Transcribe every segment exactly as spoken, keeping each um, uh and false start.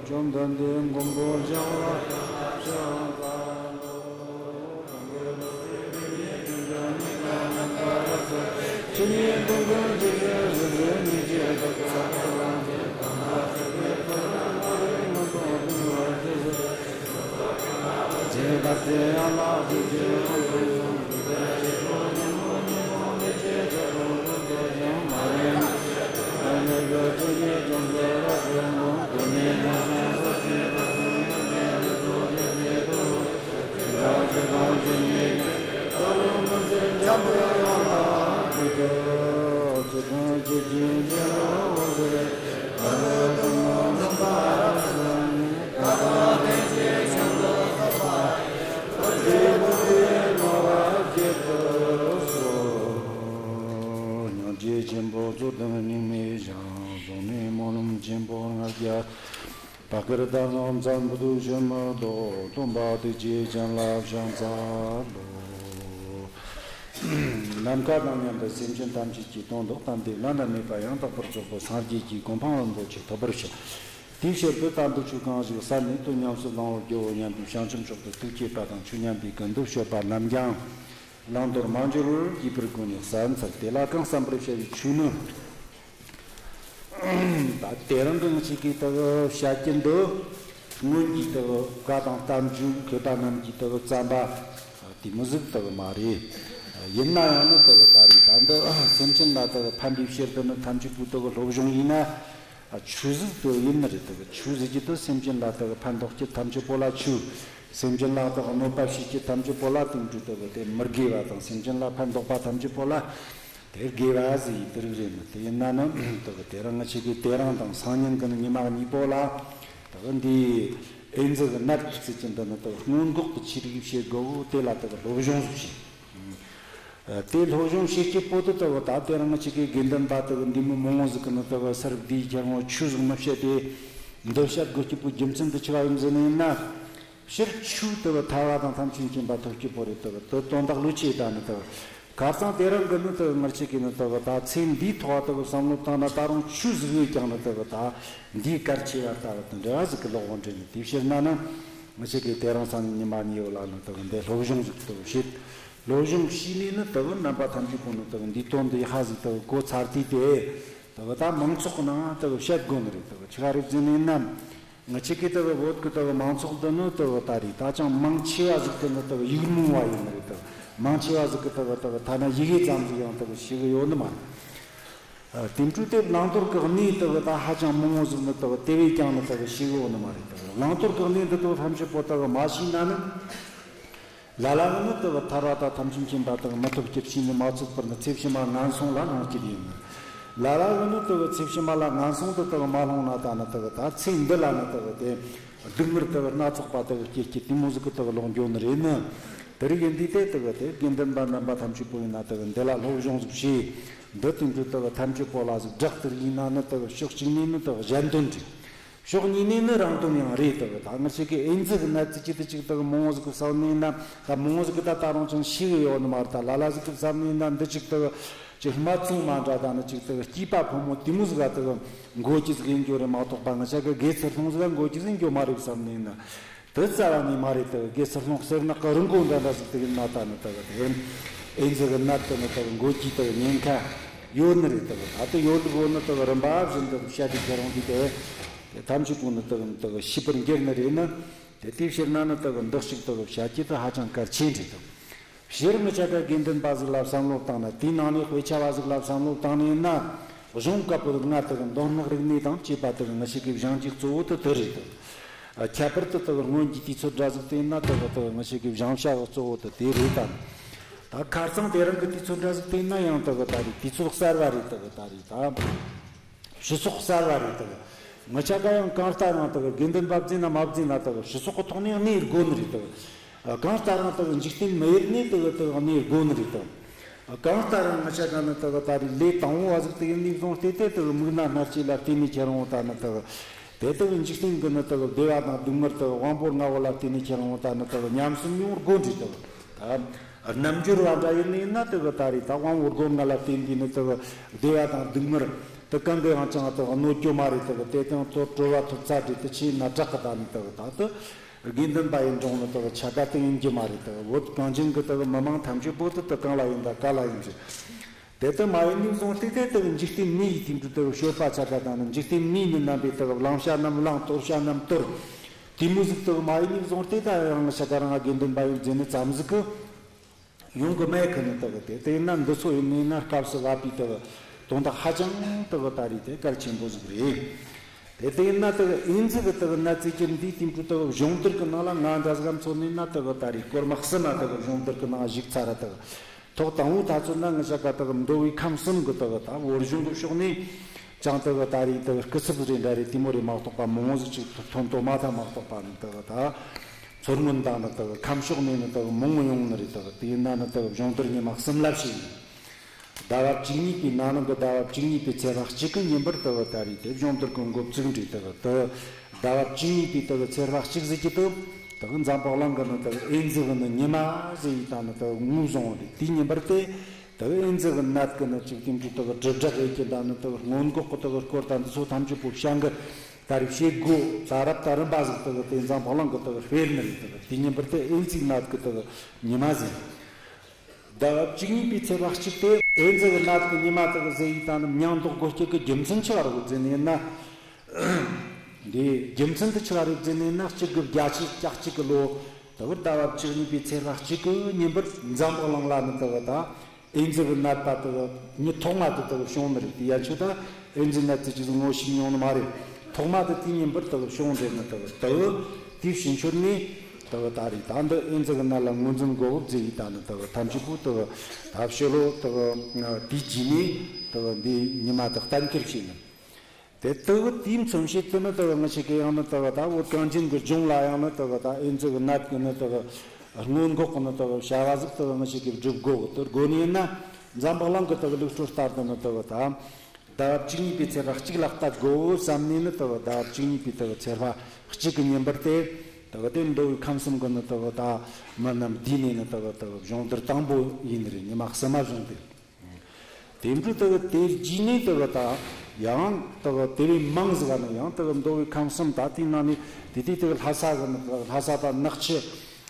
བཅོམ་ལྡན་འདས་མགོན་པོ་འཇམ་དབྱངས་ལ་ཕྱག་འཚལ་ལོ། སྙིང་རྗེ་ཆེན་པོ་གཙོ་དང་སྙིགས་མའི་ཞིང་། རྫོགས་པའི་སྨོན་ལམ་ཆེན་པོ་ལྔ་བརྒྱ། བར་སྐབས་དང་ལམ་མཚམས་བུ་དུ་ཞུ་མི་ལྡོག། སྟོན་པ་ཐུགས་རྗེ་ཅན་ལ་ཕྱག་འཚལ་ལོ། ནམ་མཁའ་དང་མཉམ་པའི་སེམས་ཅན་ཐམས་ཅད་ཀྱི་དོན་དུ་གཏན་བདེ་བླ་ན་མེད་པ་ཡང་དག་པར་རྫོགས་པའི་སངས་རྒྱས་ཀྱི་གོ་འཕང་རིན་པོ་ཆེ་ཐོབ་པར་ཤོག། དེའི་ཕྱིར་དུ་དམ་པའི་ཆོས་གང་ཞིག་གསན་ནས་དོན་ཉམས་སུ་བླང་བར་བགྱིའོ་སྙམ་པའི་བྱང་ཆུབ་མཆོག་ཏུ་ཐུགས་བསྐྱེད་པ་དང་། ཆོས་ཉན་པའི་ཀུན་ཏུ་སྤྱོད་པ་རྣམས་ཀྱང་བླང་དོར་མ་འགྱུར་བར་བགྱིས་པའི་སྒོ་ནས་གསན་འཚལ། དེ་ལ་གང་གསན་པར་བྱ་བའི་ཆོས་ནི། ད་དེ་རིང་གི་ང་ཅག་གི་ད་གི་བཤད་རྒྱུ་འདི་སྔོན་གྱི་ད་གི་བཀའ་དང་བསྟན་བཅོས་མཁས་པ་རྣམས་ཀྱིས་ད་གི་བརྩམས་པ་དེ་མོ་ཟིག་ད་གི་མ་རེད། ཡིན་ན་ཡང་ནི་ད་གི་ད་རེས་ད་འདི་སེམས་ཅན་ལ་ད་གི་ཕན་པའི་ཕྱིར་དུ་ནི་ཐམས་ཅད་པོ་ད་གི་སློབ་སྦྱོང་ཡིན་ན་ཆོས་ཟིག་ད་གི་ཡིན་ནི་རེད། ད་གི་ཆོས་ཟེར་རྒྱུ་དེ་སེམས་ཅན་ལ་ད་གི་ཕན་འདོགས་རྒྱུ་ཐམས་ཅད་པོ་ལ་ཆོས། སེམས་ཅན་ལ་ད་གི་གནོད་པ་བྱེད་རྒྱུ་ཐམས་ཅད་པོ་ལ་དེ་འདྲ་ད་གི་དེ་མི་དགེ་བ་དང་སེམས་ཅན་ལ་ཕན་འདོགས་པ་ཐམས་ཅད་པོ་ལ། དེ་དགེ་བ་ཟེར་ཡི་དེ་རིགས་རེད་མོད། དེ་ཡིན་ན་ནི་དེ་གི་དེ་རིང་ང་ཅག་གི་དེ་རིང་དང་སང་ཉིན་གི་ནི་ཉི་མ་གཉིས་པོ་ལ་དེ་གི་འདི་ཨེ་ཛི་གི་ནད་ཀྱི་ཚུལ་གྱི་འདི་ནི་དེ་གི་སྔོན་འགོག་གི་ཆེད་དུ་བྱེད་དགོས། དེ་ལ་དེ་གི་སློབ་སྦྱོང་ཟིག་བྱེད། དེ་སློབ་སྦྱོང་བྱེད་ཀྱི་པོ་དེ་དེ་གི་ད་དེ་རིང་ང་ཅག་གི་དགེ་འདུན་པ་དེ་གི་འདི་མི་མང་བོ་ཟིག་གི་ནི་དེ་གི་སར་བསྡུས་ཁྱེར་འོང་ཆོས་ཟིག་མི་བཤད་དེ། འདི་བཤད་དགོས་ཀྱི་པོ་རྒྱུ་མཚན་དེ་ཆི་བ་ཡིན་ཟེར་ནི་ཡིན་ན། སྤྱིར་ཆོས་དེ་བ་ཐར་བ་དང་ཐམས་ཅད་མཁྱེན་པ་ཐོབ་ཀྱི་པོ་རེད། དེ་བ་དེ་དོན་དག་ལོས་ཆེ་ད་ནི་དེ་བ། ཁ་སང་དེ་རིང་གི་ནི་དེ་བ་ང་ཅག་གི་ནི་དེ་བ་ད་ཚེ་འདིའི་ཐོག་དེ་བ་བསམ་བློ་བཏང་ན་ད་རུང་ཆོས་ཟིག་ཡོད་ཀྱང་ནི་དེ་བ་ད་འདིའི་གལ་ཆེ་བ་ལྟ་བུ་དང་འབྲེལ་བ་ཟིག་གི་ལོག་འོང་འདྲེ་ནི། དེའི་ཕྱིར་ན་ནི་ང་ཅག་གི་དེ་རིང་སང་ཉིན་ཉི་མ་གཉིས་ཡོད་ལ་ནི་དེ་བ་འདི་སློབ་སྦྱོང་ཟིག་དེ་བ་བྱེད། སློབ་སྦྱོང་བྱས་ནས་ནི་དེ་བ་རྣམ་པ་ཐམས་ཅད་པོ་ནི་དེ་བ་འདིའི་དོན་འདི་ཧ་ཟིག་དེ་བ་གོ་ཚར་དུས་དེ། དེ་བ་ད་མང་ཚོགས་ཀྱི་ནང་དེ་བ་བཤད་དགོས་ནི་རེད། དེ་བ་ཆི་ག་རེད་ཟེར་ནི་ཡིན་ན། ང་ཅག་གི་དེ་གི་བོད་ཀྱི་དེ་གི་མང་ཚོགས་འདི་ནི་དེ་གི་ད་རེས་ད་ཅང་མང་ཆེ་བ་ཟིག་གི་ནི་དེ་གི་ཡིག་རྨོངས་པ་ཡིན་ནི་རེད། དེ་གི་མང་ཆེ་བ་ཟིག་གི་དེ་གི་དེ་གི་ཐ་ན་ཡི་གེ་ཙམ་ཟིག་ཡང་དེ་གི་ཤེས་གི་ཡོད་ནི་མ་རེད། ཨ། དེ་འཕྲོས་དེ་བླང་དོར་གི་གནས་དེ་གི་ད་ཧ་ཅང་མང་བོ་ཟིག་ནི་དེ་གི་དེ་བས་ཀྱང་ནི་དེ་གི་ཤེས་གི་ཡོད་ནི་མ་རེད། དེ་གི་བླང་དོར་གི་གནས་འདི་དེ་གི་ཐམས་ཅད་པོ་དེ་གི་མ་ཤེས་ན་ནི། ལ་ལ་གི་ནི་དེ་གི་ཐར་བ་དང་ཐམས་ཅད་མཁྱེན་པ་དེ་གི་མི་ཐོབ་རྒྱུ་བྱས་ནས་མ་ཚུགས་པར་ནི་ཚེ་ཕྱི་མ་ངན་སོང་ལ་ལྷུང་རྒྱུ་ཡིན། ལ་ལ་གི་ནི་དེ་གི་ཚེ་ཕྱི་མ་ལ་ངན་སོང་དུ་དེ་གི་མ་ལྷུང་ན་ད་ནི་དེ་གི་ད་ཚེ་འདི་ལ་ནི་དེ་གི་དེ་སྡུག་བསྔལ་དེ་གི་སྣ་ཚོགས་པ་དེ་གི་སྐྱེ་སྐྱེ་དེ་མོ་ཟིག་གི་དེ་གི་ལོག་འགྱོ་ནི་རེད་ནི། དེ་རིགས་ཡིན་དུས་དེ་དེ་གི་དེ་དགེ་འདུན་པ་རྣམ་པ་ཐམས་ཅད་པོ་ཡིན་ན་དེ་གི་འདི་ལ་སློབ་སྦྱོང་ཟིག་བྱས། འདི་དེ་འདྲ་དེ་གི་ཐམས་ཅད་པོ་ལ་ཟིག་བསྒྲགས་དེ་རིགས་ཡིན་ན་ནི་དེ་གི་ཕྱོགས་གཅིག་ནས་ནི་དེ་གི་གཞན་དོན་རེད། ཕྱོགས་གཉིས་ནས་ནི་རང་དོན་ཡང་རེད། དེ་གི་ད་ང་ཅག་གི་ཨེ་ཛི་གི་ནད་ཟེར་རྒྱུ་དེ་ཅིག་དེ་གི་མང་བོ་ཟིག་གི་བསམ་ནས་ན། ད་མང་བོ་ཟིག་གི་ད་ད་རུང་ཅང་ཤེས་གི་ཡོད་ནི་མ་རེད། ད་ལ་ལ་ཟིག་གི་བསམ་ནས་ན་འདི་ཅིག་དེ་གི་ཅིག་སྨད་འཚོང་མ་འདྲ་ད་ནི་ཅིག་དེ་གི་སྐྱེས་པ་ཕོ་མོ་དེ་མོ་ཟིག་ག་དེ་གི་འགོ་རྒྱུ་ཟིག་ཡིན་རྒྱུ་རེད་མ་གཏོགས་པ། ང་ཅག་གི་དགེ་ཚུལ་སློང་ཟིག་ག་འགོ་རྒྱུ་ཟིག་ཡིན་རྒྱུ་མ་རེད་བསམ་ནས་ན། དེ་རྩ་བ་ནས་མ་རེད། དེ་གི་དགེ་ཚུལ་སློང་ཟེར་ན་གི་རི་མགོ་འདྲ་འདྲ་ཟིག་དེ་གི་ན་ད་ནི་དེ་གི་དེ་ཨེ་ཛི་གི་ནད་དེ་ནི་དེ་གི་འགོ་རྒྱུ་དེ་གི་ཉེན་ཁ་ཡོད་ནི་རེད། དེ་གི་ད་དེ་ཡོད་འདུག་གོ་ནི་དེ་གི་རིམ་པ་བཞིན་དུ་བཤད་དེ་ཁྱེར་འོང་དུས་དེ་དེ་ཐམས་ཅད་པོ་ནི་དེ་གི་དེ་གི་ཤེས་པར་འགྱུར་ནི་རེད་ནི། དེ་དེའི་ཕྱིར་ན་ནི་དེ་གི་འདི་གཅིག་དེ་གི་བཤད་རྒྱུ་དེ་ཧ་ཅང་གལ་ཆེན་རེད་དོ། སྤྱིར་ང་ཅག་གི་དགེ་འདུན་པ་ཟིག་ལ་བསམ་བློ་བཏང་ན། དེའི་ནང་ནས་དཔེ་ཆ་བ་ཟིག་ལ་བསམ་བློ་བཏང་ནས་ན། གཞུང་བཀའ་པོད་ལྔ་དེ་གི་མདོ་སྔགས་རིག་གནས་དང་བཅས་པ་དེ་གི་ང་ཅག་གི་སྦྱང་རྒྱུ་གཙོ་བོ་དེ་དེ་རེད་དོ། ཨ། ཁྱད་པར་དུ་དེ་གི་སྔོན་གྱི་དུས་ཚོད་འདྲ་ཟིག་དེ་ཡིན་ན་དེ་གི་དེ་གི་ང་ཅག་གི་སྦྱང་བྱ་གི་གཙོ་བོ་དེ་དེ་རེད་དམ། ད་ཁ་རྩང་དེ་རིང་གི་དུས་ཚོད་འདྲ་ཟིག་དེ་ཡིན་ན་ཡང་དེ་གི་ད་རེས་དུས་ཚོད་གསར་བ་རེད། དེ་གི་ད་རེས་ད། སྤྱི་ཚོགས་གསར་བ་རེད་དེ་གི། ང་ཅག་ག་ཡང་གང་ལྟར་ཡང་དེ་གི་དགེ་འདུན་པ་བརྩིས་ན་མ་བརྩིས་ན་དེ་གི་སྤྱི་ཚོགས་ཀྱི་ཐོག་ནས་གནས་དགོས་ནི་རེད་དེ་གི། གང་ལྟར་ཡང་དེ་གི་འཇིག་རྟེན་མི་ཡུལ་ནས་དེ་གི་དེ་གི་གནས་དགོས་ནི་རེད་དེ་གི། གང་ལྟར་ཡང་ང་ཅག་ག་ནི་དེ་གི་ད་རེས་ལས་དང་པོ་བ་ཟིག་དེ་གི་ནས་བཟུང་སྟེ་དེ་དེ་གི་མིག་རྣ་སྣ་ལྕེ་ལ་བརྟེན་ནས་ཁྱེར་འོང་ད་ནི་དེ་གི། དེ་དེ་གི་འཇིག་རྟེན་གི་ནི་དེ་གི་བདེ་བ་དང་སྡུག་བསྔལ་དེ་གི་དབང་པོ་ལྔ་བོ་ལ་བརྟེན་ནས་ཁྱེར་འོང་ད་ནི་དེ་གི་ཉམས་སུ་མྱོང་དགོས་ནི་རེད་དེ་གི། ད་རྣལ་འབྱོར་བ་འདྲ་ཡིན་ནི་ཡིན་ན་དེ་གི་ད་རེས་ད་དབང་པོ་སྒོ་ལྔ་ལ་བརྟེན་དུས་ནི་དེ་གི་བདེ་བ་དང་སྡུག་བསྔལ། དེ་གང་གི་ཡང་ཅང་དེ་གནོད་རྒྱུ་མ་རེད། དེ་དེ་དང་དོ་སྤྲོ་བ་ཐོབ་ཚ་རེད། དེ་ཆེས་ན་དྲག་གི་ད་ནི་དེ་ད་དེ་དགེ་འདུན་པ་ཡིན་འགྲོ་ནི་དེ་ཆ་ག་དེ་ཡིན་རྒྱུ་མ་རེད། དེ་བོད་གངས་ཅན་གི་དེ་མི་མང་ཐམས་ཅད་པོ་དེ་དེ་གང་ལ་ཡིན་ད་ག་ལ་ཡིན་ཟེར། དེ་ལྟར་མ་ཡིན་ནས་བཟུང་སྟེ་དེ་ལྟ་བུ་འཇིག་རྟེན་མི་ཡི་དེ་འདྲ་ལྟ་བུ་སྤྱོད་པ་ཆ་ག་དང་ནི་འཇིག་རྟེན་མི་ནི་རྣམ་པའི་ལྟ་བུ་བླང་བྱ་རྣམས་བླང་དོར་བྱ་རྣམས་དོར། དེ་མོ་ཟིག་ལྟ་བུ་མ་ཡིན་ནས་བཟུང་སྟེ་ད་ཡང་ཆ་ག་རང་དགེ་འདུན་པ་ཡིན་ཟེར་ནི་ཙམ་ཟིག་གི་ཡོང་གི་མེད་ཁི་ནི་ལྟ་བུ་དེ། དེ་ཡིན་ན་འདི་ཚོ་ཡིན་ནི་ན་སྐབས་སུ་བབ་པའི་ལྟ་བུ་དོན་དག་ཧ་ཅང་ལྟ་བུ་ད་རེད་དེ་གལ་ཆེན་པོ་ཟིག་རེད། དེ་དེ་ཡིན་ན་ལྟ་བུ་ཨེ་ཙི་གི་ལྟ་བུ་ནད་ཙི་ཅིག་འདིའི་དེ་འདྲ་ལྟ་བུ་སྦྱོང་བརྡར་གི་ནང་ལ་ང་འདྲ་ཟིག་ག་མཚོན་ནི་ན་ལྟ་བུ་ད་རེད་སྐོར་མ་གསུམ་མ་ལྟ་བུ་སྦྱོང་བརྡར་གི་ནང་ཞུགས་ཚར་ར་ལྟ་བུ། ཐོག་དང་པོ་ད་ཚོད་ན་ངི་ཤ་ཀ་དག་མདོ་དབུས་ཁམས་གསུམ་གི་དག་ད་བོད་གཞུང་གི་ཕྱོགས་ནས་ཅང་དག་ད་རེས་དག་སྐུ་ཚབ་རེ་འདྲ་རེ་དེ་མོ་རེ་མ་གཏོགས་པ་མང་བོ་ཟིག་ཅིག་ཐོན་ཐོན་མ་ཐག་མ་གཏོགས་པ་ནི་དག་ད་མཚོ་སྔོན་དང་ནི་དག་ཁམས་ཕྱོགས་ནས་ནི་དག་མང་བོ་ཡོང་ནི་རེད། དག་དེ་ཡིན་ན་ནི་དག་སྦྱོང་བརྡར་ཉི་མ་གསུམ་ལ་བྱས་ནས་ཟླ་བ་བཅུ་གཉིས་པའི་ནང་ནང་གི་ཟླ་བ་བཅུ་གཉིས་པའི་ཚེས་པ་གཅིག་གི་ཉིན་པར་དག་ད་རེས་དེ་སྦྱོང་བརྡར་གི་འགོ་བཙུགས་འདྲ་དག་དེ་ཟླ་བ་བཅུ་གཉིས་པའི་དག་ཚེས་པ་གཅིག་ཟེར་གྱི་དུ། དག་འཛམ་བུ་གླིང་གི་ནི་དག་ཨེ་ཛི་གི་ནི་ཉི་མ་ཟེར་ཡི་དང་ནི་དག་ངོས་བཟུང་བ་རེད། དེའི་ཉིན་པར་དེ་དག་ཨེ་ཛི་གི་ནད་གི་ནི་ཅིག་དེ་འདྲའི་དག་དྲིལ་བསྒྲགས་ཡེད་རྒྱུ་དང་ནི་དག་སྔོན་འགོག་གི་དག་སྐོར་དང་འདི་ཚོ་ཐམས་ཅད་པོ་བྱ་འགུལ་ད་རེས་བྱེད་དགོས། ད་རབ་ད་རིམ་པ་ཟིག་དག་དེ་འཛམ་བུ་གླིང་གི་དག་སྤེལ་ནི་རེད། དག་དེའི་ཉིན་པར་དེ་ཨེ་ཛི་ནད་གི་དག་ཉི་མ་ཟེར། ཟླ་བ་བཅུ་གཉིས་པའི་ཚེས་པ་གཅིག་དེ་ཨེ་ཛི་གི་ནད་གི་ཉི་མ་དག་ཟེར་ཡི་དང་ནི་མིང་འདོགས་དགོས་རྒྱུ་གི་རྒྱུ་མཚན་ཆི་བ་རེད་ཟེར་ནས་ན། འདིའི་རྒྱུ་མཚན་དེ་ཆི་བ་རེད་ཟེར་ནས་ན། གཅིག་དགུ་བརྒྱད་ཅུ་གྱ་གཅིག་གི་ལོ་དེ་བར་ཟླ་བ་བཅུ་གཉིས་པའི་ཚེས་པ་གཅིག་གི་ཉིན་པར་འཛམ་བུ་གླིང་ལ་ནི་དེ་བ་དང་ཨེ་ཛི་གི་ནད་པ་དེ་བ་མི་ཐོག་མ་དེ་དེ་བ་བྱུང་ནི་རེད། དེ་ཡན་ཆོད་ད་ཨེ་ཛི་ནད་དེ་ཅི་ཟིག་ངོ་ཤེས་མྱོང་ནི་མ་རེད། ཐོག་མ་དེ་དེའི་ཉིན་པར་དེ་བ་བྱུང་རེད། ནི་དེ་བ་དེ་བ་དེའི་ཕྱིན་ཆོད་ནས་དེ་བ་ད་རེས་ད་འདི་ཨེ་ཛི་གི་ནད་ལ་ངོས་འཛིན་དགོས་བབ་ཟེར་ཡི་ད་ནི་དེ་བ་ཐམས་ཅད་པོ་དེ་བ་ད་ཕྱི་ལོ་དེ་བ་དེའི་རྗེས་ནས་དེ་བ་འདི་ཉི་མ་དེ་གཏན་འཁེལ་བྱས་ནི། དེ་ལྟ་བུ་དེའི་མཚོན་བྱེད་དུ་ནི་ལྟ་བུ་ང་ཞིག་གིས་ཡང་ནི་ལྟ་བུ་ད་བོད་གངས་ཅན་གྱི་ལྗོངས་ལ་ཡང་ནི་ལྟ་བུ་ད་ཨེ་ཛི་གི་ནད་ཀྱི་ནི་ལྟ་བུ་སྔོན་འགོག་གི་ནི་ལྟ་བུ་བྱ་བ་ཟིག་ལྟ་བུ་ང་ཞིག་གིས་སྒྲུབ་དགོས་གི། དེ་དགོས་ནི་ཡིན་ན་འཛམ་བུ་གླིང་གི་ལྟ་བུ་ལུགས་སྲོལ་ལྟར་དུ་ནི་ལྟ་བུ་ད་ཟླ་བ་བཅུ་གཉིས་པའི་ཚེས་པ་གཅིག་ལ་བལྟ་དགོས་བསམ་ནས་ནི་ལྟ་བུ་ཟླ་བ་བཅུ་གཉིས་པའི་ལྟ་བུ་ཚེས་པ་གཅིག་གི་ཉིན་པར་དེ་ལྟ་བུ་དེ་མདོ་དབུས་ཁམས་གསུམ་གི་ནི་ལྟ་བུ་ད་མི་རྣམས་བསྡུས་ནས་ནི་ལྟ་བུ་ལྟ་བུ་སྦྱོང་བརྡར་དང་པོ་ཡིན་ནི་རེད། ཉི་མ་གསུམ་མ་བྱུང་སྟེ། དེ་འཕྲོ་ལྟ་བུ་དེ་རྗེས་ནས་ལྟ་བུ་ད་ཡང་ལྟ་བུ་དེ་བས་མང་ཟིག་ག་ནི་ཡང་ལྟ་བུ་མདོ་དབུས་ཁམས་གསུམ་ད་དེའི་ནང་ནས་དེ་དུས་ལྟ་བུ་ལྷ་ས་གི་ནི་ལྷ་ས་དང་ནག་ཆུ་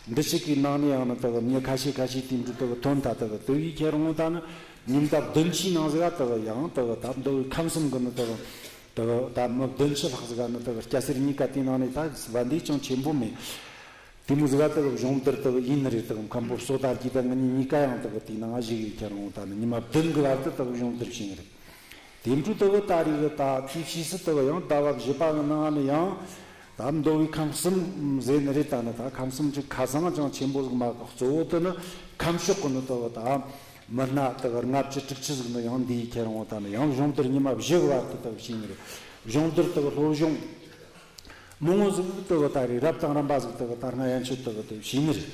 འདི་ཞིག་གི་ནང་ནས་ཡང་ནི་ལྟ་བུ་མྱི་ཁ་ཤས་ཁ་ཤས་དེ་འཕྲོ་ལྟ་བུ་ཐོན། ད་ལྟ་བུ་དེ་བས་ཁྱེད་རང་ད་ནི་ཉིན་ལྟར་བདུན་ཕྱིའི་ནང་ཟིག་ག་ལྟ་བུ་ཡང་ལྟ་བུ་ད་མདོ་དབུས་ཁམས་གསུམ་གི་ནི་ལྟ་བུ་ལྟ་བུ་ད་མི་བདུན་ཅུ་ལྷག་ཟིག་ག་ནི་ལྟ་བུ་སྐྱ་སེར་གཉིས་ཀ་དེའི་ནང་ནས་ད་བ་འདི་ཅང་ཆེན་པོ་མེད། དེ་མོ་ཟིག་ག་ལྟ་བུ་སྦྱོང་བརྡར་ལྟ་བུ་ཡིན་ནི་རེད། ལྟ་བུ་མཁན་པོ་བསོད་དར་རྒྱས་དང་ང་གཉིས་གཉིས་ཀ་ཡང་ལྟ་བུ་དེའི་ནང་ང་ཞུགས་ཡི་ཁྱེད་རང་ད་ནི་ཉི་མ་བདུན་གི་བར་དུ་ལྟ་བུ་སྦྱོང་བརྡར་བྱས་ནི་རེད། དེ་འཕྲོ་ལྟ་བུ་ད་རེས་གི་ད་དེའི་ཕྱིས་སུ་ལྟ་བུ་ཡང་ཟླ་བ་བཞི་པ་གི་ནང་ནས་ཡང་ད་མདོ་དབུས་ཁམས་གསུམ་ཟེར་ནི་རེད། ད་ནི་ད་ཁམས་གསུམ་གྱི་ཁ་ཚང་ཅང་ཆེན་པོ་ཟིག་མ་གཏོགས་གཙོ་བོ་དེ་ནི་ཁམས་ཕྱོགས་གི་ནི་ལྟ་བུ་ད་མི་སྣ་ལྟ་བུ་ལྔ་བཅུ་དྲུག་ཅུ་ཟིག་ནི་ཡང་འདི་ཡི་ཁྱེད་རང་ད་ནི་ཡང་སྦྱོང་བརྡར་ཉི་མ་བཞི་གི་བར་དུ་ལྟ་བུ་བྱས་ནི་རེད། སྦྱོང་བརྡར་ལྟ་བུ་སློབ་སྦྱོང་མང་བོ་ཟིག་ལྟ་བུ་ད་རེས་རབ་དང་རིམ་པ་ཟིག་ལྟ་བུ་ད་སྔ་ཡན་ཆོད་ལྟ་བུ་དེ་བྱས་ནི་རེད།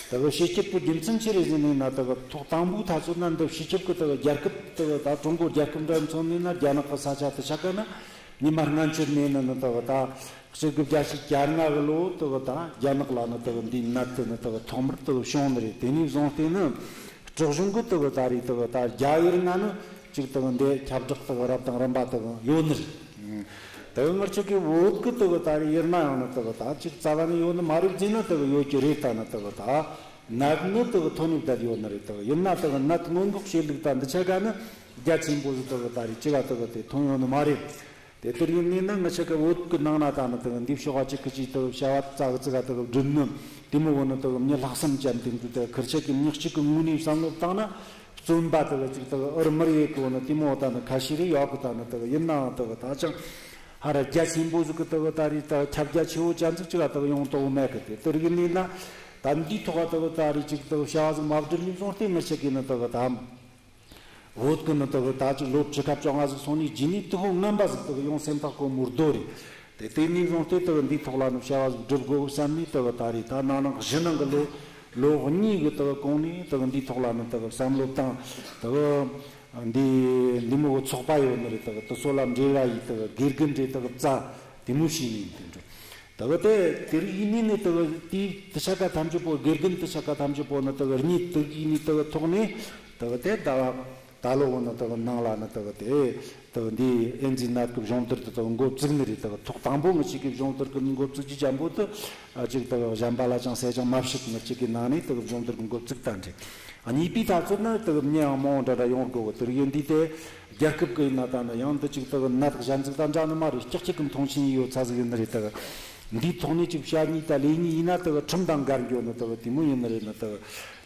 ལྟ་བུ་བྱེད་སྤྱད་པོ་རྒྱུ་མཚན་ཅི་རེད་ཟེར་ནས་ན། ལྟ་བུ་ཐོག་དང་པོའི་ཐ་ཚོད་ན་འདི་སྤྱི་ཁྱབ་ཀྱི་ལྟ་བུ་རྒྱལ་ཁབ་ལྟ་བུ་ད་ཀྲུང་གོ་རྒྱལ་ཁབ་འདྲ་མཚོན་ནས་ན་རྒྱ་ནག་གི་ས་ཆ་དེ་ཆ་ག་ན་ཉི་མ་སྔ་མཆོད་ནས་ནི་ནི་ལྟ་བུ་ད་གཅིག་དགུ་བརྒྱད་ཅུ་གྱ་ལྔ་གི་ལོ་ལྟ་བུ་ད་རྒྱ་ནག་ལ་ནི་ལྟ་བུ་འདིའི་ནད་དེ་ནི་ལྟ་བུ་ཐོག་མར་ལྟ་བུ་བྱུང་ནི་རེད། དེ་ནས་བཟུང་སྟེ་ནི་སྲིད་གཞུང་གི་ལྟ་བུ་ད་རེས་ལྟ་བུ་ད་རྒྱ་ཡུལ་ན་ནི་གཅིག་ལྟ་བུ་འདི་ཁྱབ་བསྒྲགས་ལྟ་བུ་རབ་དང་རིམ་པ་ལྟ་བུ་ཡོད་ནི་རེད། དེ་ང་ཅག་གི་བོད་ཀྱི་ལྟ་བུ་ད་རེས་ཡུལ་ན་ཡང་ནི་ལྟ་བུ་ད་ཅིག་རྩ་བ་ནས་ཡོད་ནི་མ་རེད་ཟེར་ན་ལྟ་བུ་ཡོད་ཀྱི་རེད། ད་ནི་ལྟ་བུ་ད་ནད་ནི་ལྟ་བུ་ཐོན་ནས་བསྡད་ཡོད་ནི་རེད། ལྟ་བུ་ཡིན་ན་ལྟ་བུ་ནད་སྔོན་འགོག་བྱེད་ལུགས་ད་འདི་ཆ་ག་ནི་རྒྱ་ཆེན་པོ་ཟིག་ལྟ་བུ་ད་རེས་ཅི་ག་ལྟ་བུ་དེ་ཐོན་ཡོད་ནི་མ་རེད། དེ་ལྟར་ཡིན་ནི་ན་ང་ཅག་གི་བོད་ཀྱི་ནང་ན་ད་ནི་ལྟ་བུ་འདི་ཕྱོགས་ཀ་ཅིག་གི་ཅིག་ལྟ་བུ་བྱ་བ་ཙག་ཙིག་ག་ལྟ་བུ་སྒྲུབ་ནི་དེ་མོ་བོ་ནི་ལྟ་བུ་མྱི་ལྷག་བསམ་ཅན་དེ་འདྲ་ལྟ་བུ་ཁུར་ཆ་གི་མྱི་གཅིག་གི་ངོས་ནས་བསམ་བློ་བཏང་ན། བཙོན་པ་ལྟ་བུ་ཅིག་ལྟ་བུ་ཨུར་མིར་ཡེ་གོ་ནི་དེ་མོ་ད་ནི་ཁ་ཤས་རེ་ཡོད་གི། ད་ནི་ལྟ་བུ་ཡིན་ནའང་ལྟ་བུ་ད་ཅང་ཧ་ར་རྒྱ་ཆེན་པོ་ཟིག་གི་ལྟ་བུ་ད་རེས་ད་ཁྱབ་རྒྱ་ཆེ་བོ་ཅན་ཟིག་ཅིག་ལ་ལྟ་བུ་ཡོང་དོགས་མེད་གི། དེ་ལྟར་ཡིན་ནི་ན་ད་འདིའི་ཐོག་ལ་ལྟ་བུ་ད་རེས་ཅིག་ལྟ་བུ་བྱ་བ་ཟིག་མ་བསྒྲུབས་ནས་བཟུང་སྟེ་ང་ཅག་གི་ནི་ལྟ་བུ་ད་བོད་གི་ནི་ལྟ་བུ་ད་ཅིག་ལོ་བཅུ་ཁ་བཅོ་ལྔ་ཟིག་སོང་ནས་རྗེས་ནས་དུ་ཧོ་ངན་པ་ཟིག་ལྟ་བུ་ཡོང་སེམས་ཐག་གོ་མུར་རྡོ་རེད། དེ་དེ་ནས་བཟུང་སྟེ་ལྟ་བུ་འདིའི་ཐོག་ལ་ནི་བྱ་བ་ཟིག་སྒྲུབ་དགོས་བསམ་ནས་ལྟ་བུ་ད་རེས་ད་ན་ནིང་གཞེས་ནིང་གི་ལོ་ལོ་གཉིས་གི་ལྟ་བུ་གོང་ནས་ལྟ་བུ་འདིའི་ཐོག་ལ་ནི་ལྟ་བུ་བསམ་བློ་བཏང་། ལྟ་བུ་འདི་འདི་མོ་གི་ཚོགས་པ་ཡོད་ནི་རེད། ལྟ་བུ་དེ་ཚོ་ལ་འབྲེལ་བ་ཡིས་ལྟ་བུ་དགེ་རྒན་རེ་ལྟ་བུ་བཙལ། དེ་མོ་བྱས་ནས་ཡིན། དེ་འདྲ་ལྟ་བུ་དེ་དེ་རིགས་ཡིན་ནི་ནི་ལྟ་བུ་དེའི་དེ་ཆ་ག་ཐམས་ཅད་པོ་དགེ་རྒན་དེ་ཆ་ག་ཐམས་ཅད་པོ་ནི་ལྟ་བུ་རྙེད་དུ་ཡིན་ནི་ལྟ་བུ་ཐོག་ནས་ལྟ་བུ་དེ་ཟླ་བ། ད་ལོ་བོ་ནི་དག་ནང་ལ་ནི་དག་དེ་དག་འདི་ཨེ་ཛི་ནད་ཀྱི་སྦྱོང་བརྡར་དེ་དག་འགོ་བཙུགས་ནི་རེད། དག་ཐོག་དང་པོ་ང་ཅག་གི་སྦྱོང་བརྡར་གྱི་འགོ་བཙུགས་ཀྱི་ཅན་པོ་དེ་ཨ་ཅིག་དག་གཞན་པ་ལ་ཅང་གསལ་ཅང་མ་བཤད། ང་ཅག་གི་ནང་ནས་དག་སྦྱོང་བརྡར་གྱི་འགོ་བཙུགས་ད་འདྲ། གཉིས་པའི་ཐ་ཚོད་ན་དག་མྱི་ཡང་མང་བོ་འདྲ་འདྲ་ཡོང་དགོས་གི། དེ་རིགས་འདི་དེ་རྒྱལ་ཁབ་ཀྱི་ཡིན་ན་ད་ནི་ཡང་འདི་ཅིག་དག་ནད་གཞན་ཟིག་དང་འདྲ་ནི་མ་རེད། ཀྱག་ཀྱག་གི་མཐོང་ཆེན་ཡོད་ཚ་ཟིག་ཡིན་ནི་རེད། དག་འདིའི་ཐོག་ནས་ཅིག་བཤད་ཉིད་དང་ལས་ཉིད་ཡིན་ན་དག་ཁྲིམས་དང་འགལ་འགྱོ་ནི་དག་དེ་མོ་ཡིན་ནི་རེད། ནི་དག་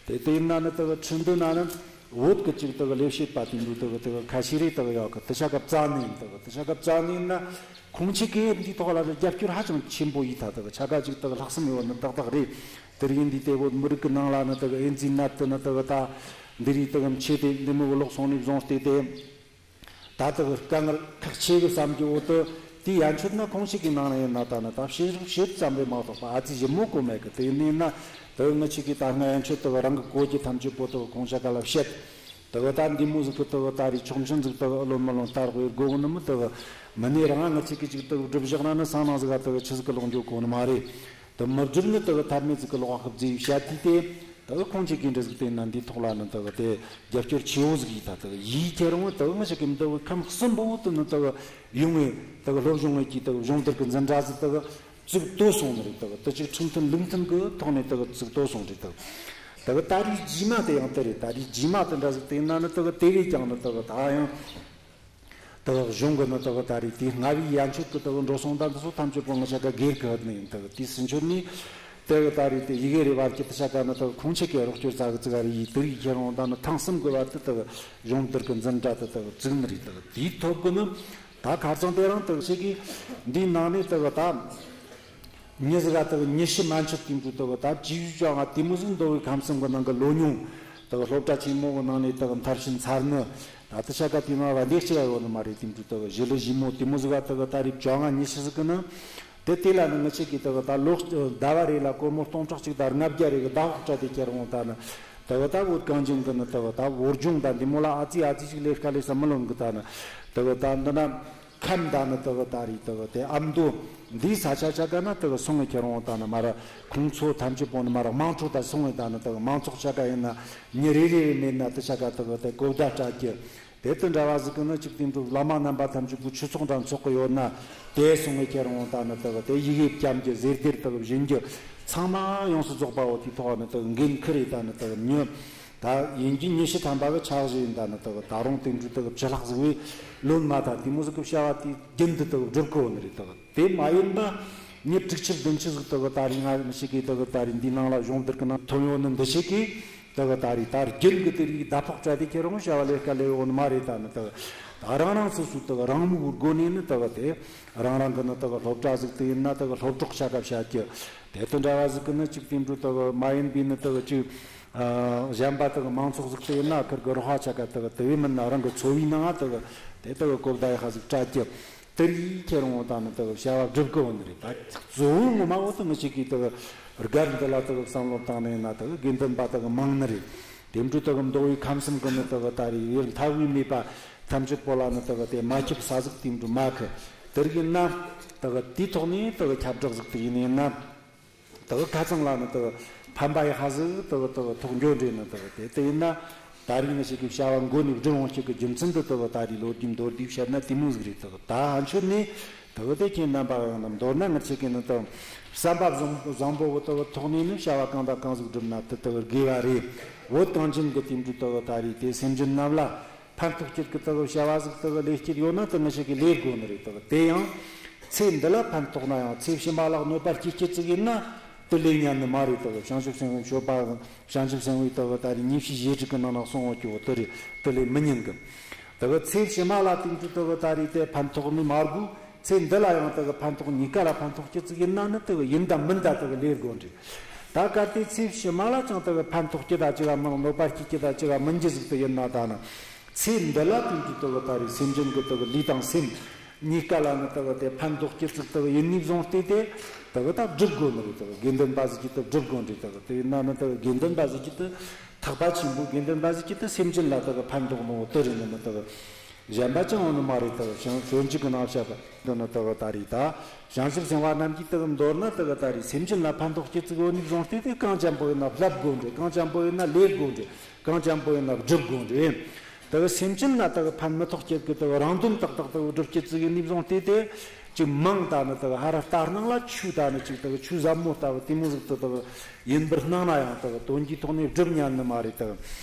དེ་དེ་ཡིན་ན་ནི་དག་ཁྲིམས་འདི་ན་ནི། བོད་ཀྱི་ཅིག་དག་ལས་བྱེད་པ་དེ་འདུག་དག་དག་ཁ་ཤས་རེ་དག་ཡོད་གི། དེ་ཆ་ག་རྩ་ནས་ཡིན། དག་དེ་ཆ་ག་རྩ་ནས་ཡིན་ན་ཁོང་ཆ་གིས་འདིའི་ཐོག་ལ་རྒྱབ་སྐྱོར་ཧ་ཅང་ཆེན་པོ་ཡིན། ད་དག་ཆ་ག་ཅིག་དག་ལྷག་བསམ་ཡོད་ནི་ཏག་ཏག་རེད། དེ་རིགས་འདི་དེ་བོད་མི་རིགས་ཀྱི་ནང་ལ་ནི་དག་ཨེ་ཛི་ནད་དེ་ནི་དག་ད་འདི་རིགས་དག་མཆེད་དེ་འདི་མོ་གི་ལོག་སོང་ནས་བཟུང་སྟེ་དེ། ད་ལྟ་གི་དཀའ་ངལ་ཁག་ཆེ་གི་བསམ་གྱི་འོག་ཏུ། དེ་ཡན་ཆོད་ན་ཁོང་ཞིག་གི་ནང་ན་ཡིན་ན་ད་ནི་ད་ཕྱི་རོགས་ཕྱི་ཙམ་རེ་མ་གཏོགས་པ་ཨ་ཙི་ཞིབ་མོ་གོ་མེད་གི། དེ་ཡིན་ན་དེ་ང་ཅག་གིས་ད་སྔ་ཡན་ཆོད་དུ་རང་གི་གོ་རྒྱུ་ཐམས་ཅད་པོ་དུ་ཁོང་ཆ་ག་ལ་བཤད། དེ་ད་འདི་མོ་ཟིག་གི་དེ་ད་རེས་ཆོག་མཆན་ཟིག་དེ་ལོན་མ་ལོན་ལྟ་དགོས་དགོས་གི་ནི་མི། དེ་མི་ནས་རང་ང་ཅག་གིས་ཅིག་དེ་སྒྲུབ་བཞག་ན་ནི་སང་ནང་ཟིག་ག་དེ་ཆི་ཟིག་གི་ལོག་འགྱོ་གོ་ནི་མ་རེད། དེ་མི་སྒྲུབ་ནི་དེ་ཐབས་མེད་ཟིག་གི་ལོག་ཧབ་ཟིག་བཤད་དུས་དེ། དག་ཁོང་ཆ་གིས་འདྲ་ཟིག་བལྟས་ན་འདིའི་ཐོག་ལ་ནི་དག་དེ་རྒྱབ་སྐྱོར་ཆེ་བོ་ཟིག་ཡིན། ད་དག་ཡིད་ཁྱེར་འོང་དག་ང་ཅག་གི་འདི་བོད་ཁམས་གསུམ་པོ་དུ་ནི་དག་ཡོང་ངེ་དག་སློབ་སྦྱོང་ངེ་གི་དག་སྦྱོང་བརྡར་གི་འཛིན་གྲྭ་ཟིག་དག་བཙུགས་ཏོ་སོང་ནི་རེད། དག་དེ་ཅིག་ཁྲིམས་མཐུན་ལུགས་མཐུན་གི་ཐོག་ནས་དག་བཙུགས་ཏོ་སོང་རེད། དག་དག་ད་རེས་རྗེས་མ་དེ་ཡང་དེ་རེད། ད་རེས་རྗེས་མ་དེ་འདྲ་ཟིག་བལྟས་ན་ནི་དག་དེ་བས་ཀྱང་ནི་དག་ད་ཡང་། དག་གཞུང་གི་ནི་དག་ད་རེས་དེ་སྔ་བའི་ཡན་ཆོད་ཀྱི་དག་འགྲོ་སོང་དང་འདི་ཚོ་ཐམས་ཅད་པོ་ང་ཅག་ག་སྒེར་གི་ཧད་ནི་ཡིན། དག་དེ་ཟིན་ཆོད་ནི་དག་ད་རེས་དེ་ཡི་གེ་རེ་བར་གྱི་དེ་ཆ་ག་ནི་དག་ཁོང་ཆ་གི་རོགས་སྐྱོར་ཙག་གི་ཙིག་ག་རེ་ཡིས་དེ་རིགས་ཁྱེར་འོང་དང་ནི་ཐེངས་གསུམ་གི་བར་དུ་དག་སྦྱོང་བརྡར་གི་འཛིན་གྲྭ་དེ་དག་བཙུགས་ནི་རེད། དག་དེའི་ཐོབ་གི་ནི་ད་ཁ་རྩང་དེ་རིང་དག་ཆ་གི་འདིའི་ནང་ནས་དག་ད། མྱི་ཟིག་ག་དག་ཉི་ཤུ་མན་ཆད་དེ་འདྲ་དག་ད་བཅུ་བཅོ་ལྔ་དེ་མོ་ཟིག་མདོ་དབུས་ཁམས་གསུམ་གི་ནང་གི་ལོ་ཉུང་དག་སློབ་གྲྭ་ཆེན་མོ་གི་ནང་ནས་དག་མཐར་ཕྱིན་ཚར་ནི། ད་ལྟ་ཆ་ག་དེ་ནང་བ་འདེགས་ཆེ་ཡ་ཡོད་ནི་མ་རེད། དེ་འདྲ་དག་ཞི་ལི་ཞི་མོ་དེ་མོ་ཟིག་ག་དག་ད་རེས་བཅོ་ལྔ་ཉི་ཤུ་ཟིག་གི་ནང་དེ་དེ་ལ་ནི་ང་ཅག་གིས་དག་ད་ལོ་ཟླ་བ་རེ་ལ་སྒོར་མོ་སྟོང་ཕྲག་གཅིག་དང་ལྔ་བརྒྱ་རེ་གི་ཟླ་ཕོགས་སྤྲད་དེ་ཁྱེར་འོང་ད་ནི་དག་ད་བོད་གངས་ཅན་གི་ནི་དག་ད་བོད་ལྗོངས་ད་འདི་མོ་ལ་ཨ་ཙི་ཨ་ཙི་ཞིག་ལས་ཀ་ལས་ས་མི་ལོན་གི། ད་ནི་དག་ད་འདི་ན། ཁམས་དང་ནི་དག་ད་རེས་དག་དེ་ཨ་མདོ་འདིའི་ས་ཆ་ཆ་ག་ན་དག་སོང་ངེ་ཁྱེར་འོང་ད་ནི་མ་ར་ཁོང་ཚོ་ཐམས་ཅད་པོ་ནི་མ་ར་དམངས་ཁྲོད་ད་སོང་ངེ་ད་ནི་དག་མང་ཚོགས་ཆ་ག་ཡིན་ན་མྱི་རེ་རེ་རེ་མེད་ན་དེ་ཆ་ག་དག་དེ་གོ་བརྡ་སྤྲད་རྒྱུ། དེ་དང་འདྲ་བ་ཟིག་གི་ནི་ཅིག་དེ་འདྲ་བླ་མ་རྣམ་པ་ཐམས་ཅད་པོ་ཆོས་ཚོགས་འདྲ་འཚོགས་གི་ཡོད་ན་དེ་སོང་ངེ་ཁྱེར་འོང་ད་ནི་དག་དེ་ཡི་གེ་བརྐྱང་རྒྱུ་ཟེར་སྡེར་དག་བྱིན་རྒྱུ་ཚང་མ་ཡོངས་སུ་རྫོགས་པའོ། དེ་ཐོག་ནི་དག་འགན་ཁུར་རེ་ད་ནི་དག་མྱི། ད་ཡིན་གྱི་ཉི་ཤུ་ཐམ་པ་གི་ཆ་བཞག་ཡིན། ད་ནི་དག་ད་རུང་དེ་འདྲ་དག་བཅུ་ལྷག་ཟིག་བས་ལོན་མ་ཐག་དེ་མོ་ཟིག་གི་བྱ་བ་དེ་རྒྱུན་དུ་དག་སྒྲུབ་དགོས་ནི་རེད། དག་དེ་མ་ཡིན་པ་མྱི་དྲུག་ཅུ་བདུན་ཅུ་ཟིག་དག་ད་རེས་ང་མི་ཞིག་གིས་དག་ད་རེས་འདི་ནང་ལ་སྦྱོང་བརྡར་གི་ནང་ཐོན་ཡོད་ནི་འདི་ཞིག་གིས་དག་ད་རེས་ད་རྒྱུན་གི་དེ་རིགས་ཟླ་ཕོགས་སྤྲད་དེ་ཁྱེར་འོང་བྱ་བ་ལས་ཀ་ལས་ཡོད་ནི་མ་རེད། ད་ནི་དག་ད་རང་རང་སོ་སོའི་དག་རང་མོས་སྒོ་ནས་ནི་དག་དེ་རང་རང་གི་ནི་དག་སློབ་གྲྭ་ཟིག་དེ་ཡིན་ན་དག་སློབ་གྲོགས་ཆ་ག་བྱ་རྒྱུ་དེ་དང་འདྲ་བ་ཟིག་གི་ནི་ཅིག་དེ་འདྲ་དག་མ་ཡིན་པའི་ནི་དག་ཅིག་གཞན་པ་དག་མང་ཚོགས་ཟིག་དེ་ཡིན་ན་ཁིར་གི་རོགས་ཧ་ཆ་ག་དག་དེ་བས་མིན་ན་རང་གི་འཚོ་བའི་ནང་དག་དེ་དག་གོ་བརྡ་ཡག་ཟིག་སྤྲད་རྒྱུ། དེ་རིགས་ཁྱེར་འོང་ད་ནི་དག་བྱ་བ་སྒྲུབ་གི་འོང་ནི་རེད། ད་གཙོ་བོ་ངོ་མ་འོ་དེ་ང་ཅག་གིས་དག་སྒར་འདི་ལ་དག་བསམ་བློ་བཏང་ནས་ན་དག་དགེ་འདུན་པ་དག་མང་ནི་རེད། དེ་འདྲ་དག་མདོ་དབུས་ཁམས་གསུམ་གི་ནི་དག་ད་རེས་ཡུལ་མཐའ་དབུས་མེད་པ་ཐམས་ཅད་པོ་ལ་ནི་དག་དེ་མ་ཁྱབ་ས་ཟིག་དེ་འདྲ་མ་གི། དེ་རིགས་ཡིན་ན་དག་དེའི་ཐོག་ནས་དག་ཁྱབ་བསྒྲགས་ཟིག་དེ་ཡིན་ཡིན་ན། དག་ཁ་ཚང་ལ་ནི་དག་ཕན་པ་ཡག་ཟིག་དག་དག་ཐོགས་འགྱོ་འདྲེ་ནི་དག་དེ་དེ་ཡིན་ན། ད་རེས་ང་ཅག་གི་བྱ་བ་མགོ་ནས་སྒྲུབ་འོང་ཅིག་གི་རྒྱུ་མཚན་དུ་དག་ད་རེས་ལོ་རྒྱུས་མདོར་བསྡུས་བཤད་ན་དེ་མོ་ཟིག་རེད། དག་ད་ཧན་ཆོད་ནས་དག་དེ་ཁྱེད་རྣམ་པ་ཡང་ན་མདོར་ན་ང་ཅག་གི་ནི་དག་བསམ་པ་བཟང་བཟང་པོ་གི་དག་ཐོག་ནས་ནི་བྱ་བ་གང་དང་གང་ཟིག་བསྒྲུབ་ན་དེ་དག་དགེ་བ་རེད། བོད་གངས་ཅན་གི་དེ་འདྲ་དག་ད་རེས་དེ་སེམས་ཅན་རྣམས་ལ་ཕན་ཐོགས་སྐྱིད་ཀྱི་དག་བྱ་བ་ཟིག་དག་ལས་སྐྱིད་ཡོད་ན་དེ་ང་ཅག་གི་ལས་དགོས་ནི་རེད། དག་དེ་ཡང་ཚེ་འདི་ལ་ཕན་ཐོགས་ན་ཡང་ཚེ་ཕྱི་མ་ལ་གནོད་པ་སྐྱེལ་སྐྱིད་ཅིག་ཡིན་ན་དེ་ལས་ཉན་ནི་མ་རེད། དག་བྱང་ཆུབ་སེམས་དཔའི་སྤྱོད་པ་བྱང་ཆུབ་སེམས་དཔའི་དག་ད་རེས་ཉེས་བྱས་བྱེ་བྲག་གི་ནང་ན་གསུངས་ཡོད་ཀྱི་འོ་དེ་རེད། དེ་ལས་མི་ཉན་གི། དག་ཚེ་ཕྱི་མ་ལ་དེ་འདྲ་དག་ད་རེས་དེ་ཕན་ཐོགས་ནི་མ་དགོས། ཚེ་འདི་ལ་ཡང་དག་ཕན་ཐོགས་གཉིས་ཀ་ལ་ཕན་ཐོགས་སྐྱིད་ཅིག་ཡིན་ན་ནི་དག་ཡིན་དང་མིན་དང་དག་ལས་དགོས་འདྲ། ད་གལ་ཏེ་ཚེ་ཕྱི་མ་ལ་ཅང་དག་ཕན་ཐོགས་སྐྱིད་ད་ཅི་ག་མང་གནོད་པ་སྐྱེལ་སྐྱིད་ད་ཅི་ག་མིན་རྒྱུ་ཟིག་དེ་ཡིན་ན་ད་ནི། ཚེ་འདི་ལ་དེ་འདྲ་དག་ད་རེས་སེམས་ཅན་གྱི་དག་ལུས་དང་སེམས་གཉིས་ཀ་ལ་ནི་དག་དེ་ཕན་ཐོགས་སྐྱིད་ཅིག་དག་ཡིན་ནི་བཟུང་སྟེ་དེ་དག་ད་སྒྲུབ་དགོས་ནི་རེད། དག་དགེ་འདུན་པ་ཟིག་གིས་དག་སྒྲུབ་དགོས་འདྲ། དག་དེ་ཡིན་ན་ནི་དག་དགེ་འདུན་པ་ཟིག་གིས་དག་ཐེག་པ་ཆེན་པོའི་དགེ་འདུན་པ་ཟིག་གིས་དག་སེམས་ཅན་ལ་དག་ཕན་ཐོགས་ནོ་དེ་རེད། ནི་ནི་དག་གཞན་པ་ཅང་ཡོང་ནི་མ་རེད། དག་བྱང་སྤྱོད་འཇུག་གི་ནང་བཤད་པ་འདི་ནི་དག་ད་རེས་ད་བྱང་ཆུབ་སེམས་དཔའ་རྣམས་ཀྱིས་དག་མདོར་ན་དག་ད་རེས་སེམས་ཅན་ལ་ཕན་ཐོགས་སྐྱིད་ཅིག་ཡོད་ནི་བཟུང་སྟེ་དེ་གང་ཅན་པོ་ཡིན་ན་བསླབ་དགོས་འདྲ། གང་ཅན་པོ་ཡིན་ན་ལས་དགོས་འདྲ། གང་ཅན་པོ་ཡིན་ན་སྒྲུབ་དགོས་འདྲ། དེ་གི་སེམས་ཅན་ལ་དེ་གི་ཕན་མི་ཐོགས་ཀྱི་གི་དེ་གི་རང་དོན་ཏག་ཏག་དེ་གི་སྒྲུབ་ཀྱི་ཙི་གི་ནི་བཟུང་སྟེ་དེ་ཅིག་མང་ད་ནི་དེ་གི་ཧ་ར་ལྟར་སྣང་ལ་ཆུ་ད་ནི་ཅིག་དེ་གི་ཆུ་ཟབ་མོ་ལྟ་བུ་དེ་མོ་ཟིག་ཏུ་དེ་གི་ཡིན་པར་སྣང་ན་ཡང་དེ་གི་དོན་གྱི་ཐོག་ནས་སྒྲུབ་ཉན་ནི་མ་རེད། དེ་གི་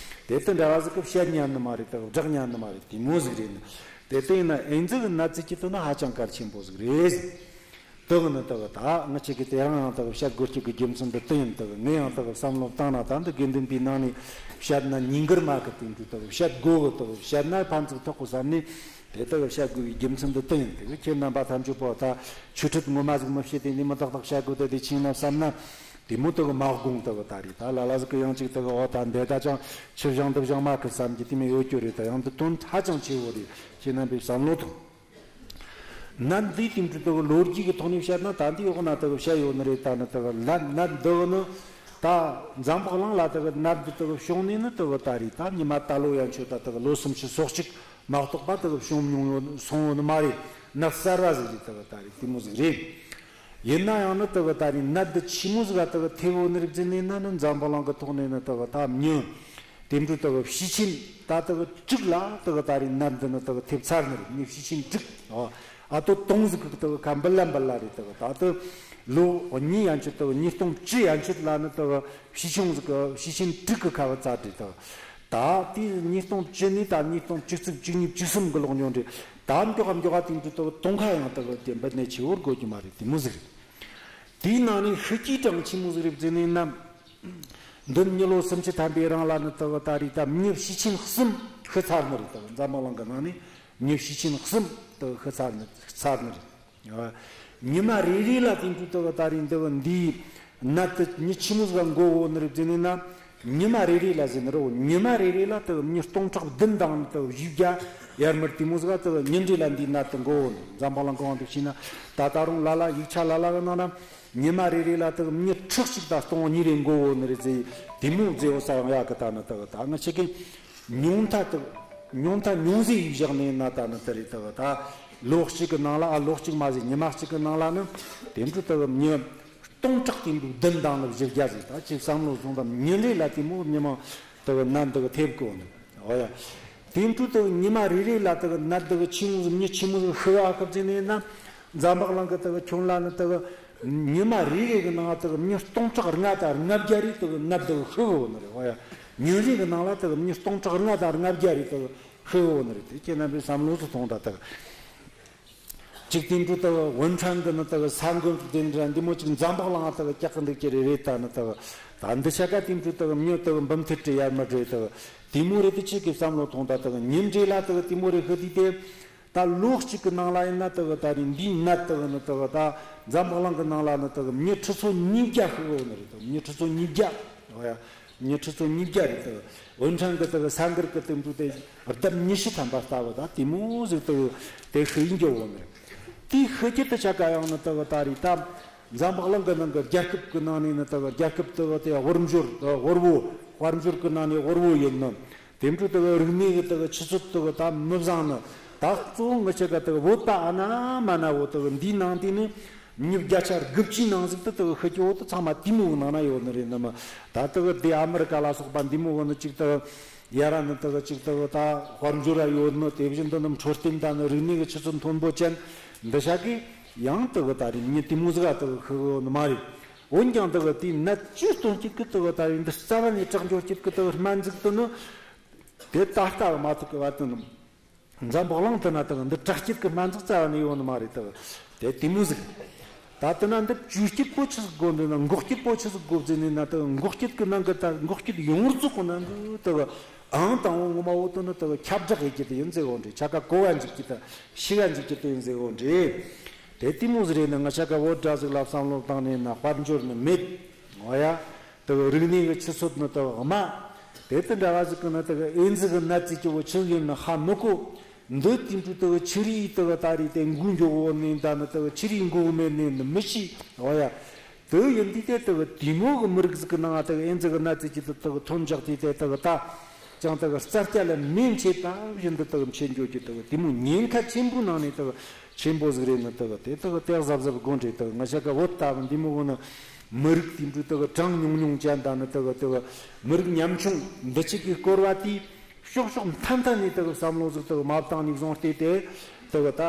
དེ་དེ་འདྲ་བ་ཟིག་གི་བཤད་ཉན་ནི་མ་རེད། དེ་གི་བསྒྲགས་ཉན་ནི་མ་རེད། དེ་མོ་ཟིག་རེད་ནི། དེ་དེ་ཡིན་ན་ཨེ་ཛི་གི་ནད་ཙི་ཅི་དུ་ན་ཧ་ཅང་གལ་ཆེན་པོ་ཟིག་རེད། དེ་གི་ནི་དེ་གི་ད་ང་ཅག་གི་དེ་རང་ཡང་དེ་གི་བཤད་དགོས་ཀྱི་གི་རྒྱུ་མཚན་འདི་དེ་ཡིན། དེ་གི་ངས་ཡང་དེ་གི་བསམ་བློ་བཏང་ན་ད་འདི་དགེ་འདུན་པའི་ནང་ནས་བཤད་ན་ཉིན་དཀར་མ་གི་དེ་འདྲ་དེ་གི་བཤད་དགོས་གི་དེ་གི་བཤད་ན་ཕན་ཚུན་ཐོགས་གི་བསམ་ནས་དེ་དེ་གི་བཤད་དགོས་པའི་རྒྱུ་མཚན་འདི་དེ་ཡིན། དེ་གི་ཁྱེད་རྣམ་པ་ཐམས་ཅད་པོ་ད་ཆོས་ཁྲིད་ངོ་མ་ཟིག་མི་བཤད་དེ་འདི་མི་ཏག་ཏག་བཤད་དགོས་དེ་དེ་ཆིང་ན་བསམ་ན་དེ་མོ་དེ་གི་མ་དགོངས། དེ་གི་ད་རེད། ད་ལ་ལ་ཟིག་གི་ཡང་ཅིག་དེ་གི་འོ་ད་འདི་ད་ཅང་ཆི་བཞང་འདི་བཞང་མ་གི་བསམ་གྱི་དེ་མོ་ཡོད་རྒྱུ་རེད། ད་ཡང་འདི་དོན་ཧ་ཅང་ཆེ་བོ་རེད། ཁྱེད་རྣམ་པས་བསམ་བློ་ཐོངས། ནད་འདི་དེ་འདྲ་དག་ལོ་རྒྱུས་ཀྱི་ཐོག་ནས་བཤད་ན་ད་འདི་འོག་ན་དག་བཤད་ཡོད་ནི་རེད། ད་ནི་དག་ནད་ནད་འདི་ནི་ད་འཛམ་བུ་གླིང་ལ་དག་ནད་འདི་དག་བྱུང་ནས་ནི་དག་ད་རེད། ད་ཉི་མ་ད་ལོ་ཡན་ཆོད་ད་དག་ལོ་སུམ་ཅུ་སོ་གཅིག་མ་གཏོགས་པ་དག་བྱུང་མྱོང་ཡོད་སོང་ཡོད་ནི་མ་རེད། ནད་གསར་བ་ཟིག་རེད། དག་ད་རེད། དེ་མོ་ཟིག་རེད། ཡིན་ན་ཡང་ནི་དག་ད་རེད། ནད་འདི་ཆི་མོ་ཟིག་ག་དག་ཐེབས་ཡོད་ནི་རེད་ཟེར་ནས་ན་ནི་འཛམ་བུ་གླིང་གི་ཐོག་ནས་ནི་དག་ད་མྱི་དེ་འདྲ་དག་བྱེ་ཆེན་ད་དག་དྲུག་ལ་དག་ད་རེད། ནད་འདི་ནི་དག་ཐེབས་ཚར་ནི་རེད། མྱི་བྱེ་ཆེན་དྲུག་ཨ་ཨ་ཏོ་སྟོང་ཟིག་གི་དག་ཁ་འབུལ་ལ་འབུལ་ལ་རེད། དག་ད་ལྟ་ལོ་གཉིས་ཡན་ཆོད་དག་ཉིས་སྟོང་བཅུ་ཡན་ཆོད་ལ་ནི་དག་བྱེ་ཆུང་ཟིག་གི་བྱེ་ཆེན་དྲུག་གི་ཁ་བ་བཙལ་རེད། དག་ད་དེ་ཉིས་སྟོང་བཅུ་ནས་ད་ཉིས་སྟོང་བཅུ་གཅིག་བཅུ་གཉིས་བཅུ་གསུམ་གི་ལོག་མྱོང་རེད། ད་མགྱོགས་མགྱོགས་དེ་འདྲ་དག་སྟོང་ཁ་ཡང་དག་དེ་འབུལ་ནས་ཆེ་བོར་དགོས་རྒྱུ་མ་རེད། དེ་མོ་ཟིག་རེད། དེའི་ནང་ནས་ཤི་སྐྱེས་གྲངས་ཆི་མོ་ཟིག་རེད་ཟེར་ནས་ན། འདི་མྱི་ལོ་སུམ་ཅུ་ཐམ་པའི་རིང་ལ་ནི་དག་ད་རེད། ད་མྱི་བྱེ་ཆེན་གསུམ་ཤི་ཚར་ནི་རེད། དག་འཛམ་བུ་གླིང་གི་ནང་ནས་མྱི་བྱེ་ཆེན་གསུམ་དག་ཤི་ཚར་ནི་ཚར་ནི་རེད། ཉི་མ་རེ་རེ་ལ་དེ་འདྲ་དག་ད་རེད། འདི་འདིའི་ནད་དེ་མྱི་ཆི་མོ་ཟིག་འགོ་འོ་ནི་རེད་ཟེར་ནས་ན། ཉི་མ་རེ་རེ་ལ་ཟེར་ནི་རེད། ཉི་མ་རེ་རེ་ལ་དག་མྱི་སྟོང་ཕྲག་བདུན་དང་ནི་དག་བཞི་བརྒྱ་ཡར་མར་དེ་མོ་ཟིག་དག་ཉིན་རེ་ལ་འདིའི་ནད་དེ་འགོ་འོ་ནི། འཛམ་བུ་གླིང་གང་དུ་ཕྱིན་ན་ད་ད་རུང་ལ་ལ་ཡིག་ཆ་ལ་ལ་གི་ནང་ན། ཉི་མ་རེ་རེ་ལ་དག་མྱི་ཁྲི་གཅིག་དང་སྟོང་གཉིས་རེ་འགོ་འོ་ནི་རེད་ཟེར། དེ་མོ་ཟེར་འོ་ས་ཡང་ཡག་གི། ད་ནི་དག་ད་ང་ཆེ་གི་ཉུང་མཐའ་དག་ཉུང་མཐའ་ཉུང་ཟད་ཡིན་བཞག་ནས་ན། ད་ནི་དེ་རེད། དག་ད་ལོ་གཅིག་གི་ནང་ལ་ཨ་ལོ་གཅིག་མ་ཟད་ཉི་མ་གཅིག་གི་ནང་ལ་ནི་དེ་འདྲ་དག་མྱི་སྟོང་ཕྲག་དེ་འདྲ་བདུན་དང་ནི་བཞི་བརྒྱ་ཟིག་ད་ཅིག་བསམ་བློ་བཟུང་དང་ཉིན་རེ་ལ་དེ་མོ་ཉི་མ་དག་ནད་འདི་གི་ཐེབས་གོ་ནི། འོ་ཡ། དེ་འཕྲོ་དེ་ཉི་མ་རེ་རེ་ལ་དེ་ནད་དེ་ཆི་མོ་ཟིག་མྱི་ཆི་མོ་ཟིག་ཤི་བ་ཁབ་ཙེ་ནས་ན། འཛམ་བུ་གླིང་གི་དེ་ཁྱོན་ལ་ནི་དེ་ཉི་མ་རེ་རེ་གི་ནང་དེ་མྱི་སྟོང་ཕྲག་ལྔ་དང་ལྔ་བརྒྱ་རེ་དེ་ནད་དེ་ཤི་གི་ཡོད་ནི་རེད། འོ་ཡ། ཉིན་རེ་གི་ནང་ལ་དེ་མྱི་སྟོང་ཕྲག་ལྔ་དང་ལྔ་བརྒྱ་རེ་དེ་ཤི་གི་ཡོད་ནི་རེད། དེ་ཁྱེད་རྣམ་པས་བསམ་བློ་ཟིག་ཐོངས་དང་དེ། གཅིག་དེ་འཕྲོ་དག་ཝུན་ཁྲང་གི་ནི་དག་ས་འགུལ་དེ་འདྲ་འདི་མོ་གཅིག་འཛམ་བུ་གླིང་དག་ཀྱག་གི་འདུག་ཀྱི་རེད། རེད། ད་ནི་དག་ད་འདི་ཆ་ག་དེ་འཕྲོ་དག་མྱི་དག་འབུམ་ཐེར་དྲུག་ཡར་མར་རེད། དག་དེ་མོ་རེད། དེ་གཅིག་གི་བསམ་བློ་ཐོངས་ད། དག་ཉིན་རེ་ལ་དག་དེ་མོ་རེ་ཤི་དུས་དེ་ད་ལོ་གཅིག་གི་ནང་ལ་ཡིན་ན་དག་ད་རེད། འདིའི་ནད་དག་ནི་དག་ད་འཛམ་བུ་གླིང་གི་ནང་ལ་ནི་དག་མྱི་ཁྲི་ཚོ་ཉིས་བརྒྱ་ཤི་གི་ཡོད་ནི་རེད། དག་མྱི་ཁྲི་ཚོ་ཉིས་བརྒྱ། འོ་ཡ། མྱི་ཁྲི་ཚོ་ཉིས་བརྒྱ་རེད། དེ་ཝུན་ཁྲང་གི་དེ་ས་འགུལ་གི་དེ་འདྲ་དེ་ལྡབ་ཉི་ཤུ་ཐམ་པ་ལྟ་བུ་ད་དེ་མོ་ཟིག་དེ་དེ་ཤི་ཡིན་རྒྱུ་བོ་མེད། དེ་ཤི་རྒྱུ་དེ་ཆ་ག་ཡང་ནི་དེ་ད་རེད། ད་འཛམ་བུ་གླིང་གི་ནང་གི་རྒྱལ་ཁབ་གི་ནང་ནས་ནི་དེ་རྒྱལ་ཁབ་དེ་དེ་དབུལ་འབྱོར་དེ་དབུལ་བོ། དཔལ་འབྱོར་གི་ནང་ནས་དབུལ་བོ་ཡིན་ནི། དེ་འཕྲོ་དེ་རིག་གནས་གི་དེ་ཆུ་ཚད་དེ་ད་མི་བཟང་ནི། ད་གཙོ་བོ་ངི་ཆ་ག་དེ་བོད་པ་ཨ་ན་མ་ན་བོ་དེ་འདིའི་ནང་དེ་ནི། མྱི་བརྒྱ་ཆ་དགུ་བཅུའི་ནང་ཟིག་ཏུ་དག་ཤི་རྒྱུ་བོ་དེ་ཚང་མ་དེ་མོ་གི་ནང་ན་ཡོད་ནི་རེད། ནི་མ་ད་དག་དེ་ཨ་མི་རི་ཀ་ལ་སོགས་པ་འདི་མོ་གི་ནི་གཅིག་དག་ཡ་ར་ནི་དག་གཅིག་དག་ད་དཔལ་འབྱོར་ར་ཡོད་ནི། དེ་བཞིན་དུ་ནི་འཕྲོད་བསྟེན་དང་ནི་རིག་གནས་ཀྱི་ཆུ་ཚད་མཐོན་པོ་ཅན་འདི་ཤ་གི་ཡང་དག་ད་རེད། མྱི་དེ་མོ་ཟིག་ག་དག་ཤི་གི་ཡོད་ནི་མ་རེད། འོན་ཀྱང་དག་དེའི་ནད་བཅོས་གཏོང་བྱེད་ཀྱི་དག་ད་རེད། འདི་རྩ་བ་ནས་དྲག་འགྱོ་བྱེད་ཀྱི་དག་སྨན་ཟིག་ཏུ་ནི་དེ་ད་ལྟ་བ་མ་ཐུག་གི་བར་དུ་ནི། འཛམ་བུ་གླིང་དེ་ན་དག་འདི་དྲག་སྐྱེད་ཀྱི་སྨན་རྩིས་རྩ་བ་ནས་ཡོད་ནི་མ་རེད། དག་དེ་དེ་མོ་ཟིག་ད་དེ་ན་འདི་བཅོས་སྐྱེད་པོ་ཆི་ཟིག་དགོས། འདི་ན་འགོག་སྐྱེད་པོ་ཆི་ཟིག་དགོས་ཟེར་ནས་ན། དག་འགོག་སྐྱེད་ཀྱི་ནང་གི་ད་འགོག་སྐྱེད་ཡོངས་རྫོགས་ཀྱི་ནང་གི་དག་ཨང་དང་པོ་ངོ་མ་བོ་དེ་ནི་དག་ཁྱབ་བསྒྲགས་ཡེད་རྒྱུ་དེ་ཡིན་ཟེར་བོ་འདྲ། ཆ་ག་གོ་བ་འཇུག་རྒྱུ་དང་ཤེས་བ་འཇུག་རྒྱུ་དེ་ཡིན་ཟེར་བོ་འདྲ། དེ་དེ་མོ་ཟིག་རེད། ནི་ང་ཆ་ག་བོད་འདྲ་ཟིག་ལ་བསམ་བློ་བཏང་ནས་ན་དཔལ་འབྱོར་ནི་མེད། འོ་ཡ། དེ་གི་རིག་གནས་ཀྱི་ཆུ་ཚད་ནི་དེ་གི་དམའ། དེ་དེ་འདྲ་བ་ཟིག་གི་ནི་དེ་གི་ཨེ་ཛི་གི་ནད་ཙི་ཅི་བོ་ཆི་ཡིན་ནི་ཧ་མི་གོ། འདི་དེ་འདྲ་དེ་གི་ཆི་རིགས་དེ་གི་ད་རེས་དེ་འགོ་འཇོག་འོ་ནི་ད་ནི་དེ་གི་ཆི་རིགས་འགོ་མེད་ནི་ནི་མི་ཤེས། འོ་ཡ། དེ་ཡིན་དུས་དེ་དེ་གི་དེ་མོ་གི་མི་རིགས་ཟིག་གི་ནང་དེ་གི་ཨེ་ཛི་གི་ནད་ཙི་ཅི་དེ་དེ་གི་ཐོན་འཇགས་དུས་དེ་དེ་གི་ད་ཅང་དེ་གི་རྩྭ་སྐྱ་ལ་མེ་མཆེད་པ་བཞིན་དུ་དེ་གི་མཆེད་འགྱོ་རྒྱུ་དེ་གི་དེ་མོ་ཉེན་ཁ་ཆེན་པོའི་ནང་ནས་དེ་གི་ཆེན་པོ་ཟིག་རེད། ནི་དེ་གི་དེ་དེ་གི་དེ་གཟབ་གཟབ་དགོས་འདྲ། དེ་གི་ང་ཆ་ག་བོད་ལྟ་བུ་འདི་མོ་གི་ནི། མི་རིགས་དེ་འདྲ་དེ་གི་གྲངས་ཉུང་ཉུང་ཅན་དང་ནི་དེ་གི་དེ་གི་མི་རིགས་ཉམ་ཆུང་འདི་གཅིག་གི་སྐོར་བ་དེ་ ཕྱོགས་ཕྱོགས་མཐའ་མཐའ་ནས་དག་བསམ་བློ་ཟིག་དག་མ་བཏང་ནས་བཟུང་སྟེ་དེ་དག་ད་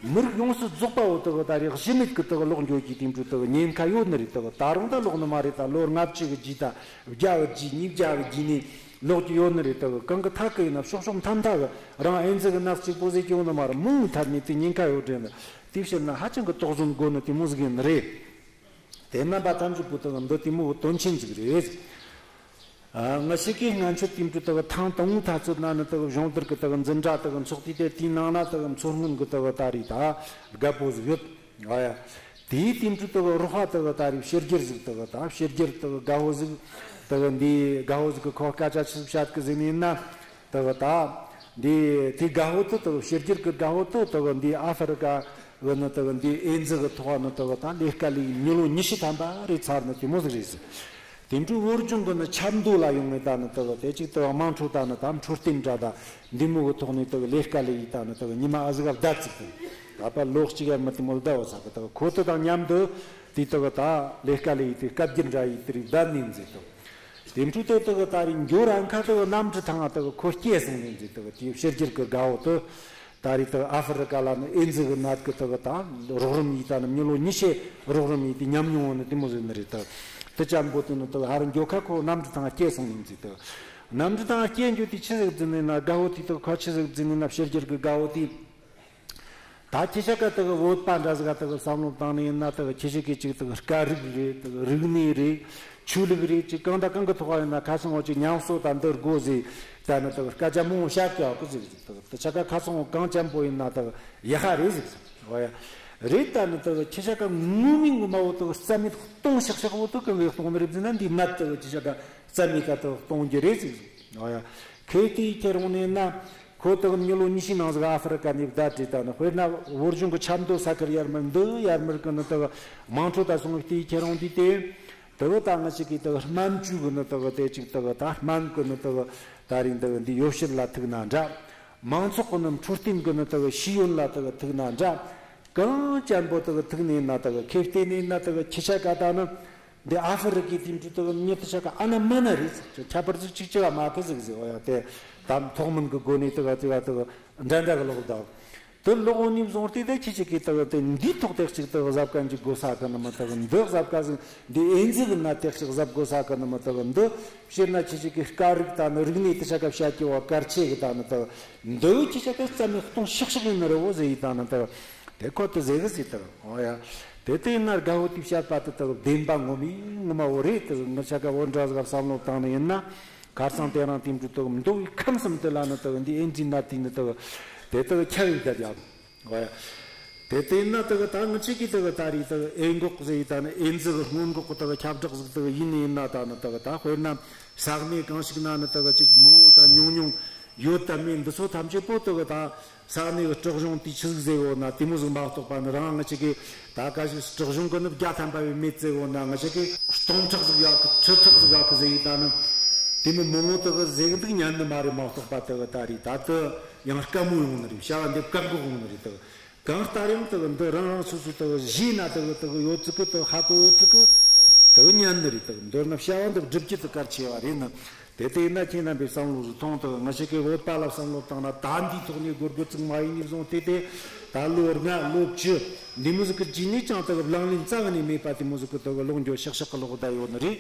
མི་རིགས་ཡོངས་སུ་རྫོགས་པ་བོ་དག་ད་རེས་གཞི་མེད་ཀྱི་དག་ལོག་འགྱོ་གི་དེ་འདྲ་དག་ཉེན་ཁ་ཡོད་ནི་རེད། དག་ད་རུང་ད་ལོག་ནི་མ་རེད། ད་ལོ་ལྔ་བཅུ་གི་རྗེས་ད་བརྒྱ་གི་རྗེས་ཉིས་བརྒྱ་གི་རྗེས་ནས་ལོག་གི་ཡོད་ནི་རེད། དག་གང་གི་ཐད་ཀ་ཡིན་ན་ཕྱོགས་ཕྱོགས་མཐའ་མཐའ་གི་རང་ཨེ་ཛི་གི་ནད་གཅིག་པོ་ཟིག་གི་ཡོད་ནི་མ་རེད། མང་ཐད་ནས་དེ་ཉེན་ཁ་ཡོད་དྲན་ནི་དེ་བཤད་ན་ཧ་ཅང་གི་དོགས་ཟོན་དགོས་ནི་དེ་མོ་ཟིག་ཡིན་ནི་རེད། དེ་རྣམ་པ་ཐམས་ཅད་པོ་དག་འདི་དེ་མོ་དོན་ཆེན་ཟིག་རེད། ཨ། ང་ཞིག་གིས་སྔ་ཕྱིར་དེ་འདྲ་དག་ཐེངས་དང་པོའི་ཐ་ཚོད་ན་ནི་དག་སྦྱོང་བརྡར་གི་དག་འཛིན་གྲྭ་དག་འཚོགས་དུས་དེ་དེའི་ནང་ན་དག་མཚོ་སྔོན་གི་དག་ད་རེས་ད་རྒད་པོ་ཟིག་ཡོད། ཨ་ཡ། དེའི་དེ་འདྲ་དག་རོགས་པ་དག་ད་རེས་ཕྱི་རྒྱལ་ཟིག་དག་ད་ཕྱི་རྒྱལ་དག་རྒད་པོ་ཟིག་དག་འདི་རྒད་པོ་ཟིག་གི་ཁོ་སྐད་ཆ་ཆི་ཟིག་བཤད་གི་ཟིག་ནི་ཡིན་ན། དག་ད། འདི་དེ་རྒད་པོ་དེ་དག་ཕྱི་རྒྱལ་གི་རྒད་པོ་དེ་དག་འདི་ཨ་ཧྥེ་རི་ཀ་གི་ནི་དག་འདི་ཨེ་ཛི་གི་ཐོག་ནི་དག་ད་ལས་ཀ་ལས་མི་ལོ་ཉི་ཤུ་ཐམ་པ་རེད་ཚར་ནི་དེ་མོ་ཟིག་རེད་ཟེར། དེ་འཕྲོ་བོད་ལྗོངས་གི་ནི་ཆབ་མདོ་ལ་ཡོང་ངེ་ད་ནི་དག་དེ་གཅིག་དག་དམངས་ཁྲོད་ད་ནི་ད་འཕྲོད་བསྟེན་འདྲ་ད་འདི་མོ་གི་ཐོག་ནས་དག་ལས་ཀ་ལས་ཡི་ད་ནི་དག་ཉི་མ་ཨ་ཟིག་ག་བསྡད་ཚིག་དག་ད་པ་ལོ་གཅིག་ཡར་མར་དེ་མོ་བསྡད་བ་ས་གི་དག་ཁོ་དེ་དང་མཉམ་དུ་དེ་དག་ད་ལས་ཀ་ལས་ཡི་དེ་སྐབས་བརྒྱད་འདྲ་ཡི་དེ་རིགས་བསྡད་ནས་མཛད་དོ། དེ་འཕྲོ་དེ་དག་ད་རེས་འགྱོ་ར་ཁ་དག་གནམ་གྲུ་ཐང་དག་ཁོ་སྐྱེལ་སོང་ནས་མཛད་དག་དེ་ཕྱི་རྒྱལ་གི་རྒད་པོ་དེ་ད་རེས་དག་ཨ་ཧྥེ་རི་ཀ་ལ་ནི་ཨེ་ཛི་གི་ནད་གི་དག་ད་རོགས་རམ་ཡིས་ད་ནི་མི་ལོ་ཉི་ཤུ་རོགས་རམ་ཡིས་དེ་ཉམས་མྱོང་བོ་ནི་དེ་མོ་ཟིག་ནི་རེད། དག་དེ་ཅན་པོ་དེ་ནི་དག་ཧ་ར་འགྱོ་ཁ་ཁོ་གནམ་གྲུ་ཐང་སྐྱེལ་སོང་ནས་མཛད་དག་གནམ་གྲུ་ཐང་སྐྱེལ་འགྱོ་དེ་ཆི་ཟིག་བརྫིས་ནི་ན་རྒད་པོ་དེ་དག་ཁོ་ཆི་ཟིག་བརྫིས་ནི་ན་ཕྱི་རྒྱལ་གི་རྒད་པོ་དེ། ད་ཁྱེད་ཆ་ག་དག་བོད་པ་འདྲ་ཟིག་ག་དག་བསམ་བློ་བཏང་ནས་ཡིན་ན་དག་ཁྱེད་ཆ་གི་ཅིག་དག་སྐད་རིགས་རེད། དག་རིག་གནས་རེད། ཆོས་ལུགས་རེད། ཅིག་གང་དང་གང་གི་ཐོག་ཡིན་ན་ཁ་སང་འོ་ཅིག་ཉམས་གསོ་དང་འདི་དགོས་ཟིག་ད་ནི་དག་སྐད་ཆ་མང་བོ་བཤད་ཀྱི་ཡོད་གི་ཟིག་དག་དེ་ཆ་ག་ཁ་སང་འོ་གང་ཅན་པོ་ཡིན་ན་དག་ཡག་ཧ་རེད་ཟིག་འོ་ཡ། རེད། ད་ནི་དག་ཁྱེད་ཆ་ག་ངོ་མའི་ངོ་མ་བོ་དག་རྩ་མེད་གཏོང་ཤག་ཤག་བོ་དག་གང་གི་གཏོང་ནི་རེད་ཟེར་ན་འདི་ནད་དག་ཁྱེད་ཆ་ག་རྩ་མེད་ཀ་དག་གཏོང་རྒྱུ་རེད་ཟིག་འོ་ཡ། ཁོས་དེའི་ཁྱེར་འོང་ནས་ན། ཁོ་དག་མི་ལོ་ཉི་ཤུའི་ནང་ཟིག་ཨ་ཧྥེ་རི་ཀ་ནས་བསྡད་བྲིས་ད་ནི་དཔེར་ན་བོད་ལྗོངས་ཀྱི་ཆབ་མདོ་ས་ཁུལ་ཡར་མར་འདི་ཡར་མར་གི་ནི་དག་དམངས་ཁྲོད་ད་སོང་དེའི་ཁྱེར་འོང་དུས་དེ། དག་ད་ང་ཞིག་གིས་དག་སྨན་བཅོས་གི་ནི་དག་དེ་ཅིག་དག་ད་སྨན་གི་ནི་དག་ད་རིང་དག་འདི་ཡོ་བྱད་ལ་ཐུག་ན་འདྲ། མང་ཚོགས་གི་ནི་འཕྲོད་བསྟེན་གི་ནི་དག་ཤེས་ཡོན་ལ་དག་ཐུག་ན་འདྲ། གང་ཅན་པོ་དག་ཐུག་ནས་ན་དག་ཁེ་བལྟས་ནས་ན་དག་ཁྱེད་ཆ་ག་ད་ནི། འདི་ཨ་ཧྥེ་རི་ཀའི་དེ་འདྲ་དག་མྱི་དེ་ཆ་ག་ཨ་ན་མ་ན་རེད་ཟེར། ཁྱད་པར་ཟིག་ཅིག་ཅི་བ་མ་གི་ཟིག་ཟེར་བ་ཡ། དེ་དམ་ཐོག་མིན་གི་སྒོ་ནས་དག་དེ་བ་དག་འདྲ་འདྲ་གི་ལོག་ད། དེ་ལོག་འོང་ནས་བཟུང་སྟེ་དེ་ཁྱེད་ཅིག་གིས་དག་དེ་འདིའི་ཐོག་དེ་གཅིག་དག་གཟབ་ཀ་འཇུག་དགོས་ས་གི་ནི་མི་དག་འདི་གཟབ་ཀ་ཟིག་འདི་ཨེ་ཛི་གི་ནད་དེ་གཅིག་གཟབ་དགོས་ས་གི་ནི་མི་དག་འདི་ཕྱིར་ན་ཁྱེད་ཅིག་གིས་སྐད་རིགས་ད་ནི་རིག་གནས་དེ་ཆ་ག་བཤད་ཀྱི་བ་གལ་ཆེ་གི་ད་ནི་དག་འདི་ཁྱེད་ཆ་ག་རྩ་མེད་གཏོང་ཤག་ཤག་ཡིན་ནི་རེད་བོ་ཟེར་ཡི་ད་ནི་དག་དེ་ཁོ་དེ་ཟེར་གི་ཟེར་དག་འོ་ཡ། དེ་ལྟ་ཡིན་ན་རྒད་པོ་དེས་བཤད་པ་དེ་དག་བདེན་པ་ངོ་མའི་ངོ་མ་བོ་རེད། དེ་ངི་ཆ་ག་བོ་འདྲ་ཟིག་བསམ་བློ་བཏང་ནི་ཡིན་ན། ཁ་སང་དེ་རིང་དེ་འདྲ་དག་མདོ་བའི་ཁམས་གསུམ་དེ་ལ་ནི་དག་འདི་ཨེ་ཛི་ནད་དེ་ནི་དག་དེ་དག་ཁྱབ་ཡོད་ད་ཡ། འོ་ཡ། དེ་ལྟ་ཡིན་ན་དག་ད་ངི་ཆ་གིས་དག་ད་རེས་དག་ཨེ་འགོག་ཟེར་ཡི་ད་ནི་ཨེ་ཛི་གི་སྔོན་འགོག་གི་དག་ཁྱབ་བསྒྲགས་ཟིག་དག་ཡིན་ནི་ཡིན་ན་ད་ནི་དག་ད་དཔེར་ན་ས་གནས་གང་ཞིག་ན་ནི་དག་ཅིག་མང་བོ་ད་ཉུང་ཉུང་ཡོད་ད་མེད་འདི་ཚོ་ཐམས་ཅད་པོ་དག་ད། ས་གནས་ཀྱི་སྲིད་གཞུང་དེས་ཆི་ཟིག་ཟེར་ཡོད་ན་དེ་མོ་ཟིག་མ་གཏོགས་པ་ནི། རང་ང་ཅག་གིས་ད་ག་ཞིག་སྲིད་གཞུང་གིས་ནི་བརྒྱ་ཐམ་པ་བས་མེད་ཟེར་ཡོད་ན་ང་ཅག་གིས་སྟོང་ཕྲག་ཟིག་ཡག་གི་ཁྲི་ཕྲག་ཟིག་ཡག་གི་ཟེར་ཡི་ད་ནི། དེ་མོ་མང་བོ་དག་ཟེར་གི་འདུག་ཉན་ནི་མ་རེད་མ་གཏོགས་པ། དག་ད་རེས་ད་དུ་ཡང་དཀའ་མོ་ཡོང་ནི་རེད། བྱ་བ་འདི་བཀག་འགོག་ཡོང་ནི་རེད། དག་གང་ལྟར་ཡང་དག་འདི་རང་རང་སོ་སོ་དག་གཞས་ན་དག་དག་ཡོད་ཚིག་གི་དག་ཧ་གོ་ཡོད་ཚིག་གི་དག་ཉན་ནི་རེད། དག་མདོར་ན་བྱ་བ་འདི་སྒྲུབ་རྒྱུ་དེ་གལ་ཆེ་བ་རེད་ནི། དེ་ལྟ་ཡིན་ན་ཁྱེད་རྣམ་པས་བསམ་བློ་ཟིག་ཐོངས་དང་། ང་ཅག་གི་བོད་པ་ལ་བསམ་བློ་བཏང་ན་ད་འདིའི་ཐོག་ནས་སྒོར་སྒོར་ཚིག་མ་ཡིན་ནས་བཟུང་སྟེ་དེ་ད་ལོ་ལྔ་ལོ་བཅུ་འདི་མོ་ཟིག་གི་རྗེས་ནས་ཀྱང་དག་ལག་ལེན་རྩ་བ་ནས་མེད་པ་དེ་མོ་ཟིག་གི་དག་ལོག་འགྱོ་ཤག་ཤག་གི་ལོག་བསྡད་ཡོད་ནི་རེད།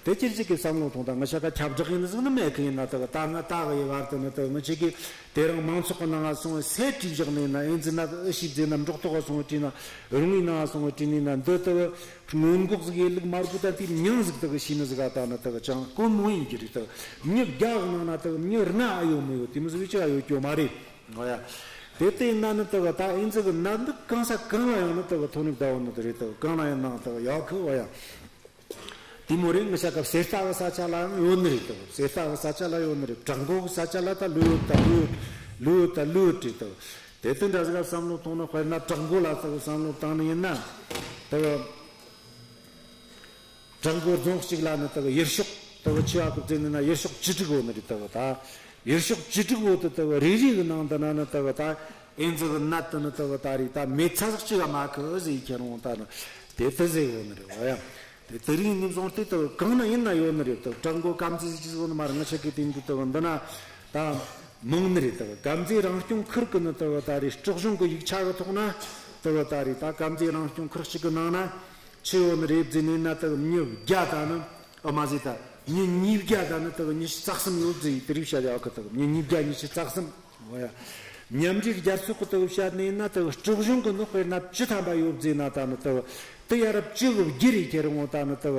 དེ་ཁྱེད་ཅག་གིས་བསམ་བློ་ཐོངས་དང་། ང་ཅག་ག་ཁྱབ་བསྒྲགས་ཡིན་ཟིག་ནི་མེད་གི་ཡིན་ན་དག་ད་ང་ད་གི་ཡི་བར་དུ་ནི་དག་ང་ཅག་གིས་དེ་རིང་མང་ཚོགས་ཀྱི་ནང་ང་སོང་བའི་སེ་བྲིས་བཞག་ནས་ན། ཨེ་ཙི་ན་ཨི་ཤིབ་ཟེར་ན་འབྲོག་ཐོག་ག་སོང་བའི་བྲིས་ན། རོང་བའི་ནང་ང་སོང་བའི་བྲིས་ནས་ན་འདི་དག་སྔོན་འགོག་ཟིག་ཡེ་ལུགས་མ་དགོས་ད་དེ་མྱིང་ཟིག་དག་ཤེས་ནི་ཟིག་ག་ད་ནི་དག་ཅང་དཀོན་མོ་ཡིན་གྱི་རེད། དག་མྱི་བརྒྱ་གི་ནང་ན་དག་མྱི་ལྔ་ཨེ་ཡོད་མི་ཡོད་དེ་མོ་ཟིག་ཅིག་ཨེ་ཡོད་རྒྱུ་མ་རེད། འོ་ཡ། དེ་ལྟ་ཡིན་ན་ནི་དག་ད་ཨེ་ཙི་གི་ནད་འདི་གང་ས་གང་ལ་ཡང་ནི་དག་ཐོན་ནི་བསྡད་ཡོད་ནི་དེ་རེད། དག་གང་ལ་ཡང་ནང་དག་ཡོད་གི། འོ་ཡ། དེ་མོ་རེད། ང་ཅག་ག་གསེར་རྟ་གི་ས་ཆ་ལ་ཡང་ཡོད་ནི་རེད། དག་གསེར་རྟ་གི་ས་ཆ་ལ་ཡོད་ནི་རེད། བྲག་འགོ་གི་ས་ཆ་ལ་ད་ལོས་ཡོད་ད་ལོས་ཡོད་ལོས་ཡོད་ད་ལོས་ཡོད་རེད། དག་དེ་ལྟ་འདྲ་ཟིག་ག་བསམ་བློ་ཐོངས་ན། དཔེར་ན་བྲག་འགོ་ལ་དག་བསམ་བློ་བཏང་ནི་ཡིན་ན་དག་བྲག་འགོ་རྫོང་གཅིག་ལ་ནི་དག་ཡུལ་ཤོག་དག་ཆེ་བ་གི་བརྩིས་ནི་ན་ཡུལ་ཤོག་བཅུ་དྲུག་ཡོད་ནི་རེད། དག་ད་ཡུལ་ཤོག་བཅུ་དྲུག་བོ་དེ་དག་རེ་རེ་གི་ནང་དུ་ན་ནི་དག་ད་ཨེ་ཙི་གི་ནད་དེ་ནི་དག་ད་རེད་ད་མེད་ཚ་ཟིག་ཅིག་ག་མེད་གི་ཟེར་ཁྱེར་འོང་ད་ནི་དེ་ལྟ་ཟེར་ཡོད་ནི་རེད། འོ་ཡ། དེ་དེ་རིང་ནས་བཟུང་སྟེ་དག་གང་ན་ཡིན་ན་ཡོད་ནི་རེད། དག་བྲག་འགོ་སྐམ་རྩི་ཟིག་ཅིག་ཟེར་ནི་མ་རེད། ང་ཅག་གི་དེ་འདི་དག་འདི་ན་ ད་མང་ནི་རེད། དག་དཀར་མཛེས་རང་སྐྱོང་ཁུལ་གི་ནི་དག་ད་རེས་སྲིད་གཞུང་གི་ཡིག་ཆ་གི་ཐོག་ན་དག་ད་རེས་ད་དཀར་མཛེས་རང་སྐྱོང་ཁུལ་གཅིག་གི་ནང་ན་ཆི་ཡོད་ནི་རེད་ཟེར་ནས་ན། དག་མི་བརྒྱ་ད་ནི། ཨ་མ་ཟེར། ད་མི་ཉིས་བརྒྱ་ད་ནི་དག་ཉི་ཤུ་རྩ་གསུམ་ཡོད་ཟེར་དེ་རིགས་བཤད་ཡག་གི། དག་མི་ཉིས་བརྒྱ་ཉི་ཤུ་རྩ་གསུམ། འོ་ཡ། མཉམ་འབྲེལ་རྒྱལ་ཚོགས་ཀྱི་དག་བཤད་ནས་ན། དག་སྲིད་གཞུང་གི་ནི་དཔེར་ན་བཅུ་ཐམ་པ་ཡོད་ཟེར་ན་ད་ནི་དག་དེ་ཡར་བཅུ་གི་བསྒྱུར་རེ་ཁྱེར་འོང་ད་ནི་དག་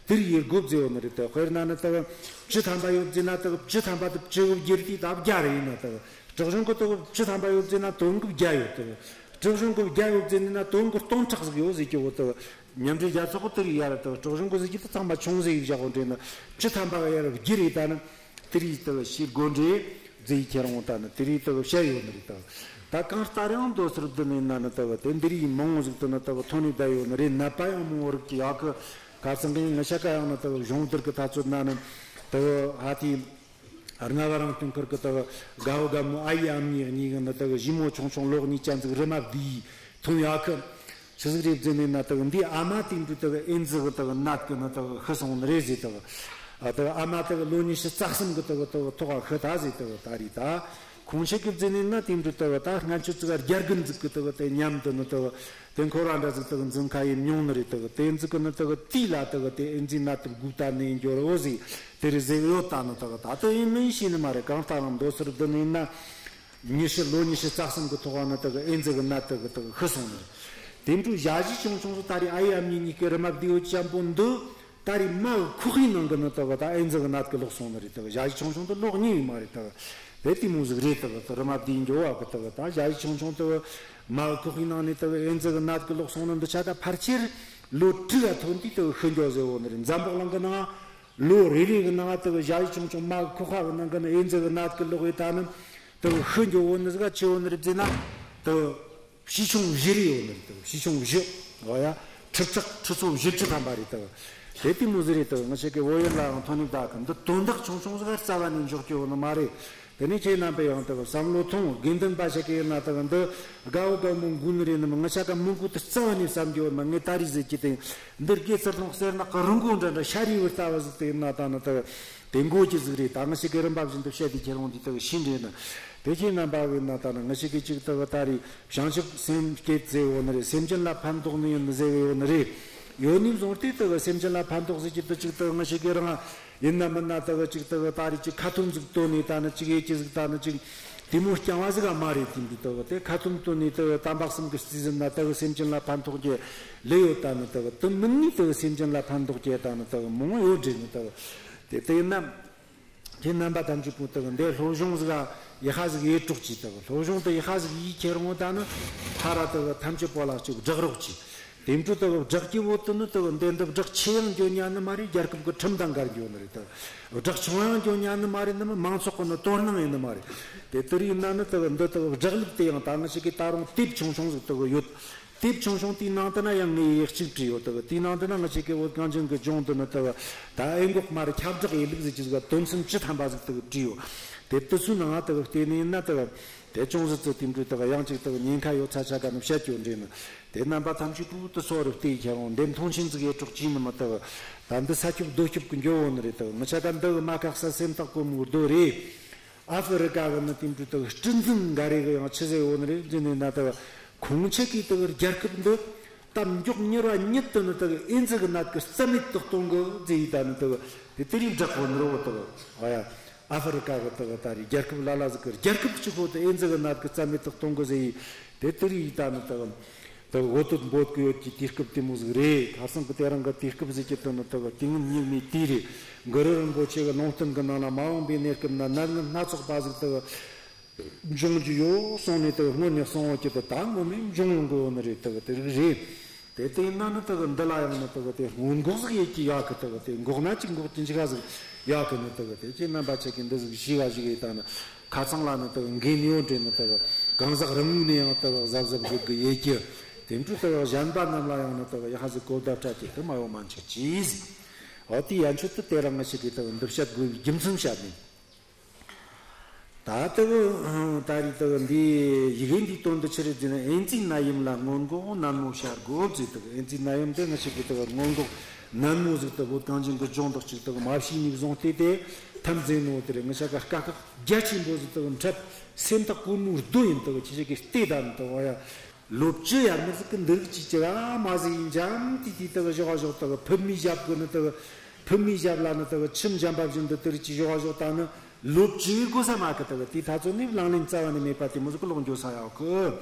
དེར་ཡེ་དགོས་ཟེར་བ་ནི་རེད། དེ་དཔེར་ན་ནི་དེ་བཅུ་ཐམ་པ་ཡོད་ཟེར་ན་དེ་བཅུ་ཐམ་པ་དེ་བཅུ་གི་བསྒྱུར་དུས་ད་བརྒྱ་རེད་ཡིན་ན། དེ་སྲིད་གཞུང་གི་དེ་བཅུ་ཐམ་པ་ཡོད་ཟེར་ན་དོན་གི་བརྒྱ་ཡོད། དེ་སྲིད་གཞུང་གི་བརྒྱ་ཡོད་ཟེར་ན་དོན་གི་སྟོང་ཕྲག་ཟིག་ཡོད་ཟེར་གྱི་འོ། དེ་མཉམ་འབྲེལ་རྒྱལ་ཚོགས་གི་དེ་རིགས་ཡར་དེ་སྲིད་གཞུང་གི་ཟིག་གི་དེ་ཚང་མ་ཆུང་ཟིག་བཞག་འོ་འདྲེ་ན། བཅུ་ཐམ་པ་གི་ཡར་བསྒྱུར་རེ་ད་ནི་དེ་རིགས་དེ་བྱེད་དགོས་འདྲེ་ཟེར་ཁྱེར་འོང་ད་ནི་དེ་རིགས་དེ་བཤད་ཡོད་ནི་རེད། དེ་ད་གང་ལྟར་ཡང་མདོ་སར་བསྡུ་ནས་ན་ནི་དེ་དེ་འདི་རིགས་མང་བོ་ཟིག་དེ་ནི་དེ་ཐོན་ནས་བསྡད་ཡོད་ནི་རེད། ནད་པ་ཡང་མང་བོ་རིགས་ཀྱི་ཡག་གི། ཁ་སང་གི་ང་ཤ་ཀ་ཡང་ན་དག་གཞུང་བསྡུར་གི་ཐག་ཚོད་ན་ནི་དག་ཧ་ཏི་རྔ་བ་རང་སྐྱོང་ཁུལ་གི་དག་དགའ་བོ་དགའ་མོ་ཨ་ཡེ་ཨ་མྱེས་གཉིས་གི་ནི་དག་ཞི་མོ་ཆུང་ཆུང་ལོ་གཉིས་ཅན་ཟིག་རི་མ་བསྡུས་ཐོན་ཡག་གི། ཆི་ཟིག་རེད་ཟེར་ནས་ན། དག་འདི་ཨ་མ་དེ་འདྲ་དག་ཨེ་ཛི་གི་དག་ནད་གི་ནི་དག་ཤི་སོང་ནི་རེད་ཟེར། དག་ཨ་དག་ཨ་མ་དག་ལོ་ཉི་ཤུ་རྩ་གསུམ་གི་དག་དག་ཐོག་ཤི་ད་ཟེར། དག་ད་རེད་ད། ཁོང་ཆ་གི་བརྩིས་ནས་ན་དེ་འདྲ་དག་ད་སྔན་ཆད་ཙི་ག་རྒྱ་རྒན་ཟིག་གི་དག་དེ་མཉམ་དུ་ནི་དག་དེ་འཁོར་བ་འདྲ་ཟིག་དག་འཛིན་ཁ་ཡེ་མྱོང་ནི་རེད། དག་དེ་ཟིག་གི་ནི་དག་དེ་ལ་དག་དེ་ཨེ་ཛི་ནད་དུ་སྒུག་ད་ནས་འགྱོ་རོ་ཟིག་དེ་རེད་ཟེར་ཡོད་ད་ནི། དག་ད་དུ་ཡིན་མིན་ཤེས་ནི་མ་རེད། གང་ལྟར་ཡང་མདོ་སར་བསྡུ་ནས་ན་ཉི་ཤུ་ལོ་ཉི་ཤུ་རྩ་གསུམ་གི་ཐོག་ནི་དག་ཨེ་ཛི་གི་ནད་དུ་གི་དག་ཤི་སོང་ནི་རེད། དེ་འདྲ་ཞ་ཞི་ཆུང་ཆུང་ཟིག་ད་རེད་ཨ་ཡེ་ཨ་མྱེས་གཉིས་ཀྱི་རི་མ་བསྡུས་ཡོད་ཅན་པོ་འདི། ད་རེས་མ་གི་ཁོག་པའི་ནང་གི་ནི་དག་ད་ཨེ་ཛི་གི་ནད་གི་ལོག་སོང་ནི་རེད། དག་ཞ་ཡི་ཆུང་ཆུང་དུ་ལོ་གཉིས་ཡིན་མ་རེད། དག་དེ་དེ་མོ་ཟིག་རེད། དག་དུ་རི་མ་བསྡུས་འགྱོ་བ་གི་དག་ད་ཞ་ཡི་ཆུང་ཆུང་དུ་མ་གི་ཁོག་པའི་ནང་ནས་དག་ཨེ་ཛི་གི་ནད་གི་ལོག་སོང་ནི་འདི་ཆ་ད་ཕལ་ཆེར་ལོ་དྲུག་ག་ཐོན་དུས་དག་ཤི་འགྱོ་ཟེར་བོ་ནི་རེད། འཛམ་བུ་གླིང་གི་ནང་ལོ་རེ་རེ་གི་ནང་དག་ཞ་ཡི་ཆུང་ཆུང་མ་གི་ཁོག་པ་གི་ནང་གི་ནི་ཨེ་ཛི་གི་ནད་གི་ལོག་ཡི་ད་ནི་དག་ཤི་འགྱོ་བོ་ནི་ཟིག་ག་ཆེ་བོ་ནི་རེད་ཟེར་ན་དག་བྱེ་ཆུང་བཞི་རེ་ཡོད་ནི་རེད། དེ་བྱེ་ཆུང་བཞི། འོ་ཡ། ཁྲི་ཕྲག་ཁྲི་ཚོ་བཞི་བཅུ་ཐམ་པ་རེད། དེ་དེ་དེ་མོ་ཟིག་རེད། དེ་ང་ཆ་གི་བོད་ཡིག་ལའང་ཐོན་ནི་ད་གི་འདི་དོན་དག་ཆུང་ཆུང་ཟིག་རྩ་བ་ནས་འཇོག་རྒྱུ་ཡོད་ནི་མ་རེད། དེ་ནས་ཁྱེད་རྣམ་པས་ཡང་དེ་བསམ་བློ་ཐོངས། དགེ་འདུན་པ་ཞིག་གི་ཡིན་ན་དེ་འདི་དགའ་བོ་དགའ་མོ་མགོ་ནི་རེད་ནི་མ། ང་ཆ་ག་མི་མགོ་དེ་རྩ་བ་ནས་བསམ་རྒྱུ་ཡོད་མ། ངས་ད་རེས་ཟེར་གྱི་དེ་འདི་དགེ་ཚུལ་སློང་གསེར་ནག་གི་རི་མགོ་འདྲ་འདྲ་ཤ་རི་བུར་ལྟ་བུ་ཟིག་དེ་ཡིན་ན་ད་ནི་དེ། དེ་མགོ་གི་ཟིག་རེད། ད་ང་ཞིག་གི་རིམ་པ་བཞིན་དུ་བཤད་དེ་ཁྱེད་རང་འདི་དག་ཤིན་རེད་ན། དེ་ཁྱེད་རྣམ་པ་གི་ན་ད་ན་ང་ཞིག་གི་ཅིག་དག་ད་རེད། བྱང་ཆུབ་སེམས་བསྐྱེད་ཟེར་ཡོད་ནི་རེད། སེམས་ཅན་ལ་ཕན་ཐོགས་ནི་ཡིན་ཟེར་གི་ཡོད་ནི་རེད། ཡོད་ནི་བཟུང་སྟེ་དག་སེམས་ཅན་ལ་ཕན་ཐོགས་ཟེར་གྱི་དུ་ཅིག་དག་ང་ཞིག་གི་རང་ཡིན་ན་མིན་ན་དག་ཅིག་དག་ད་རེད། ཅིག་ཁ་ཐུམ་ཟིག་བཏོན་ནས་ད་ནི་ཅིག་ཡེ་ཅི་ཟིག་ད་ནི་ཅིག་དེ་མོ་རྐྱང་བ་ཟིག་ག་མ་རེད། དེ་འདི་དག་དེ་ཁ་ཐུམ་བཏོན་ནས་དག་དམ་པ་གསུམ་གི་རྩིས་ཟིན་ན་དག་སེམས་ཅན་ལ་ཕན་ཐོགས་ཀྱི་ལས་ཡོད། ད་ནི་དག་དུ་མིན་ནི་དག་སེམས་ཅན་ལ་ཕན་ཐོགས་ཀྱི་ད་ནི་དག་མང་ཡོད་རེད། ནི་དག་དེ་དེ་ཡིན་ན། ཁྱེད་རྣམ་པ་ཐམས་ཅད་པོ་དག་འདི་སློབ་སྦྱོང་ཟིག་ཡི་ཧ་ཟིག་ཡེ་གྲོགས་ཀྱི་དག་སློབ་སྦྱོང་དུ་ཡི་ཧ་ཟིག་ཡེ་ཁྱེར་འོང་ད་ནི་ཕ་ར་དག་ཐམས་ཅད་པོ་ལ་ཅིག་བསྒྲགས་རོགས་ཀྱི། དེ་འཕྲོ་དག་བསྒྲགས་ཀྱི་བོ་དུ་ནི་དག་འདི་འདི་བསྒྲགས་ཆེ་ཡང་འགྱོ་ཉན་ནི་མ་རེད། རྒྱལ་ཁབ་ཀྱི་ཁྲིམས་དང་འགལ་འགྱོ་ནི་རེད། དག་བསྒྲགས་ཆུང་ཡང་འགྱོ་ཉན་ནི་མ་རེད། ནི་མི་མང་ཚོགས་ཀྱི་ནི་དོ་སྣང་ཡིན་ནི་མ་རེད། དེ་དུ་རིགས་ན་ནི་དག་འདི་དག་བསྒྲགས་ལུགས་དེ་ཡང་ད་ང་ཞིག་གི་ད་རུང་དེབ་ཆུང་ཆུང་ཟིག་དག་ཡོད། དེབ་ཆུང་ཆུང་དེའི་ནང་དུ་ན་ཡང་ངས་ཡིག་གཅིག་བྲིས་ཡོད། དག་དེའི་ནང་དུ་ན་ང་ཆེ་གེ་བོད་གངས་ཅན་གྱི་ལྗོངས་དུ་ནི་དག་ད་ཨེ་འགོག་མར་ཁྱབ་བསྒྲགས་ཡེ་ལུགས་ཟིག་ཅི་ཟིག་དོན་ཚན་བཅུ་ཐམ་པ་ཟིག་དག་བྲིས་ཡོད། དེབ་དུ་སུའི་ནང་དག་བལྟས་ནས་ཡིན་ན་དག་དེ་ཅུང་ཟད་ཙི་དེ་འདྲའི་དག་ཡང་ཅིག་དག་ཉེན་ཁ་ཡོད་ཚ་ཆ་ག་ནི་བཤད་རྒྱུ་འདྲེ་ནི། དེ་རྣམ་པ་ཐམས་ཅད་པོ་དུ་སོ་རུ་བལྟས་ཁྱེར་འོང་། འདེམས་མཐོང་ཆེན་ཟིག་ཡེ་གྲོགས་ཀྱིས་ནི་མི་དག་ད་འདི་ས་ཁྱབ་རྡོ་ཁྱབ་ཀྱི་འགྱོ་འོ་ནི་རེད། དག་མི་ཆ་ག་འདི་གི་མ་ཁག་ས་སེམས་ཐག་གོ་མོ་རྡོ་རེད། ཨ་ཧྥེ་རི་ཀ་གི་ནི་དེ་འདྲ་དག་སྲིད་འཛིན་འགའ་རེ་གི་ཡང་ཆི་ཟེར་ཡོད་ནི་རེད་ཟེར་ནས་ན། དག་ཁོང་ཆ་གི་དག་རྒྱལ་ཁབ་འདི་ད་མགྱོགས་མྱུར་བ་ཉིད་དུ་ནི་དག་ཨེ་ཛི་གི་ནད་གི་རྩ་མེད་དུ་གཏོང་གི་ཟེར་ཡི་ད་ནི་དག་དེ་དེ་རིགས་བསྒྲགས་གོ་ནི་རེད་བོ། དག་ཨ་ཡ་ཨ་ཧྥེ་རི་ཀ་གི་དག་ད་རེས་རྒྱལ་ཁབ་ལ་ལ་ཟིག་གི་རྒྱལ་ཁབ་གཅིག་པོ་དུ་ཨེ་ཛི་གི་ནད་གི་རྩ་མེད་དུ་གཏོང་གི་ཟེར་ཡི་དེ་དེ་རིགས་ཡི་ད་ནི་དག་དག་འོ་དོད་འབོད་གི་ཡོད་ཀྱི་དུས་སྐབས་དེ་མོ་ཟིག་རེད། ཁ་སང་གི་དེ་རིང་གི་དུས་སྐབས་ཟིག་གི་དུ་ནི་དག་དུས་ངན་སྙིགས་མའི་དུས་རེད། གུ་རུ་རིན་པོ་ཆེ་གི་ལུང་བསྟན་གི་ནང་ན་མ་འོངས་པའི་གནས་སྐབས་ན་ནད་ངན་སྣ་ཚོགས་པ་ཟིག་དུ་འབྱུང་རྒྱུ་ཡོད་གསུངས་ནས་དུ་སྔོན་ནས་གསུངས་ཡོད་ཀྱི་དུ་ད་ངོ་མས་འབྱུང་ཡོང་གི་ཡོད་ནི་རེད། དུ་དེ་རིགས་རེད། དེ་ལྟས་ན་ནི་དུ་འདི་ལ་ཡང་ནི་དུ་དེ་སྔོན་འགོག་ཟིག་ཡེད་ཀྱི་ཡག་གི། དུ་དེ་འགོག་ན་ཅིག་འགོག་ཅིག་འཇིག་ག་ཟིག་ཡག་གི་ནི། དུ་དེ་ཁྱེད་རྣམ་པ་ཆ་གི་འདི་ཟིག་ཞི་བ་ཞིག་ཡེད་ད་ནི། ཁ་ཚང་ལ་ནི་དག་འགན་ཡོད་འདྲེ་ནི་དག་གང་ཟག་རང་ངོས་ནས་ཡང་དག་གཟབ་གཟབ་དགོས་གི་ཡེ་གི། དེ་འཕྲོ་དག་གཞན་པ་རྣམས་ལ་ཡང་ནི་དག་ཡ་ཧ་ཟིག་གོ་བརྡ་སྤྲད་ཀྱི་དུ་མ་ཡོང་མ་འཇིག་ཅིས། འོ་དེ་ཡན་ཆོད་དུ་དེ་རང་ང་ཞིག་གི་དག་འདི་བཤད་དགོས་པའི་རྒྱུ་མཚན་བཤད་ནས། ད་དག་ད་རེས་དག་འདི་ཡི་གེ་འདིའི་དོན་དུ་ཆི་རེད་ཟེར་ན། ཨེ་ཛི་ནད་ཡམས་ལ་སྔོན་འགོག་ནན་མོ་བྱ་དགོས་ཟེར། དག་ཨེ་ཛི་ནད་ཡམས་དེ་ང་ཞིག་གི་དག་སྔོན་འགོག་ ནན་མོ་ཟིག་དག་བོད་གངས་ཅན་གི་ལྗོངས་དག་ཅིག་དག་མ་བྱས་ནས་བཟུང་སྟེ་དེ་ཐམས་ཅད་ནོ་དེ་རེད། ང་ཆ་ག་དཀའ་ཁག་རྒྱ་ཆེན་པོ་ཟིག་དག་འཕྲད། སེམས་ཐག་གོར་མོའི་རྡོ་ཡིན་དག་ཁྱེད་ཆ་གི་ལྟོས་དང་དག་བ་ཡ། ལོ་བཅུ་ཡར་མར་ཟིག་གི་འདི་རིགས་ཀྱི་ཅི་ར་མ་ཟིག་ཡིན་འཇམ་ཏིག་ཏིག་དག་བཞོག་བཞོག་དག་ཕུབ་མའི་ཞབས་གི་ནི་དག་ཕུབ་མའི་ཞབས་ལ་ནི་དག་ཆུ་འཇམ་པ་བཞིན་དུ་དེ་རིགས་ཀྱི་བཞོག་བཞོག་ད་ནི་ལོ་བཅུའི་གོ་ས་མ་གི་དག་དེ་ཐ་ཚོ་ནི་ལང་ལིང་རྩ་བ་ནས་མེད་པ་དེ་མོ་ཟིག་གི་ལོག་འགྱོ་ས་ཡོད་གི།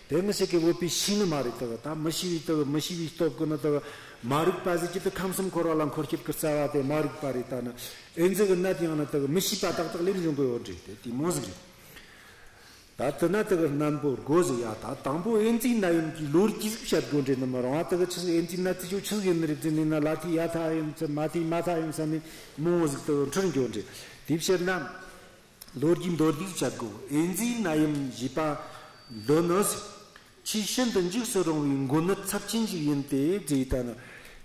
དེ་ང་ཞིག་གི་བོད་པའི་ཤེས་ནི་མ་རེད་དག་ད་མི་ཤེས་པའི་དག་མི་ཤེས་པའི་སྟོབས་གི་ནི་དག་མ་རིག་པ་ཟིག་གི་དག་ཁམས་གསུམ་འཁོར་བ་ལ་འཁོར་བྱེད་གི་རྩ་བ་དེ་མ་རིག་པ་རེད། ད་ནི་ཨེ་ཛི་གི་ནད་ཡང་ནི་དག་མི་ཤེས་པ་ཏག་ཏག་ལས་འབྱུང་གི་ཡོད་རེད། དེ་དེ་མོ་ཟིག་རེད། ད་དེ་ན་དེ་གི་རྣམ་པོ་དགོས་ཟེར་ཡ། ད་དང་པོ་ཨེ་ཛིའི་ནད་ཡམས་ཀྱི་ལོ་རྒྱུས་ཟིག་བཤད་དགོས་འདྲེ་ནི་མི་རུང་བ། དེ་གི་ཆི་ཟིག་ཨེ་ཛིའི་ནད་དེ་ཆོ་ཆི་ཟིག་ཡིན་ནི་རེད་ཟེར་ནས་ན་ལ་ཐི་ཡ་ཐ་ཡིན་ས་མ་ཐི་མ་ཐ་ཡིན་ས་ནས་མང་བོ་ཟིག་དེ་གི་འཁྲུལ་འགྱོ་འདྲེ། དེ་བཤད་ན་ལོ་རྒྱུས་མདོར་བསྡུས་བཤད་དགོས། ཨེ་ཛིའི་ནད་ཡམས་ཞེས་པ་འདི་ནི་ཆེས་ཤིན་ཏུ་འཇིགས་སུ་རུང་བའི་འགོ་ནད་ཚབས་ཆེན་ཞིག་ཡིན་ཏེ་ཟེར་ཡི་ད་ནི།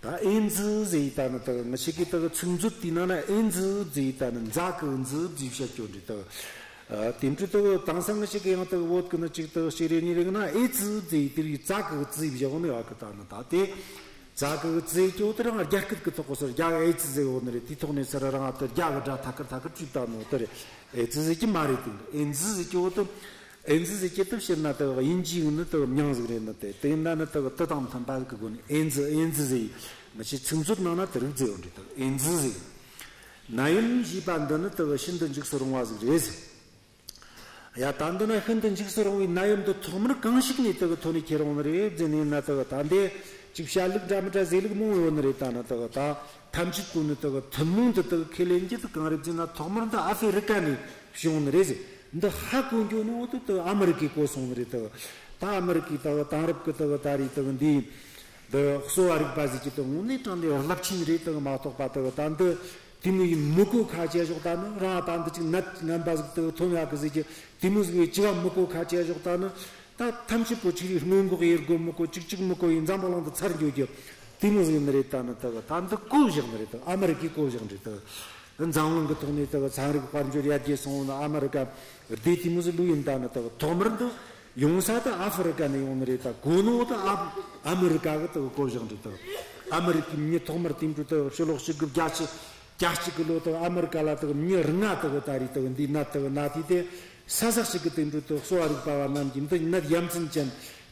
ད་ཨེ་ཛི་ཟེར་ཡི་ད་ནི་དག་ང་ཞིག་གི་དག་ཚིག་མཛོད་དེའི་ནང་ན་ཨེ་ཛི་ཟེར་ཡི་ད་ནི་འཛའ་གི་འཛི་ཟེར་བཤད་ཀྱོ་འདྲི་དག་དེ་འཕྲོ་དག་དེང་སང་ང་ཞིག་གི་ཡང་དག་བོད་གི་ནི་གཅིག་དག་ཞིག་རེ་གཉིས་རིག་ན་ཨེ་ཙི་ཟེར་ཡི་དེ་རིགས་ཙ་གི་ཙི་བཞག་ནི་ཡོད་གི་ད་ནི་ད་དེ་ཙ་གི་ཙི་ཀྱོ་དེ་རང་རྒྱ་སྐད་གི་ཐོག་གི་སར་རྒྱ་ཨེ་ཙི་ཟེར་ཡོད་ནི་རེད། དེ་ཐོག་ནས་སར་རང་དེ་རྒྱ་གི་སྒྲ་ཐ་ཀར་ཐ་ཀར་བྲིས་བཏང་ནོ་དེ་རེད། ཨེ་ཙི་ཟེར་གྱི་མ་རེད་དེ་ཨེ་ཛི་ཟེར་གྱི་འོ་དེ། ཨེ་ཛི་ཟེར་གྱི་དེ་བཤད་ན་དེ་དབྱིན་ཇིའི་ནི་དེ་མྱིང་ཟིག་རེད་ནི་དེ་དེ་ཡིན་ན་ནི་དེ་དེ་དང་མཐུན་པ་གི་སྒོ་ནས་ཨེ་ཛི་ཨེ་ཛི་ཟེར་ཡི་ང་ཆོས་ཚིག་མཛོད་ནང་ན་དེ་རིགས་ཟེར་ཡོད་འདྲི་དེ་ཨེ་ཛི་ཟེར་ཡི་ནད་ཡམས་ཞེས་པ་འདི་ནི་དེ་ཤིན་ཏུ་འཇིགས་སུ་རུང་བ་ཟིག་རེད་ཟེར། ཡ་ད་འདི་ན་ཤིན་ཏུ་འཇིགས་སུ་རུང་བའི་ནད་ཡམས་འདི་ཐོག་མར་གང་ཞིག་ནས་དེ་གི་ཐོན་ནས་ཁྱེར་འོང་ནི་རེད་ཟེར་ནས་ན་དེ་གི་ད་འདི་ཅིག་བཤད་ལུགས་འདྲ་མི་འདྲ་ཟེར་ལུགས་མང་ཡོད་ནི་རེད། ད་ནི་དེ་གི་ད་ཐམས་ཅད་པོ་ནི་དེ་གི་ཐུན་མོང་དུ་དེ་གི་ཁས་ལེན་རྒྱུ་དེ་གང་རེད་ཟེར་ན་ཐོག་མར་འདི་ཨ་ཧྥེ་རི་ཀ་ནས་བྱུང་ནི་རེད་ཟེར། འདི་ཧ་གོ་འགྱོ་ནོ་དེ་དེ་ཨ་མི་རི་ཀས་གོ་སོང་ནི་རེད། དེ་གི་ད་ཨ་མི་རི་ཀས་དེ་གི་དེང་རབས་ཀྱི་དེ་གི་ད་རེས་དེ་གི་འདི་འདི་གསོ་བ་རིག་པ་ཟེར་གྱི་དེ་དངོས་གནས་དྲང་གནས་རླབས་ཆེན་རེད། དེ་གི་མ་གཏོགས་པ་དེ་གི་ད་འདི་དེ་མོ་ཡིན་མི་གོ་ཁ་ཆེ་ཞོག་ད་ནི་རང་ད་འདི་ཅིག་ནད་ངན་པ་ཟིག་དེ་གི་ཐོན་ཡག་གི་ཟེར་གྱི་དེ་མོ་ཟིག་བས་ཅི་ག་མི་གོ་ཁ་ཆེ་ཞོག་ད་ནི་ད་ཐམས་ཅད་པོ་ཅིག་རེད། སྔོན་འགོག་ཡེ་དགོས་མི་གོ་ཅིག་ཅིག་མི་གོ་ཡིན་འཛམ་བུ་གླིང་དུ་ཚར་འགྱོ་རྒྱུ་དེ་མོ་ཟིག་ཡིན་ནི་རེད། ད་ནི་དེ་གི་ད་འདི་གོ་བཞག་ནི་རེད། དེ་གི་ཨ་མི་རི་ཀས་གོ་བཞག་ནི་རེད། དེ་གི་འཛམ་གླིང་གི་ཐོག་ནས་དེ་གི་ཚན་རིག་དཔལ་འབྱོར་ཡར་རྒྱས་སོང་ནི་ཨ་མི་རི་ཀ་སྡེ་དེ་མོ་ཟིག་ལུས་ཡིན། ད་ནི་དེ་གི་ཐོག་མར་འདི་ཡོང་ས་དེ་ཨ་ཧྥེ་རི་ཀ་ནས་ཡོང་ནི་རེད། ད་གོ་ནོ་དེ་ཨ་ཨ་མི་རི་ཀ་གི་དེ་གི་གོ་བཞག་འདྲི་དེ་གི་ཨ་མི་རི་ཀའི་མྱི་ཐོག་མར་དེ་འཕྲོ་དེ་གི་ཕྱི་ལོ་གཅིག་དགུ་བརྒྱད་ཅུ་གྱ་གཅིག་གི་ལོ་དེ་གི་ཨ་མི་རི་ཀ་ལ་དེ་གི་མྱི་རིགས་ལྔ་དེ་གི་ད་རེས་དེ་གི་འདི་ནད་དེ་གི་ན་དུས་དེ་ས་ས་གཅིག་གི་དེ་འཕྲོ་དེ་གི་གསོ་བ་རིག་པ་བ་རྣམས་ཀྱིས་འདི་ནད་ཡ་མཚན་ཅན་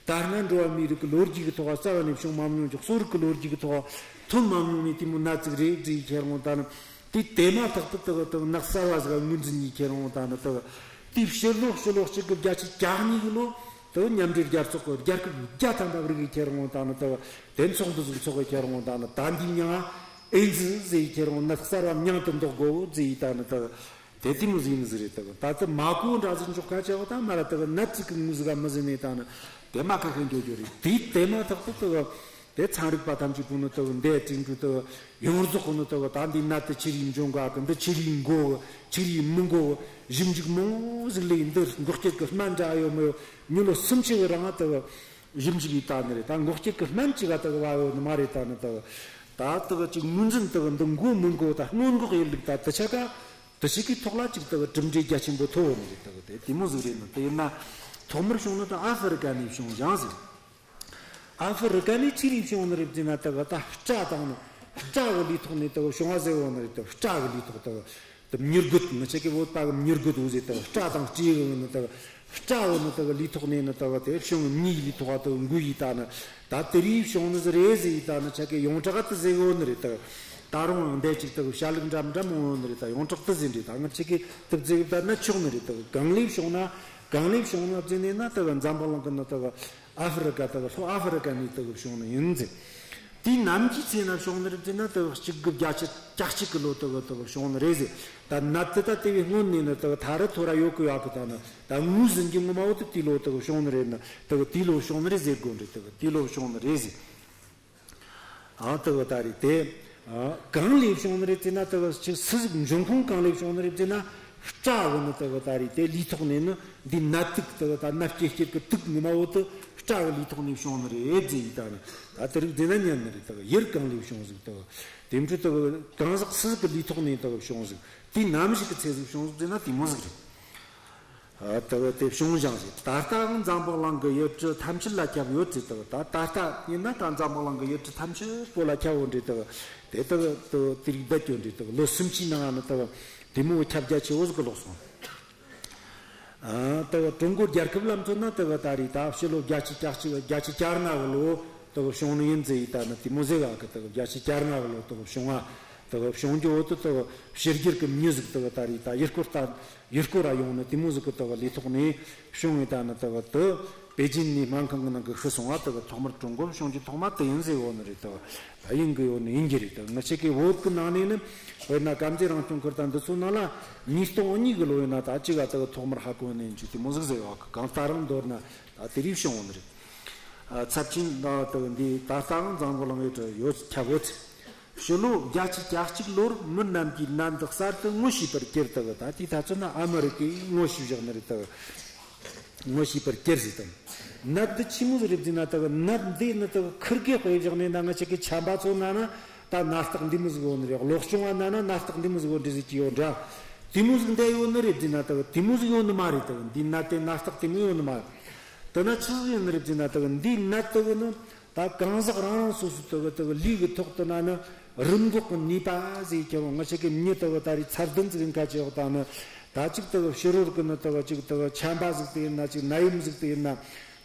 ད་སྔ་འགྲོ་བ་མིའི་རིགས་ཀྱི་ལོ་རྒྱུས་ཀྱི་ཐོག་ག་རྩ་བ་ནས་བྱུང་མ་མྱོང་ཀྱང་གསོ་རིག་གི་ལོ་རྒྱུས་ཀྱི་ཐོག་ག་ཐོན་མ་མྱོང་ནི་དེ་མོ་ནད་ཅིག་རེད་ཟེར་ཁྱེར་འོང་། ད་ནི་དེ་དེ་མ་ཐག་ཏུ་དེ་གི་དེ་གི་ནད་གསར་བ་ཟིག་ངོས་འཛིན་གྱིས་ཁྱེར་འོང་། ད་ནི་དེ་གི་དེའི་ཕྱི་ལོ་ཕྱི་ལོ་གཅིག་དགུ་བརྒྱད་ཅུ་གྱ་གཉིས་གི་ལོ་དེ་གི་མཉམ་འབྲེལ་རྒྱལ་ཚོགས་ཀྱི་རྒྱལ་ཁབ་བརྒྱ་ཐམ་པ་རིགས་ཀྱིས་ཁྱེར་འོང་། ད་ནི་དེ་གི་དེ་ཚོགས་འདུ་ཟིག་ཚོགས་ཀྱིས་ཁྱེར་འོང་། ད་ནི་ད་འདི་མྱིང་ང་ཨེ་ཛི་ཟེར་ཁྱེར་འོང་། ནད་གསར་བ་མྱིང་དེ་འདོགས་དགོས་ཟེར། ད་ནི་དེ་གི་དེ་དེ་མོ་ཟིག་ཡིན་ཟིག་རེད། དེ་གི་ད་དེ་མ་གོ་འདྲ་ཟིག་འཇོག་ཁ་ཆེ་བ་ད་མ་ར་དེ་གི་ནད་ཅིག་གི་ངོས་ཟིག་ག་མི་ཟིན་ནས་ད་ནི་དེ་མ་ཁ་ཁ་འགྱོ་རྒྱུ་རེད། དེ་དེ་མ་ཐག་ཏུ་དེ་གི་དེ་ཚན་རིག་པ་ཐམས་ཅད་པོ་ནི་དེ་གི་འདས་ཀྲིན་ཀྲུ་དེ་གི་ཡོངས་རྫོགས་ནི་དེ་གི་ད་འདི་ནད་དེ་ཆི་རིགས་འབྱུང་ག་གི་འདི་ཆི་རིགས་འགོ་གི་ཆི་རིགས་མི་འགོ་གི་ཞིབ་འཇུག་མང་བོ་ཟིག་ལས་འདི་འགོག་བྱེད་ཀྱི་སྨན་འདྲ་ཡོད་མི་ཡོད་མྱི་ལོ་སུམ་ཅུ་གི་རིང་དེ་གི་ཞིབ་འཇུག་ཡིས་ད་ནི་རེད། ད་འགོག་བྱེད་ཀྱི་སྨན་ཅིག་ག་དེ་གི་བ་ཡོད་ནི་མ་རེད། ད་ནི་དེ་གི་ད་དེ་གི་ཅིག་ངོས་འཛིན་དེ་གི་འདི་འགོ་མི་འགོ་ད་སྔོན་འགོག་ཡིན་ལུགས་ད་དེ་ཆ་ག་དེ་ཞིག་གི་ཐོག་ལ་ཅིག་དེ་གི་གྲུབ་འབྲས་རྒྱ་ཆེན་པོ་ཐོབ་ཡོད་ནི་རེད། དེ་གི་དེ་དེ་མོ་ཟིག་རེད་ནི། དེ་ཡིན་ན་ཐོག་མར་བྱུང་ནི་དེ་ཨ་ཧྥེ་རི་ཀ་ནས་བྱུང་ཞིང་ཟེར། ཨ་ཧྥེ་རི་ཀ་ནས་ཆི་རིགས་བྱུང་ནི་རེད་ཟེར་ན་དེ་གི་ད་སྤྲ་དང་ནི་སྤྲ་གི་ལུས་ཐོག་ནས་དེ་གི་བྱུང་བ་ཟེར་ཡོད་ནི་རེད། དེ་སྤྲ་གི་ལུས་ཐོག་དེ་གི་དེ་མྱི་རྒོད་ང་ཆ་གི་བོད་པ་གི་མྱི་རྒོད་འོ་ཟེར། དེ་སྤྲ་དང་སྤྲེའུ་གི་ནི་དེ་སྤྲ་གི་ནི་དེ་ལུས་ཐོག་ནས་ནི་དེ་དེ་བྱུང་མྱིའི་ལུས་ཐོག་དེ་འགོས་ཡི་ད་ནི་ད་དེ་རིགས་བྱུང་ནི་ཟིག་རེད་ཟེར་ཡི་ད་ནི་ཆ་གི་ཡོངས་གྲགས་དེ་ཟེར་ཡོད་ནི་རེད། དེ་ད་རུང་འདས་ཅིག་དེ་བྱ་ལུགས་འདྲ་འདྲ་མང་ཡོད་ནི་རེད། ད་ཡོངས་གྲགས་དེ་ཟེར་འདྲ་ད་ང་ཆ་གི་དེ་ཟེར་ད་ན་ཆོག་ནི་རེད། དེ་གང་ལས་བྱུང་ན་གང་ལས་བྱུང་ན་ཟེར་ནས་ན་དེ་འཛམ་བུ་གླིང་གི་ནི་དེ་ཨ་ཧྥེ་རི་ཀ་དེ་གི་ལྷོ་ཨ་ཧྥེ་རི་ཀ་ནས་དེ་གི་བྱུང་ནི་ཡིན་ཟེར། དེའི་ནམ་གྱི་ཚེ་ན་བྱུང་ནི་རེད་ཟེར་ན་དེ་གི་གཅིག་དགུ་བརྒྱད་ཅུ་གྱ་གཅིག་གི་ལོ་དེ་གི་དེ་གི་བྱུང་ནི་རེད་ཟེར། ད་ནད་དེ་ད་དེ་བས་སྔོན་ནས་ནི་དེ་གི་ཐ་རི་ཐོ་ར་ཡོད་གི་ཡོད་གི་ད་ནི་ད་ངོས་ཟིན་གྱི་ངོ་མ་བོ་དེ་དེའི་ལོ་དེ་གི་བྱུང་ནི་རེད་ནི་དེ་གི་དེའི་ལོ་བྱུང་ནི་རེད་ཟེར་དགོས་རེད། དེ་གི་དེའི་ལོ་བྱུང་ནི་རེད་ཟེར། ཨང་དེ་གི་ད་རེད་དེ། ཨ། གང་ལས་བྱུང་ནི་རེད་ཟེར་ན་དེ་གི་ཅིག་སུ་ཟིག་འབྱུང་ཁུངས་གང་ལས་བྱུང་ནི་རེད་ཟེར་ན་སྤྲ་གི་ནི་དེ་གི་ད་རེད་དེ་ལུས་ཐོག་ནས་ནི་འདི་ནད་དུག་དེ་གི་ད་ནད་སྐྱེད་སྐྱེད་གི་དུག་ངོ་མ་བོ་དེ་སྤྲ་གི་ལུས་ཐོག་ནས་བྱུང་ནི་རེད་ཟེར་ཡི་ད་ནི་ད་དེ་རིགས་ཟེར་ན་ཉན་ནི་རེད། དེ་གི་ཡུལ་གང་ལས་བྱུང་ཟིག་དེ་གི་དེ་འཕྲོ་དེ་གི་གང་ཟག་སུ་ཟིག་གི་ལུས་ཐོག་ནས་དེ་གི་བྱུང་ཟིག་དེ་ནམ་ཞིག་གི་ཚེ་ཟིག་བྱུང་ཟིག་ཟེར་ན་དེ་མོ་ཟིག་རེད། ཨ། དེ་གི་དེ་བྱུང་ཞིང་ཟེར། ད་ལྟའང་འཛམ་བུ་གླིང་གི་ཡུལ་གྲུ་ཐམས་ཅད་ལ་ཁྱབ་ཡོད་ཟེར། དེ་གི་ད་ད་ལྟ་ཡིན་ན་ད་འཛམ་བུ་གླིང་གི་ཡུལ་གྲུ་ཐམས་ཅད་པོ་ལ་ཁྱབ་ཡོད་ནི་རེད། དེ་གི་དེ་དེ་གི་དེ་དེ་རིགས་བསྡད་ཡོད་ནི་རེད། དེ་གི་ལོ་སུམ་ཅུའི་ནང་ནས་དེ་གི་དེ་མོ་ཁྱབ་རྒྱ་ཆེ་བོ་ཟིག་གི་ལོག་སོང་། ཨ། དེ་གི་ཀྲུང་གོ་རྒྱལ་ཁབ་ལ་མཚོན་ན་དེ་གི་ད་རེས་ད་ཕྱི་ལོ་བརྒྱད་ཅུ་གྱ་གཅིག་བརྒྱད་ཅུ་གྱ་ལྔ་གི་ལོ་དེ་གི་བྱུང་ནི་ཡིན་ཟེར་ཡི་ད་ནི་དེ་མོ་ཟེར་ག་གི། དེ་གི་བརྒྱད་ཅུ་གྱ་ལྔ་གི་ལོ་དེ་གི་བྱུང་བ། དེ་གི་བྱུང་རྒྱུ་བོ་དེ་དེ་གི་ཕྱི་རྒྱལ་གི་མྱི་ཟིག་དེ་གི་ད་རེས་ད་ཡུལ་སྐོར་ད་ཡུལ་སྐོར་ར་ཡོང་ནི་དེ་མོ་ཟིག་གི་དེ་གི་ལས་ཐོག་ནས་བྱུང་ཡི་ད་ནི། དེ་གི་དེ་པེ་ཅིན་ནས་སྨན་ཁང་གི་ནང་གི་ཤི་སོང་བ་དེ་གི་ཐོག་མར་ཀྲུང་གོར་བྱུང་རྒྱུ་ཐོག་མ་དེ་ཡིན་ཟེར་ཡོད་ནི་རེད། དེ་གི་ད་ཡིན་གི་ཡོད་ནི་ཡིན་གྱི་རེད། དེ་གི་ང་ཆེ་གི་བོད་གི་ནང་ནས་ནི་དཔེར་ན་དཀར་མཛེས་རང་སྐྱོང་ཁུལ་དང་འདི་ཚོ་ནང་ལ་ཉིས་སྟོང་གཉིས་གི་ལོ་ཡིན་ན་ད་གཅིག་ག་དེ་གི་ཐོག་མར་ཧ་གོ་ནི་ཡིན་གྱི་དེ་མོ་ཟིག་ཟེར་ཡོད་གི། གང་ལྟར་མདོར་ན་ད་དེ་རིགས་བྱུང་ཡོད་ནི་རེད། ཨ། ཚབས་ཆེན་ད་དེ་གི་འདི་ད་ལྟའང་འཛམ་བུ་གླིང་ཡུལ་གྲུ་ཡོད་ཁྱབ་ཡོད་ཚེ། ཕྱི་ལོ་བརྒྱད་ཅུ་གྱ་གཅིག་ལོར་མི་རྣམས་ཀྱིས་ནད་འདི་གསར་དུ་ངོ་ཤེས་པར་གྱུར། དེ་གི་ད་དེའི་ཐ་ཚོད་ན་ཨ་མི་རི་ཀས་ངོ་ཤེས་བཞག་ནི་རེད། དེ་གི་ངོ་ཤེས་པར་གྱུར་ཟེར་དང་། ནད་འདི་ཆི་མོ་ཟིག་རེད་ཟེར་ན། དེ་གི་ནད་འདི་ནི་དེ་གི་ཁུར་གེ་དཔེ་བཞག་ནས་ན་ང་ཆེ་གི་ཆམ་པ་ཚོ་ན་ན་ད་ནད་རྟགས་འདི་མོ་ཟིག་ཡོད་ནི་རེད། གློ་གཅོང་བ་ན་ན་ནད་རྟགས་འདི་མོ་ཟིག་ཡོད་འདྲ་ཟིག་གི་ཡོད་འདྲ། དེ་མོ་ཟིག་འདི་ཡོད་ནི་རེད་ཟེར་ན། དེ་གི་དེ་མོ་ཟིག་ཡོད་ནི་མ་རེད། དེ་གི་འདི་ནད་དེ་ནད་རྟགས་དེ་མོ་ཡོད་ནི་མ་རེད། དེ་ན་ཆི་ཟིག་ཡིན་ནི་རེད་ཟེར་ན། དེ་གི་འདི་ནད་དེ་གི་ནི་ད་གང་ཟག་རང་རང་སོ་སོའི་དེ་གི་དེ་གི་ལུས་ཀྱི་ཐོག་ཏུ་ན་ནི་རིམས་འགོག་གི་ནུས་པ་ཟེར་གྱི་རུང་། ང་ཆེ་གི་མྱི་དེ་གི་ད་རེས་ཚ་གདུང་ཟིག་ཡིན་ཁ་ཆེ་གི་ད་ནི་ད་ཅིག་དེ་གི་ཕྱི་རོལ་གི་ནི་དེ་གི་ཅིག་དེ་གི་ཆམ་པ་ཟིག་དེ་ཡིན་ན། ཅིག་ནད་ཡམས་ཟིག་དེ་ཡིན་ན།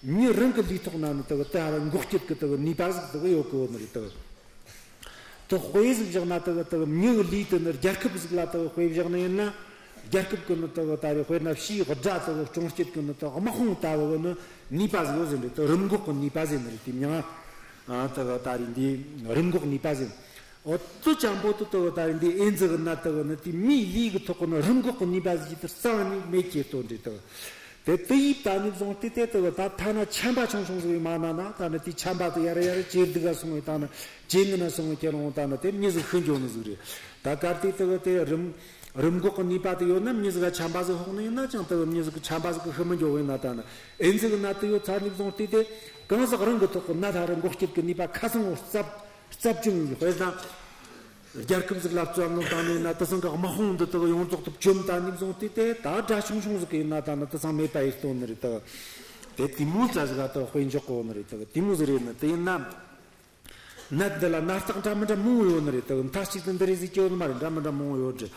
མྱི་རང་གི་ལུས་ཐོག་ན་ནི་དེ་གི་དེ་ཧ་ར་འགོག་བྱེད་གི་དེ་གི་ནུས་པ་ཟིག་དེ་གི་ཡོད་གི་ཡོད་ནི་རེད། དེ་གི་དེ་དཔེ་ཟིག་བཞག་ན། དེ་གི་དེ་གི་མྱི་གི་ལུས་དེ་ནི་རྒྱལ་ཁབ་ཟིག་ལ་དེ་གི་དཔེ་བཞག་ནི་ཡིན་ན། རྒྱལ་ཁབ་ཀྱི་ནི་དེ་གི་ད་རེས་དཔེར་ན་ཕྱིའི་དགྲ་དེ་གི་སྲུང་བྱེད་ཀྱི་ནི་དེ་གི་དམག་དཔུང་ལྟ་བུ་གི་ནི་ནུས་པ་ཟིག་ཡོད་ཟེར་ནི་རེད། དེ་རིམས་འགོག་གི་ནུས་པ་ཟེར་ནི་རེད། དེ་མྱིང་ང་དེ་གི་ད་རེས་འདི་རིམས་འགོག་ནུས་པ་ཟེར། འོ་དེ་ཅན་པོ་དེ་དེ་གི་ད་རེས་འདི་ཨེ་ཛི་གི་ནད་དེ་གི་ནི་དེ་མིའི་ལུས་ཀྱི་ཐོག་གི་ནི་རིམས་འགོག་གི་ནུས་པ་ཟིག་དེ་རྩ་བ་ནས་མེད་ཀྱི་དོན་རེད། དེ་གི་དེ་དེ་ཡིབ་ད་ནི་བཟུང་སྟེ་དེ་དེ་གི་ད་ཐ་ན་ཆམ་པ་ཆུང་ཆུང་ཟིག་མ་ན་ན། ད་ནི་དེ་ཆམ་པ་དེ་ཡར་ཡར་ཇེ་སྡུག་ག་སོང་བས། ད་ནི་ཇེ་ངན་ན་སོང་བས་ཁྱེད་རང་ད་ནི་དེ་མྱི་ཟིག་ཤི་འགྱོ་ནི་ཟིག་རེད། ད་གལ་ཏེ་དེ་གི་དེ་རིམས་རིམས་འགོག་གི་ནུས་པ་དེ་ཡོད་ན། མྱི་ཟིག་ག་ཆམ་པ་ཟིག་ཕོག་ནི་ཡིན་ན་ཅང་དེ་གི་མྱི་ཟིག་གི་ཆམ་པ་ཟིག་གི་ཤི་མི་འགྱོ་བས་ན། ད་ནི་ཨེ་ཛི་གི་ནད་དེ་ཡོད་ཚར་ནི་བཟུང་སྟེ་དེ་གང་ཟག་རང་གི་ཐོག་གི་ནད་ཧ་ར་འགོག་བྱེད་གི་ནུས་པ་ཁ་ཚང་བོ་རྩ་བ་རྩ་བ་བཅོམ་ཡོད་དཔེ་ན། རྒྱལ་ཁབ་ཟིག་ལ་བཙན་གནོན་བཏང་ནས་ན། དེ་ཚང་གི་དམག་དཔུང་འདི་དག་ཡོངས་རྫོགས་དུ་བཅོམ་བཏང་ནས་བཟུང་སྟེ་དེ་ད་དགྲ་ཆུང་ཆུང་ཟིག་གི་ཡིན་ན་ད་ནི་དེ་ཚང་མེད་པ་ཡེ་གཏོང་ནི་རེད། དེ་དེ་མོ་ཙ་ཟིག་ག་དེ་དཔེ་འཇོག་གོ་ནི་རེད། དེ་དེ་མོ་ཟིག་རེད་ནི། དེ་ཡིན་ན་ནད་འདི་ལ་ནད་རྟགས་འདྲ་མི་འདྲ་མང་བོ་ཡོད་ནི་རེད། དེ་མཐའ་གཅིག་ཏུ་འདི་རེད་ཟེར་གྱི་ཡོད་ནི་མ་རེད། འདྲ་མི་འདྲ་མང་བོ་ཡོད་རེད།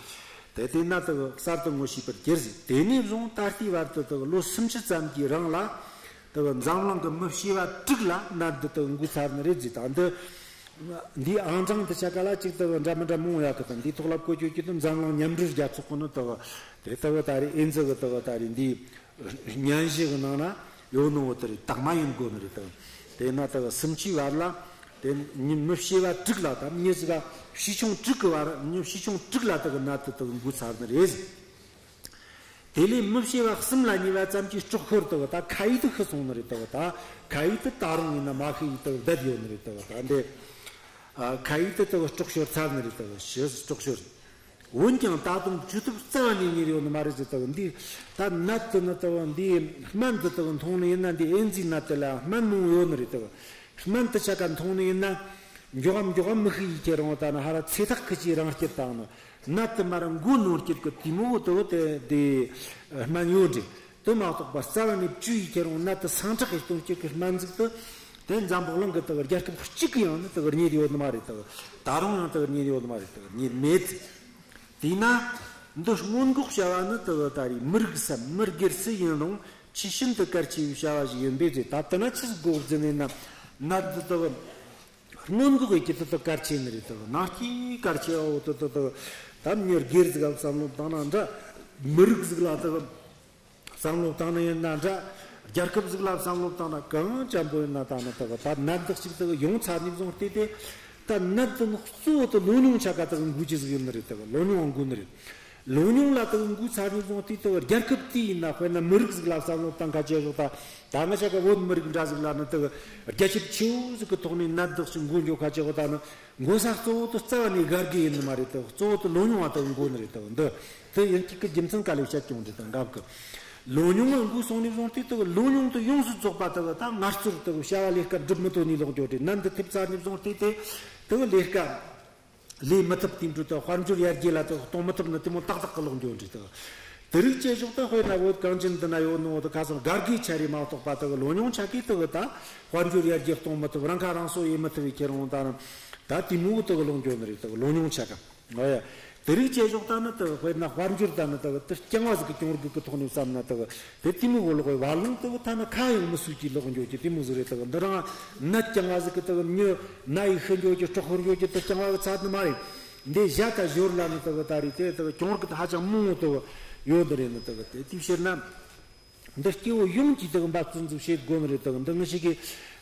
དེ་དེ་ན་དེ་གསར་དུ་ངོ་ཤེས་པར་གྱུར་ཟིག་དེ་ནས་བཟུང་ད་ལྟའི་བར་དུ་དེ་ལོ་སུམ་ཅུ་ཙམ་གྱི་རིང་ལ་དེ་འཛམ་གླིང་གི་མི་བྱེ་བ་དྲུག་ལ་ནད་འདི་དེ་འགོས་ཚར་ནི་རེད་ཟེར། ད་འདི་འདིའི་ཨང་གྲངས་དེ་ཆ་ག་ལ་ཅིག་དེ་འདྲ་མི་འདྲ་མང་ཡག་གི། དང་འདིའི་ཐོག་ལ་བཀོད་སྤྱོད་ཀྱི་དེ་འཛམ་གླིང་མཉམ་འབྲེལ་རྒྱལ་ཚོགས་ཀྱི་ནི་དེ་དེ་དེ་ད་རེས་ཨེ་ཛི་གི་དེ་ད་རེས་འདིའི་སྙན་ཞུ་གི་ནང་ན་ཡོད་ནོ་བོ་དེ་རེད། དག་མ་ཡིན་དགོས་ནི་རེད། དེ་དེ་ན་དེ་སུམ་ཅུའི་བར་ལ་དེ་མི་མི་བྱེ་བ་དྲུག་ལ། ད་མྱི་ཟིག་ག་བྱེ་ཆུང་དྲུག་གི་བར། མྱི་བྱེ་ཆུང་དྲུག་ལ་དེ་གི་ནད་དེ་དེ་འགོས་ཚར་ནི་རེད། དེ་ལས་མི་བྱེ་བ་གསུམ་ལ་ཉེ་བ་ཙམ་གྱི་སྲོག་ཤོར་དེ་གི་ད་ཁ་ཡིག་ཏུ་ཤི་སོང་ནི་རེད། དེ་གི་ད་ཁ་ཡིག་ཏུ་ད་རུང་ཡིན་ན་མ་ཤི་ཡིག་དེ་གི་བསྡད་ཡོད་ནི་རེད། དེ་གི་ད་འདི་ཨ་ཁ་ཡིག་ཏུ་དེ་གི་སྲོག་ཤོར་ཚར་ནི་རེད། དེ་གི་ཤི་སྲོག་ཤོར། འོན་ཀྱང་ད་དུང་བཅོས་ཐབས་རྩ་བ་ནས་རྙེད་ཡོད་ནི་མ་རེད་ཟེར། དེ་གི་འདི་ད་ནད་དེ་ནི་དེ་གི་འདི་སྨན་འདི་དེ་གི་འཐུང་ནི་ཡིན་ན། འདི་ཨེ་ཛི་ནད་དེ་ལ་སྨན་མང་བོ་ཡོད་ནི་རེད། དེ་གི་སྨན་དེ་ཆ་ག་འཐུང་ནི་ཡིན་ན་མགྱོགས་མགྱོགས་མི་ཤི་ཡིག་ཁྱེད་རང་ད་ནི་ཧ་ར་ཚེ་ཐག་ཁུ་ཅིག་རིང་སྐྱེད་བཏང་ནི། ནད་དེ་མར་འགོ་ནོར་སྐྱེད་གི་དེ་མོ་དེ་དེ་དེ་སྨན་ཡོད་རེད། དེ་མ་གཏོགས་པ་རྩ་བ་ནས་བཅོས་ཡིག་ཁྱེད་རང་ནད་དེ་སངས་དྲག་གི་གཏོང་སྐྱེད་གི་སྨན་ཟིག་དེ་དེ་འཛམ་བུ་གླིང་གི་དེ་རྒྱལ་ཁབ་གཅིག་གི་ཡང་ནི་དེ་རྙེད་ཡོད་ནི་མ་རེད། དེ་ད་རུང་ཡང་དེ་རྙེད་ཡོད་ནི་མ་རེད། དེ་རྙེད་མེད། དེས་ན་འདི་སྔོན་འགོག་བྱ་བ་ནི་དེ་ད་རེས་མི་རིགས་སམ་མི་སྒེར་སུ་ཡིན་རུང་ཆེས་ཤིན་ཏུ་གལ་ཆེ་བའི་བྱ་བ་ཞིག་ཡིན་པས་རེད། ད་དེ་ན་ཆི་ཟིག་དགོས་ཟེར་ནས་ན། ནད་འདི་དེ་སྔོན་འགོག་གི་ཆེད་དུ་དེ་གལ་ཆེ་ནི་རེད། དེ་ནང་སྐྱེས་གལ་ཆེ་བ་འོ་དེ་དེ་དེ་ད་མྱི་སྒེར་ཟིག་ལ་བསམ་བློ་བཏང་ན་འདྲ། མི་རིགས་ཟིག་ལ་དེ་བསམ་བློ་བཏང་ན་ཡིན་ན་འདྲ། རྒྱལ་ཁབ་ཟིག་ལ་བསམ་བློ་བཏང་ན་གང་ཅན་པོ་ཡིན་ན་ད་ནི་དེ་ད་ནད་འདི་ཞིག་དེ་ཡོང་ཚར་ནས་བཟུང་སྟེ་དེ་ད་ནད་འདི་ནི་གཙོ་བོ་དེ་ལོ་ཉུང་ཆ་ག་དེ་འགོས་ཀྱི་ཟིག་ཡིན་ནི་རེད། དེ་ལོ་ཉུང་འགོས་ནི་རེད། ལོ་ཉུང་ལ་དེ་འགོས་ཚར་ནས་བཟུང་སྟེ་དེ་རྒྱལ་ཁབ་དེ་ཡིན་ན། དཔེར་ན་མི་རིགས་ཟིག་ལ་བསམ་བློ་བཏང་ཁ་ཆེ་ཟིག་ད། ད་ང་ཆ་ག་བོད་མི་རིགས་འདྲ་ཟིག་ལ་ནི་དེ་རྒྱ་ཁྱབ་ཆེ་བོ་ཟིག་གི་ཐོག་ནས་ནད་འདི་ཞིག་འགོས་འགྱོ་ཁ་ཆེ་བོ་ད་ནི་འགོས་ས་གཙོ་བོ་དེ་རྩ་བ་ནས་དགའ་དགེ་ཡིན་ནི་མ་རེད། དེ་གཙོ་བོ་དེ་ལོ་ཉུང་བ་དེ་འགོས་ནི་རེད། དེ་འདི་དེ་ཡིན་གཅིག་གི་རྒྱུ་མཚན་ག་ལས་བཤད་ཀྱང་འདྲི་དང་འགབ་གི། ལོ་ཉུང་བ་འགོས་སོང་ནས་བཟུང་སྟེ་དེ་ལོ་ཉུང་དེ་ཡོངས་སུ་རྫོགས་པ་དེ་ད་ངལ་རྩོལ་དེ་བྱ་བ་ལས་ཀ་སྒྲུབ་མི་ཐུབ་ནས་ལོག་འགྱོ་རེད། ནད་འདི་ཐེབས་ཚར་ནས་བཟུང་སྟེ་དེ་དེ་ལས་ཀ་ལས་མི་ཐུབ། དེ་འདྲ་དེ་དཔལ་འབྱོར་ཡར་རྒྱས་ལ་དེ་གཏོང་མི་ཐུབ་ནི་དེ་མོ་ཏག་ཏག་གི་ལོག་འགྱོ་འདྲ། དེ་ དེ་རིགས་བྱེད་ཕྱོགས་དེ་དཔེར་ན་བོད་གངས་ཅན་འདི་ན་ཡོད་ནོ་དེ་ཁ་སང་སྒར་གི་ཆ་རེ་མ་གཏོགས་པ་དེ་གི་ལོ་ཉུང་ཆ་གི་དེ་གི་ད་དཔལ་འབྱོར་ཡར་རྒྱས་གཏོང་མི་ཐུབ། རང་ཁ་རང་གསོ་ཡེ་མི་ཐུབ་པའི་ཁྱེར་འོང་ད་ནི་ད་དེ་མོ་གི་དེ་གི་ལོངས་སྤྱོད་ནི་རེད། དེ་གི་ལོ་ཉུང་ཆ་ག། ཨོ་ཡ། དེ་རིགས་བྱེད་ཕྱོགས་ད་ནི་དེ་གི་དཔེར་ན་དཔལ་འབྱོར་ད་ནི་དེ་གི་དེ་རྐྱང་བ་ཟིག་གི་གྱོང་རྒུད་གི་ཐོག་ནས་བསམ་ན་དེ་གི་དེ་དེ་མོ་གི་ལོག་པའི་བར་ལོང་དེ་གི་ཐ་ན་ཁ་ཡང་མི་སུས་ཀྱི་ལོག་འགྱོ་གི་དེ་མོ་ཟིག་རེད། དེ་གི་འདི་རང་ནད་རྐྱང་བ་ཟིག་གི་དེ་གི་མྱི་ན་ཡི་ཤི་འགྱོ་གི་སྲོག་ཤོར་འགྱོ་གི་དེ་རྐྱང་བ་གི་ཚད་ནི་མ་རེད། འདི་བཞག་ད་ཞོར་ལ་ནི་དེ་གི་ད་རེས་དེ་དེ་གི་གྱོང་རྒུད་ཧ་ཅང་མང་བོ་དེ་གི་ཡོད་ནི་རེད། ནི་དེ་གི་དེ་དེའི་ཕྱིར་ན་འདི་སྐྱེ་བོ་ཡོངས་ཀྱིས་དེ་གི་འབད་བརྩོན་ཟིག་བྱེད་དགོས་ནི་རེད། དེ་གི་འདི་ངི་ཞིག་གི་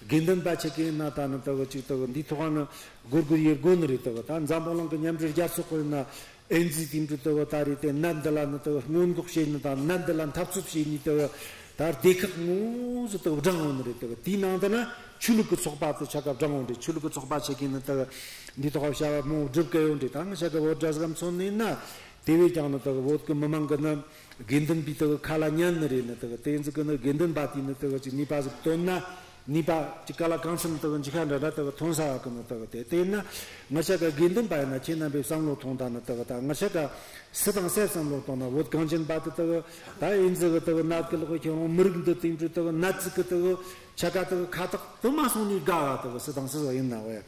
དགེ་འདུན་པ་ཆེ་གེ་ན་ད་ནི་དེ་གི་ཅིག་དེ་གི་འདིའི་ཐོག་ནི་སྒོར་སྒོར་ཡེ་དགོས་ནི་རེད། དེ་གི་ད་འཛམ་བུ་གླིང་གི་མཉམ་འབྲེལ་རྒྱལ་ཚོགས་གི་ན་ཨེ་ཛི་དེ་འདྲ་དེ་གི་ད་རེས་དེ་ནད་འདི་ལ་ནི་དེ་གི་སྔོན་འགོག་བྱེད་ནི་དང་ནད་འདི་ལ་འཐབ་རྩོད་བྱེད་ནི་དེ་གི་ད་སྡེ་ཁག་མང་བོ་ཟིག་དེ་གི་བགྲངས་ཡོད་ནི་རེད། དེ་གི་དེའི་ནང་དུ་ན། ཆོས་ལུགས་ཀྱི་ཚོགས་པ་དེ་ཆ་ག་བགྲངས་ཡོད་རེད། ཆོས་ལུགས་ཀྱི་ཚོགས་པ་ཆེ་གེ་ནི་དག་འདི་ཐོག་བྱ་བ་མང་བོ་སྒྲུབ་གི་ཡོད་རེད། ད་ང་ཆ་ག་བོད་འདྲ་ཟིག་མཚོན་ནས་ན་དེ་བས་ཀྱང་ནི་དག་བོད་ཀྱི་མི་མང་གི་ནི་དགེ་འདུན་པའི་དག་ཁ་ལ་ཉན་ནི་རེད། ནི་དག་དེ་ཟིག་གི་ནི་དགེ་འདུན་པ་དེ་ནི་དག་ཅིག་ནུས་པ་ཟིག་བཏོན་ན་ནུས་པ་ཅིག་ག་ལ་གང་འཚམ་དག་འཇིག་ཁ་འདྲ་འདྲ་དག་ཐོན་ས་གི་ནི་དག་དེ་དེ་ན་ང་ཆ་ག་དགེ་འདུན་པ་ཡིན་ན་ཁྱེད་རྣམ་པས་བསམ་བློ་ཐོངས་ད་ནི་དག་ད་ང་ཆ་ག་སུ་དང་སུ་བསམ་བློ་བཏང་ན་བོད་གངས་ཅན་པ་དེ་དག་ད་ཨེ་ཛི་གི་དག་ནད་གི་ལོག་ཁྱེད་རང་མི་རིགས་འདི་དེ་འདྲ་དག་ནད་ཟིག་གི་དག་ཆ་ག་དག་ཁ་ཐག་དུ་མ་སོང་ནས་དགའ་བ་དག་སུ་དང་སུ་ཡིན་ན་བས།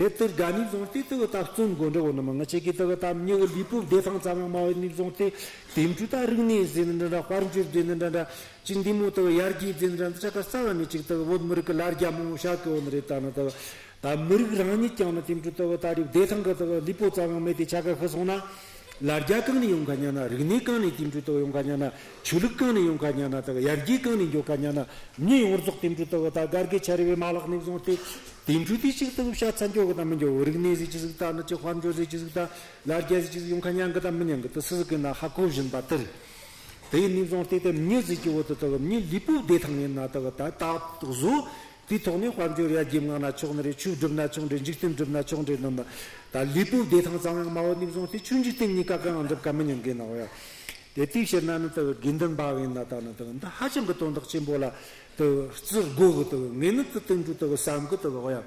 དེ་ལྟར་དགའ་ནས་བཟུང་སྟེ་དག་ད་བརྩོན་དགོས་འདྲ་བོ་ནི་མི་ང་ཆེ་གི་དག་ད་མྱི་གི་ལུས་པོ་བདེ་ཐང་ཙམ་ཡང་མ་བས་ནས་བཟུང་སྟེ་དེ་འཕྲུལ་ད་རིག་གནས་ཟེར་ནི་འདྲ་འདྲ་དཔལ་འབྱོར་ཟེར་ནི་འདྲ་འདྲ་ཅི་འདི་མོ་དག་ཡར་རྒྱས་ཟེར་ནི་འདྲ་འདི་ཆ་ག་རྩ་བ་ནས་ཅིག་དག་བོད་མི་རིགས་ཀྱི་ལ་རྒྱ་མང་བོ་བཞག་གི་ཡོད་ནི་རེད། ད་ནི་དག་ད་མི་རིགས་རང་ཉིད་ཀྱང་ནི་དེ་འཕྲུལ་དག་ད་རེས་བདེ་ཐང་གི་དག་ལུས་པོ་ཙམ་ཡང་མེད་དེ་ཆ་ག་ཤི་སོང་ན། ལ་རྒྱ་གང་ནས་ཡོང་ཁ་ཉན་ན། རིག་གནས་གང་ནས་དེ་འཕྲོ་དག་ཡོང་ཁ་ཉན་ན། ཆོས་ལུགས་གང་ནས་ཡོང་ཁ་ཉན་ན། དག་ཡར་རྒྱས་གང་ནས་འགྱོ་ཁ་ཉན་ན། མྱི་ཡོངས་རྫོགས་དེ་འཕྲོ་དག་ད་སྒར་གི་ཆ་རེ་བའི་མ་ལག་ནས་བཟུང་སྟེ། དེ་འཕྲོ་དེ་ཅིག་དག་བཤད་ཚ་འགྱོ་གི་དང་མི་འགྱོ། རིག་གནས་ཟིག་ཅི་ཟིག་ད་ནི་ཅི་དཔལ་འབྱོར་ཟིག་ཅི་ཟིག་ད་ལ་རྒྱ་ཟིག་ཅི་ཟིག་ཡོང་ཁ་ཉན་གི་དང་མི་ཉན་གི་དུ་སུ་ཟིག་གི་ན་ཧ་གོ་བཞིན་པ་དེར། དེ་ཡིན་ནས་བཟུང་སྟེ་དེ་མྱི་ཟིག་གི་འོག་ཏུ་དག་མྱི་ལུས་པོ་བདེ་ཐང་ཡིན་ན་དག་ད་ད་བཟོ། དེའི་ཐོག་ནས་དཔལ་འབྱོར་ཡར་རྒྱས་མངགས་ན་ཆོག་ནི་རེད། ཆོས་སྒྲུབ་ན་ཆོག་ནི་རེད། འཇིག་རྟེན་སྒྲུབ་ན་ཆོག་ནི་རེད། ནི་མི་ད་ལུས་པོ་བདེ་ཐང་ཙམ་ཡང་མ་བོ་ནས་བཟུང་སྟེ་ཆོས་འཇིག་རྟེན་གཉིས་ཀ་གང་ཡང་འགྲུབ་ཀ་མི་ཉན་གི་ན་བ་ཡ། དེ་དེའི་ཕྱིར་ན་ནི་དག་དགེ་འདུན་པ་ཡིན་ན་ད་ནི་དག་འདི་ཧ་ཅང་གི་དོན་དག་ཆེན་པོ་ལ་དག་བརྩི་དགོས་གི། དག་ངས་ནི་དེ་དེ་འདྲ་དག་བསམ་གི། དག་བ་ཡ་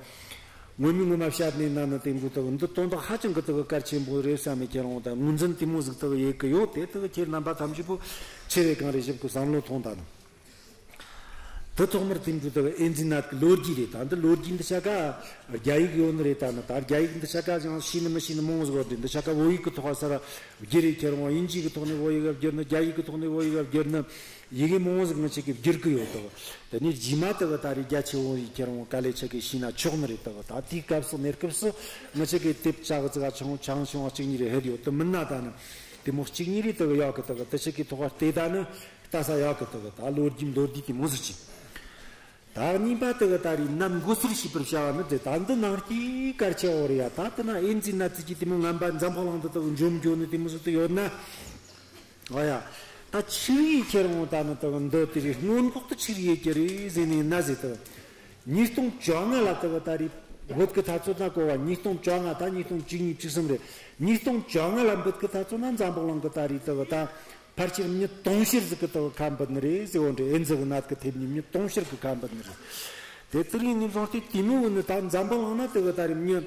ངོ་མ་ངོ་མ་བཤད་ནས་ན་ནི་དེ་འདྲ་དག་འདི་དོན་དག་ཧ་ཅང་གི་དག་གལ་ཆེན་པོ་རེད་བསམ་མི་ཁྱེད་རང་ད་ངོས་འཛིན་དེ་མོ་ཟིག་དག་ཡེད་གི་ཡོད། དེ་དག་ཁྱེད་རྣམ་པ་ཐམས་ཅད་པོ་ཆེ་བས་གང་རེ་ཞིབ་གི་བསམ་བློ་ཐོངས་ད་ནི། དེ་ཐོག་མར་དེ་འདྲ་དག་ཨེ་ཛི་ནད་ཀྱི་ལོ་རྒྱུས་རེད། ད་འདི་ལོ་རྒྱུས་འདི་ཆ་ག་རྒྱ་ཡིག་ཡོད་ནི་རེད། ད་ནི་ད་རྒྱ་ཡིག་འདི་ཆ་ག་ཡང་ཤེས་ནི་མི་ཤེས་ནི་མང་ཟིག་ཡོད་རེད། འདི་ཆ་ག་བོད་ཡིག་གི་ཐོག་སར་བསྒྱུར་རེ་ཁྱེར་འོང་། དབྱིན་ཇི་གི་ཐོག་ནས་བོད་ཡིག་བསྒྱུར་ནི། རྒྱ་ཡིག་གི་ཐོག་ནས་བོད་ཡིག་བསྒྱུར་ནི་ཡི་གེ་མང་ཟིག་ང་ཆ་གི་བསྒྱུར་གི་ཡོད་དོ། དེ་ནས་རྗེས་མ་དག་ད་རེས་རྒྱ་ཆེ་བོ་ཡིག་ཁྱེར་འོང་ག་ལེ་ཆ་གི་ཤེས་ན་ཆོག་ནི་རེད་དོ། ད་དེའི་སྐབས་སུ་གནས་སྐབས་སུ་ང་ཆ་གི་དེབ་ཅག་ཙི་ག་ཆུང་ཆུང་ཆུང་བ་གཅིག་གཉིས་རེ་ཧེད་ཡོད་དོ། མིན་ན་ད་ནི་དེ་མོ་གཅིག་གཉིས་རེ་དག་ཡོད་གི། དག་དེ་ཆ་གི་ཐོག་བལྟས་ད་ནི། ལྟ་ས་ཡག་གི་དག་ད་ལོ་རྒྱུས་མདོར་བསྡུས་དེ་མོ་ཟིག་ཅིག་ད་གཉིས་པ་དག་ད་རེས་ནད་འགོ་ཚུལ་ཤེས་པར་བྱ་བ་ནི་དེ་ད་འདི་ནང་གི་གལ་ཆེ་བོ་རེད་ཡ། ད་དེ་ན་ཨེ་ཛི་ནད་ཙི་གི་དེ་མོ་ངན་པ་འཛམ་བུ་གླིང་དུ་དག་འཇོམས་འགྱོ་ནི་དེ་མོ་ཟིག་ཏུ་ཡོད་ན། ཨོ་ཡ། ད་ཆི་རིགས་ཡེ་ཁྱེར་འོང་ད་ནི་དག་འདི་དེ་རེད། སྔོན་འགོག་ཏུ་ཆི་རིགས་ཡེ་རྒྱུ་རེད་ཟེར་ནས་ན་ཟེར་དག་ཉིས་སྟོང་བཅོ་ལྔ་ལ་དག་ད་རེས་འབུད་གི་ཐ་ཚོད་ན་གོ་བ། ཉིས་སྟོང་བཅོ་ལྔ་ད་ཉིས་སྟོང་བཅུ་གཉིས་བཅུ་གསུམ་རེད། ཉིས་སྟོང་བཅོ་ལྔ་ལ་འབུད་གི་ཐ་ཚོད་ན་འཛམ་བུ་གླིང་གི་ད་རེས་དག་ད། ཕལ་ཆེར་མྱི་དུང་ཕྱུར་ཟིག་གི་དག་ཁ་འབུད་ནི་རེད་ཟེར་བོ་འདྲ། ཨེ་ཛི་གི་ནད་ཀྱི་ཐེབས་ནས་མྱི་དུང་ཕྱུར་གི་ཁ་འབུད་ནི་རེད། དེ་ལྟར་ཡིན་ནས་བཟུང་སྟེ་དེ་མོ་བོ་ནི་ད་འཛམ་བུ་གླིང་ན་དག་ད་རེས་མྱི་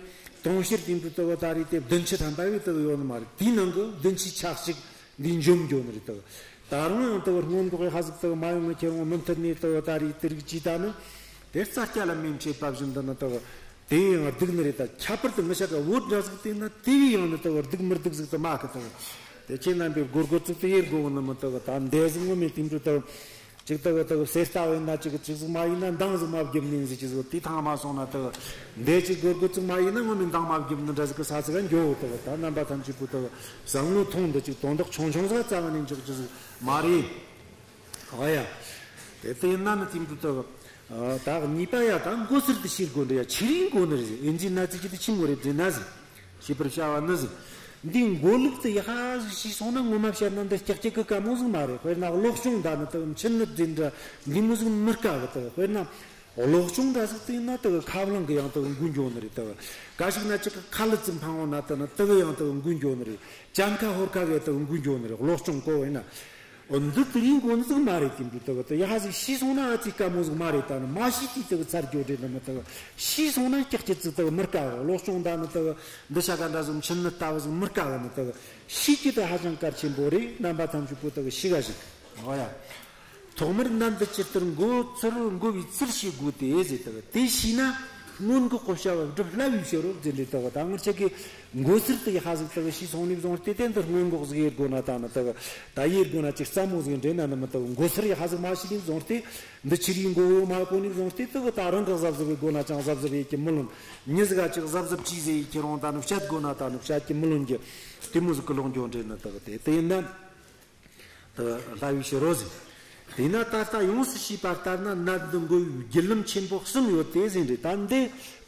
དུང་ཕྱུར་དེ་འདྲ་དག་ད་རེས་དེ་བདུན་ཅུ་ཐམ་པ་བས་དག་ཡོད་ནི་མ་རེད། དེའི་ནང་གི་བདུན་ཅུ་ཆ་གཅིག་འདི་འཇོམས་འགྱོ་ནི་རེད་དག་ད་རུང་ཡང་དག་སྔོན་འགོག་ཡེ་ཧ་ཟིག་དག་མ་ཡོང་ངེ་ཁྱེར་འོང་མུ་མཐུད་ནས་དག་ད་རེས་དེ་རིགས་ཅིག་ད་ནི། དེ་རྩྭ་སྐྱ་ལ་མེ་མཆེད་པ་བཞིན་དུ་ནི་དག་དེ་ཡང་སྡུག་ནི་རེད། ད་ཁྱད་པར་དུ་ང་ཆ་ག་བོད་འདྲ་ཟིག་བལྟས་ན་དེ་བས་ཡང་ནི་དག་སྡུག་མི་སྡུག་ཟིག་ཏུ་མ་གི་དག་དེ་ཁྱེད་རྣམ་པས་སྒོར་སྒོར་ཚུགས་ཏུ་ཡེ་དགོས་ནི་མི་དག་ད་འདས་ཟིག་ངོ་མའི་དེང་དུས་དག་ཅིག་དག་དག་གསེར་རྟ་བས་ན་ཅིག་ཅིག་ཟིག་མ་ཡིན་ན་འདང་ཟིག་མ་བརྒྱབ་ནི་ཟིག་ཅིག་ཟིག་དེ་ཐང་མ་སོང་ན་དག་འདས་ཅིག་སྒོར་སྒོར་ཚུགས་མ་ཡིན་ན་ངོ་མའི་འདང་མ་བརྒྱབ་ནི་འདྲ་ཟིག་གི་ས་ཟིག་ག་འགྱོ་དག་ད་རྣམ་པ་ཐམས་ཅད་པོ་དག་བསམ་བློ་ཐོངས་འདི་ཅིག་དོན་དག་ཆུང་ཆུང་ཟིག་རྩ་བ་ནས་འཇོག་རྒྱུ་ཟིག་མ་རེད། ཨོ་ཡ། དེ་ལྟ་ཡིན་ན་ནི་དེང་དུས་དག་ད་གཉིས་པ་ཡ་ད་འགོ་ཚུལ་དུ་ཤེས་དགོས་འདྲ་ཡ། ཆི་རིགས་འགོ་ནི་རེད། ཨེ་ཛི་ནད་ཙི་གི་དེ་ཆི་མོ་རེད་ཟེར་ན་ཟིག་ཤེས་པར་བྱ་བ་ནི་ཟིག་འདི་འགོ་ལུགས་དེ་ཡ་ཧ་ཟིག་ཤེས་སོང་ན་ངོ་མ་བཤད་ན་འདི་ཀྱག་ཀྱག་གི་དཀའ་མོ་ཟིག་མ་རེད། དཔེར་ན་གློ་གཅོང་ད་ནི་དག་མཆིན་ནད་ཟེར་འདྲ་འདི་མོ་ཟིག་མི་དཀའ་གི། དག་དཔེར་ན་གློ་གཅོང་འདྲ་ཟིག་དེ་ཡིན་ན་དག་ཁ་རླངས་གི་ཡང་དག་འགོ་འགྱོ་ནི་རེད། དག་ག་ཞིག་ན་ཅིག་ཁ་ལུད་ཙིག་འཕང་འོང་ན་དེ་ནི་དེ་གི་ཡང་དག་འགོ་འགྱོ་ནི་རེད། གྱང་ཁ་ཧོར་ཁ་གི་དག་འགོ་འགྱོ་ནི་རེད། གློ་གཅོང་གོ་བས་ན། འོ་འདི་དེ་རིང་གོ་ནི་ཟིག་མ་རེད། དེ་འདྲ་དག་དེ་ཡ་ཧ་ཟིག་ཤེས་སོང་ན་ཨ་ཙི་དཀའ་མོ་ཟིག་མ་རེད། ད་ནི་མ་ཤེས་དུས་དག་ཚར་རྒྱུ་རེད། ནི་མི་དག་ཤེས་སོང་ན་ཀྱག་ཀྱི་ཙི་དག་མི་དཀའ་བ། སློབ་སྦྱོང་ད་ནི་དག་འདི་ཤ་ག་འདྲ་ཟིག་མཆིན་ནི་ལྟ་བུ་ཟིག་མི་དཀའ་བ། ནི་དག་ཤེས་རྒྱུ་དེ་ཧ་ཅང་གལ་ཆེན་པོ་རེད། རྣམ་པ་ཐམས་ཅད་པོ་དག་ཤེས་ག་ཞིག་འོ་ཡ། ཐོག་མར་ནད་འདི་ཇི་ལྟར་འགོ་ཚུལ་འགོ་བའི་ཚུལ་ཤེས་དགོས་ཏེ་ཟེར། དག་དེ་ཤེས་ན་སྔོན་འགོག་གི་བྱ་བ་སྒྲུབ་སླ་བའི་ཕྱིར་རོ་ཟེར། འདི་དག་ད་ངར་ཆ་གི་འགོ་ཚུལ་དེ་ཧ་ཟིག་དག་ཤེས་སོང་ནས་བཟུང་སྟེ་དེ་འདི་སྔོན་འགོག་ཟིག་ཡེད་དགོས་ན། ད་ནི་དག་ད་ཡེད་དགོས་ན་ཅིག་སླ་མོ་ཟིག་འདྲ་ན། ནི་མི་དག་འགོ་ཚུལ་ཡ་ཧ་ཟིག་མ་ཤེས་ནས་བཟུང་སྟེ་འདི་ཆི་རིགས་འགོ་ཡོད་མ་གོ་ནས་བཟུང་སྟེ་དག་ད་རང་གི་གཟབ་གཟབ་ཡེད་དགོས་ན་ཅང་གཟབ་གཟབ་ཡེད་ཀྱི་མི་ལོན། མྱི་ཟིག་ག་ཅིག་གཟབ་གཟབ་ཅིག་ཟེར་ཡེད་ཀྱི་རུང་ད་ནི་བཤད་དགོས་ན་ད་ནི་བཤད་ཀྱི་མི་ལོན་གྱི་དེ་མོ་ཟིག་གི་ལོག་འགྱོ་འདྲ། ནི་དག་དེ་དེ་ཡིན་ན། དེ་སླ་བའི་ཕྱིར་རོ་ཟེར། དེས་ན་ད་ལྟ་ཡོངས་སུ་ཤེས་པ་ལྟར་ན་ནད་འདི་འགོ་བའི་བརྒྱུད་ལམ་ཆེན་པོ་གསུམ་ཡོད་དེ་ཟེར་རེད། ད་འདི་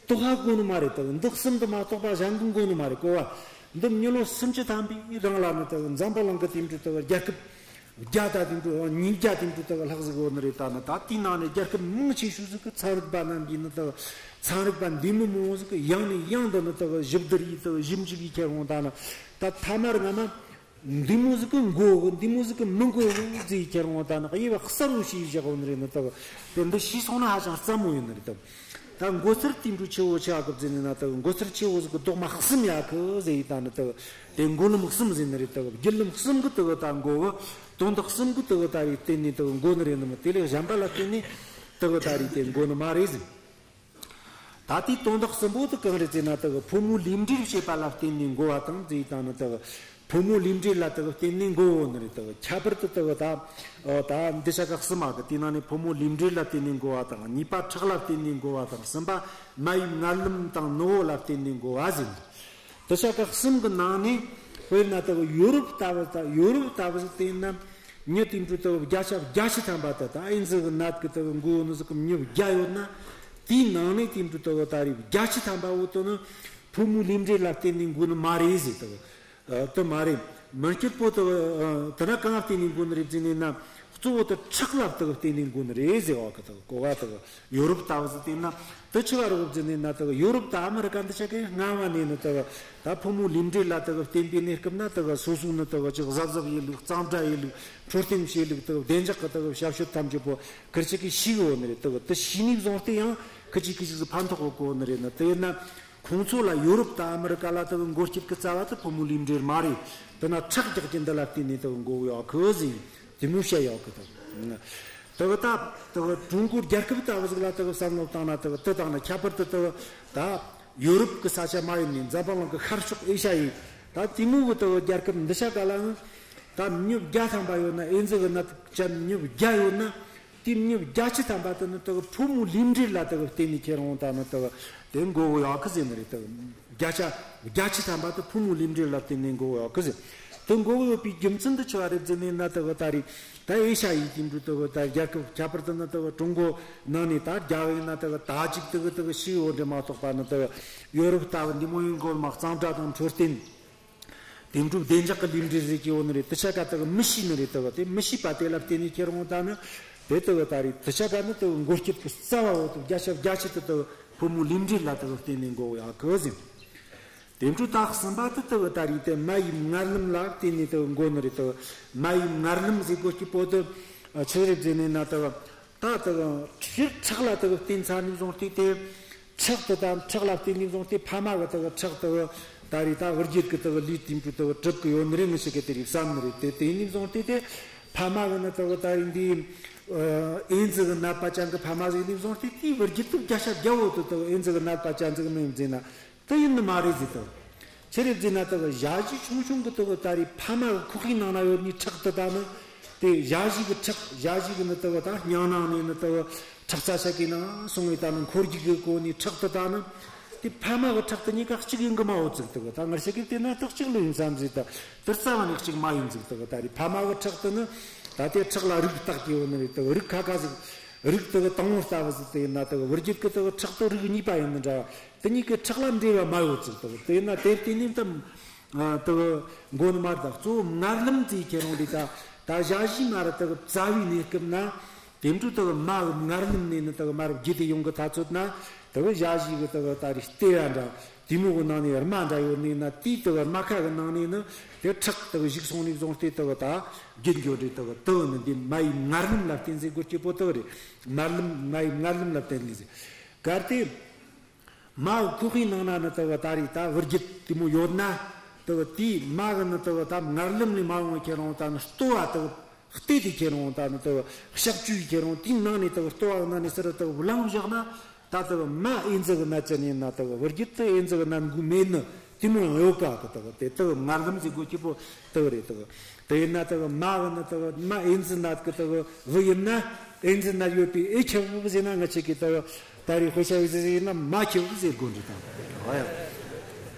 རྟོགས་ཧ་གོ་ནི་མ་རེད། དག་འདི་གསུམ་དུ་མ་གཏོགས་པ་གཞན་གྱིས་གོ་ནི་མ་རེད། གོ་བ་འདི་མྱི་ལོ་སུམ་ཅུ་ཐམ་པའི་རིང་ལ་ནི་དག་འཛམ་བུ་གླིང་གི་དེ་འདྲ་དག་རྒྱལ་ཁབ་བརྒྱ་དང་དེ་འདྲ་ཉིས་བརྒྱ་དེ་འདྲ་དག་ལྷག་ཟིག་ཡོད་ནི་རེད། ད་ནི་ད་དེའི་ནང་ནས་རྒྱལ་ཁབ་མང་ཆེ་ཤོས་ཟིག་གི་ཚན་རིག་པ་རྣམས་ཀྱིས་ནི་དག་ཚན་རིག་པ་འདི་མི་མང་བོ་ཟིག་གི་ཡང་ནས་ཡང་དུ་ནི་དག་ཞིབ་བསྡུར་ཡེད། དག་ཞིབ་འཇུག་ཡེད་ཁྱེར་འོང་། ད་ནི་ད་ཐ་མར་ང་ན། འདི་མོ་ཟིག་གི་འགོ་གི། འདི་མོ་ཟིག་གི་མི་འགོ་གི་ཟེར་ཁྱེར་འོང་། ད་ནི་དབྱེ་བ་གསལ་བོ་ཞིག་བཞག་ཡོད་ནི་རེད། ནི་དག་དེ་འདི་ཤེས་སོང་ན་ཧ་ཅང་སླ་མོ་ཡོད་ནི་རེད། དག་ད་འགོ་ཚུལ་དེ་འདྲ་ཆེ་བོ་ཆེ་ཨ་གི་ཟེར་ནི་ན། དག་འགོ་ཚུལ་ཆེ་བོ་ཟིག་གི་རྡོག་མ་གསུམ་ཡོད་གི་ཟེར་ཡེད། ད་ནི་དག་དེ་འགོ་ལམ་གསུམ་ཟེར་ནི་རེད། དག་བརྒྱུད་ལམ་གསུམ་གི་དག་ད་འགོ་གི། དོན་དག་གསུམ་གི་དག་ད་རེད་བརྟེན་ནས་དག་འགོ་ནི་རེད། ནི་མི་དེ་ལས་གཞན་པ་ལ་བརྟེན་ནས་དག་ད་རེད་དེ་འགོ་ནི་མ་རེད་ཟེར། ད་ལྟའི་དོན་དག་གསུམ་པོ་དེ་གང་རེད་ཟེར་ན། དེ་གི་ཕོ་མོ་ལུས་འབྲེལ་བྱེད་པ་ལ་བརྟེན་ནས་འགོ་བ་དང་ཟེར་དང་ནི། དེ་གི་ཕོ་མོ་ལུས་འབྲེལ་ལ་དེ་གི་བརྟེན་ནས་འགོ་བོ་ནི་རེད། དེ་གི་ཁྱད་པར་དུ་དེ་གི་ད་ད་འདི་ཆ་ག་གསུམ་མ་གི་དེ་ནང་ནས་ཕོ་མོ་ལུས་འབྲེལ་ལ་བརྟེན་ནས་འགོ་བ་དང་། གཉིས་པ་ཁྲག་ལ་བརྟེན་ནས་འགོ་བ་དང་། གསུམ་པ་མ་ཡི་མངལ་ལམ་དང་ནུ་བོ་ལ་བརྟེན་ནས་འགོ་བ་ཟེར། དེ་ཆ་ག་གསུམ་གི་ནང་ནས་དཔེར་ན་དེ་གི་ཡོ་རོབ་ལྟ་བུ་ད་ཡོ་རོབ་ལྟ་བུ་ཟིག་བལྟས་ན། མྱི་དེ་འདྲ་དེ་བརྒྱ་ཆ་བརྒྱད་ཅུ་ཐམ་པ་དེ་ད་ཨེ་ཛི་གི་ནད་གི་དེ་འགོ་ནི་ཟིག་གི་མྱི་བརྒྱ་ཡོད་ན། དེའི་ནང་ནས་དེ་འདྲ་དེ་ད་རེས་བརྒྱད་ཅུ་ཐམ་པ་བོ་དེ་ནི་ཕོ་མོ་ལུས་འབྲེལ་ལ་བརྟེན་ནས་འགོ་ནི་མ་རེད་ཟེར། དེ་དེ་མ་རེད། མི་སྐྱིད་པོ་དེ་དེ་ན་གང་ལ་བརྟེན་ནས་འགོ་ནི་རེད་ཟེར་ནས་ན། གཙོ་བོ་དེ་ཁྲག་ལ་དེ་བརྟེན་ནས་འགོ་ནི་རེད་ཟེར་བ་གི་དེ་གོ་བ་དེ། ཡོ་རོབ་ལྟ་བུ་ཟིག་བལྟས་ན་དེ་ཆི་བ་རེད་ཟེར་ནས་ན། དེ་ཡོ་རོབ་དང་ཨ་མི་རི་ཀ་འདི་ཆ་གི་སྔ་མ་ནས་ནི་དེ་ད་ཕོ་མོ་ལུས་འབྲེལ་ལ་དེ་བརྟེན་པའི་གནས་སྐབས་ན། དེ་སོ་སོ་ནི་དེ་ཅིག་གཟབ་གཟབ་ཡེད་ལུགས། གཙང་སྦྲ་ཡེད་ལུགས། འཕྲོད་བསྟེན་བྱེད་ལུགས། དེ་བདེ་འཇགས་ཀྱི་དེ་ཞབས་ཞུ་ཐམས་ཅད་པོ་ཁིར་ཆི་གི་ཤེས་གི་ཡོད་ནི་རེད། དེ་དེ་ཤེས་ནས་བཟུང་སྟེ་ཡང་ཁི་ཅིག་ཁི་ཅིག་ཟིག་ཕན་ཐོགས་གི་གོ་ནི་རེད། ནི་དེ་ཡིན་ན་ཁོང་ཚོ་ལ་ཡོ་རོབ་དང་ཨ་མི་རི་ཀ་ལ་དེ་འགོ་སྐྱེད་ཀྱི་རྩ་བ་དེ་ཕོ་མོ་ལུས་འབྲེལ་མ་རེད། དེ་ན་ཁྲག་རྒྱག་རྒྱུ་འདི་ལ་བརྟེན་ནས་དེ་འགོ་ཡོད་གི་ཟིག་དེ་མོ་བཤད་ཡོད་གི། དེ་དེ་གི་ད་དེ་གི་ཀྲུང་གོ་རྒྱལ་ཁབ་ལྟ་བུ་ཟིག་ལ་དེ་གི་བསམ་བློ་བཏང་ན། དེ་གི་དེ་བཏང་ན་ཁྱད་པར་དུ་དེ་གི་ད་ཡོ་རོབ་གི་ས་ཆ་མ་ཡིན་ནས་འཛམ་བུ་གླིང་གི་ཤར་ཕྱོགས་ཨེ་ཤ་ཡའི་ད་དེ་མོ་གི་དེ་གི་རྒྱལ་ཁབ་འདི་ཆ་ག་ལའང་ད་མྱི་བརྒྱ་ཐམ་པ་ཡོད་ན། ཨེ་ཛི་གི་ནད་ཅན་མྱི་བརྒྱ་ཡོད་ན། དེ་མྱི་བརྒྱད་ཅུ་ཐམ་པ་དེ་ནི་དེ་གི་ཕོ་མོ་ལུས་འབྲེལ་ལ་དེ་གི་བརྟེན་ནས་ཁྱེར་འོང་ད་ནི་དེ་གི་དེ་འགོ་གི་ཡོད་གི་ཟེར་ནི་རེད། དེ་གི་བརྒྱ་ཆ་བརྒྱད་ཅུ་ཐམ་པ་དེ་ཕོ་མོ་ལུས་འབྲེལ་ལ་བརྟེན་ནས་འགོ་གི་ཡོད་གི་ཟེར། དེ་འགོ་གི་ཡོད་པའི་རྒྱུ་མཚན་དེ་ཆི་བ་རེད་ཟེར་ནས་ན། དེ་གི་ད་རེས་ད་ཨེ་ཤ་ཡའི་དེ་འདྲ་དེ་གི་ད་རྒྱལ་ཁབ་ཁྱད་པར་དུ་ནི་དེ་གི་ཀྲུང་གོ་ནང་ནས་ད་རྒྱ་བོད་ན་དེ་གི་ད་ཅིག་དེ་གི་དེ་གི་ཤི་ཡོད་འདྲ་མ་གཏོགས་པ་ནི། དེ་གི་ཡོ་རོབ་ལྟ་བུ་འདི་མོ་ཡིན་གོ་མ་གཙང་སྦྲ་དང་འཕྲོད་བསྟེན། དེ་འདྲ་བདེ་འཇགས་ཀྱི་ལུས་འབྲེལ་ཟེར་གྱི་ཡོད་ནི་རེད། དེ་ཆ་ག་དེ་གི་མི་ཤེས་ནི་རེད། དེ་གི་དེ་མི་ཤེས་པ་དེ་ལ་བརྟེན་ནས་ཁྱེར་འོང་ད་ནི་དེ་དེ་གི་ད་རེས་དེ་ཆ་ག་ནི་དེ་གི་འགོ་སྐྱེད་ཀྱི་རྩ་བ་བོ་དེ་བརྒྱ་ཆ་བརྒྱད་ཅུ་དེ་དེ་གི་ཕོ་མོ་ལུས་འབྲེལ་ལ་དེ་གི་བརྟེན་ནས་འགོ་ཡོད་གི་ཟེར། དེ་འདྲ་ད་གསུམ་པ་དེ་དེ་གི་ད་རེས་དེ་མ་ཡི་མངལ་ལམ་ལ་བརྟེན་ནས་དེ་གི་འགོ་ནི་རེད། དེ་གི་མ་ཡི་མངལ་ལམ་ཟེར་གོ་སྐྱིད་པོ་དེ་ཆི་རེད་ཟེར་ནས་ན། དེ་གི་ད་དེ་གི་སྤྱིར་ཁྲག་ལ་དེ་གི་བརྟེན་ཚར་ནས་བཟུང་སྟེ་དེ། ཁྲག་དེ་དང་ཁྲག་ལ་བརྟེན་ནས་བཟུང་སྟེ་ཕ་མ་གི་དེ་གི་ཁྲག་དེ་གི་ད་རེས་ད་བུ་རྒྱུད་ཀྱི་དེ་གི་ལུས་དེ་འདྲ་དེ་གི་གྲུབ་གི་ཡོད་ནི་རེད། ངི་ཞིག་གི་དེ་རེད་བསམ་ནི་རེད། དེ་དེ་ནས་བཟུང་སྟེ་དེ་ཕ་མ་གི་ནི་དེ་གི་ད་རེས་འདི་ཨེ་ཛི་གི་ནད་པ་ཅན་གི་ཕ་མ་ཟིག་ནས་བཟུང་སྟེ་དེའི་བུ་རྒྱུད་དེ་བརྒྱ་ཆ་བརྒྱ་བོ་དེ་དེ་གི་ཨེ་ཛི་གི་ནད་པ་ཅན་ཟིག་མིན་ཟེར་ན། དེ་ཡིན་ནི་མ་རེད་ཟེར་དོ། ཆི་རེད་ཟེར་ན་དེ་གི་ཞ་ཞི་ཆུང་ཆུང་གི་དེ་གི་ད་རེས་ཕ་མ་གི་ཁོག་པའི་ནང་ན་ཡོད་ནི་ཁྲག་དེ་ད་ནི། དེ་ཞ་ཞི་གི་ཁྲག་ཞ་ཞི་གི་ནི་དེ་གི་ད་སྙིང་ནང་ནས་ནི་དེ་གི་ཁྲག་རྩ་ཤ་གི་ནང་སོང་བའི་ད་ནི་འཁོར་རྒྱུག་གི་གོ་ནི་ཁྲག་དེ་ད་ནི། དེ་ཕ་མ་གི་ཁྲག་དེ་གཉིས་ཀ་གཅིག་ཡིན་གི་མ་འོ་ཟིག་དེ་གི་ད་ངར་ཤ་གི་དེ་ན་དེ་གཅིག་ལོས་ཡིན་བསམ་ཟིག་ད་དེ་རྩ་བ་ནས་གཅིག་མ་ཡིན་ཟིག་དེ་གི་ད་རེས་ཕ་མ་གི་ཁྲག་དེ་ནི་ད་དེ་ཁྲག་ལ་རིགས་བཏགས་ཀྱི་ཡོད་ནི་རེད། དེ་གི་རིགས་ཁ་ཁ་ཟིག་རིགས་དེ་གི་དང་པོ་ལྟ་བུ་ཟིག་དེ་ཡིན་ན། དེ་གི་བུ་རྒྱུད་གི་དེ་གི་ཁྲག་དེ་རིགས་གཉིས་པ་ཡིན་ནི་འདྲ་བ། དེ་གཉིས་ཀྱི་ཁྲག་ལ་འབྲེལ་བ་མ་ཡོད་ཟིག་དང་། དེས་ན་དེར་བརྟེན་ནས་ད་དེ་མགོ་ནི་མར་དང་གཙོ་བོ་མངལ་ལམ་དེའི་ཁྱེད་རང་རེད། ད་ད་ཞ་ཞི་མ་ར་དེ་བཙའ་བའི་གནས་སྐབས་ན་དེ་འཕྲོ་དེ་མ་གི་མངལ་ལམ་ནས་ནི་དེ་མ་ར་བརྒྱུད་དེ་ཡོང་གི་ཐ་ཚོད་ན། དེ་ཞ་ཞི་གི་དེ་ད་རེས་ལྟེ་བ་འདྲ། དེ་མོ་གི་ནང་ནས་རྨ་འདྲ་ཡོད་ནས་ན། དེའི་དེ་གི་རྨ་ཁ་གི་ནང་ནས་ནི་དེ་ཁྲག་དེ་གི་བཞུགས་སོང་ནས་བཟུང་སྟེ་དེ་གི་ད་རྒྱུན་འགྱོ་རེད། དེ་གི་དེ་གི་ནི་འདི་རྨ་ཡི་མངལ་རླུང་ལ་བརྟེན་ཟེར་དགོས་སྐྱེ་པོ་དེ་གི་རེད། མངལ་རླུང་། རྨ་ཡི་མངལ་རླུང་ལ་བརྟེན་ནས་ཟེར། གལ་ཏེ་རྨ་གི་ཁོག་པའི་ནང་ན་ནི་དེ་གི་ད་རེད་ད་བུ་རྒྱུད་དེ་མོ་ཡོད་ན། དེ་གི་དེའི་རྨ་གི་ནི་དེ་གི་ད་མངལ་རླུང་ནས་མ་འོངས་པ་ཁྱེར་འོང་ད་ནི་ལྟོ་བ་དེ་གི་བལྟས་ཏེ་ཁྱེར་འོང་ད་ནི་དེ་གི་གཤག་བཅོས་ཁྱེར་འོང་། དེའི་ནང་ནས་དེ་གི་ལྟོ་བ་ནང་ནས་ཟེར་དེ་གི་བླངས་བཞག་ན། ད་དེ་གི་རྨ་ཨེ་ཛི་གི་ནད་ཅན་ཡིན་ན། དེ་གི་བུ་རྒྱུད་དེ་ཨེ་ཛི་གི་ནད་འགོས་མེད་ནི་དེ་མོ་ཡང་ཡོད་ཀ། དེ་དེ་གི་དེ་དེ་གི་མངལ་རླུང་ཟེར་དགོས་སྐྱེ་པོ་དེ་གི་རེད། དེ་གི་དེ་ཡིན་ན་དེ་གི་རྨ་གི་ནི་དེ་གི་རྨ་ཨེ་ཛི་ནད་གི་དེ་གི་བུ་ཡིན་ན། ཨེ་ཛི་ནད་ཡོད་པའི་ཨེ་ཁྱབ་བུ་ཟེར་ན། ང་ཅག་གི་དེ་གི་ད་རེས་དཔེ་ཆ་ཡོད་ཟེར་ཡིན་ན་རྨ་ཁྱབ་བུ་ཟེར་དགོས་འདྲ་དང་། འོ་ཡ།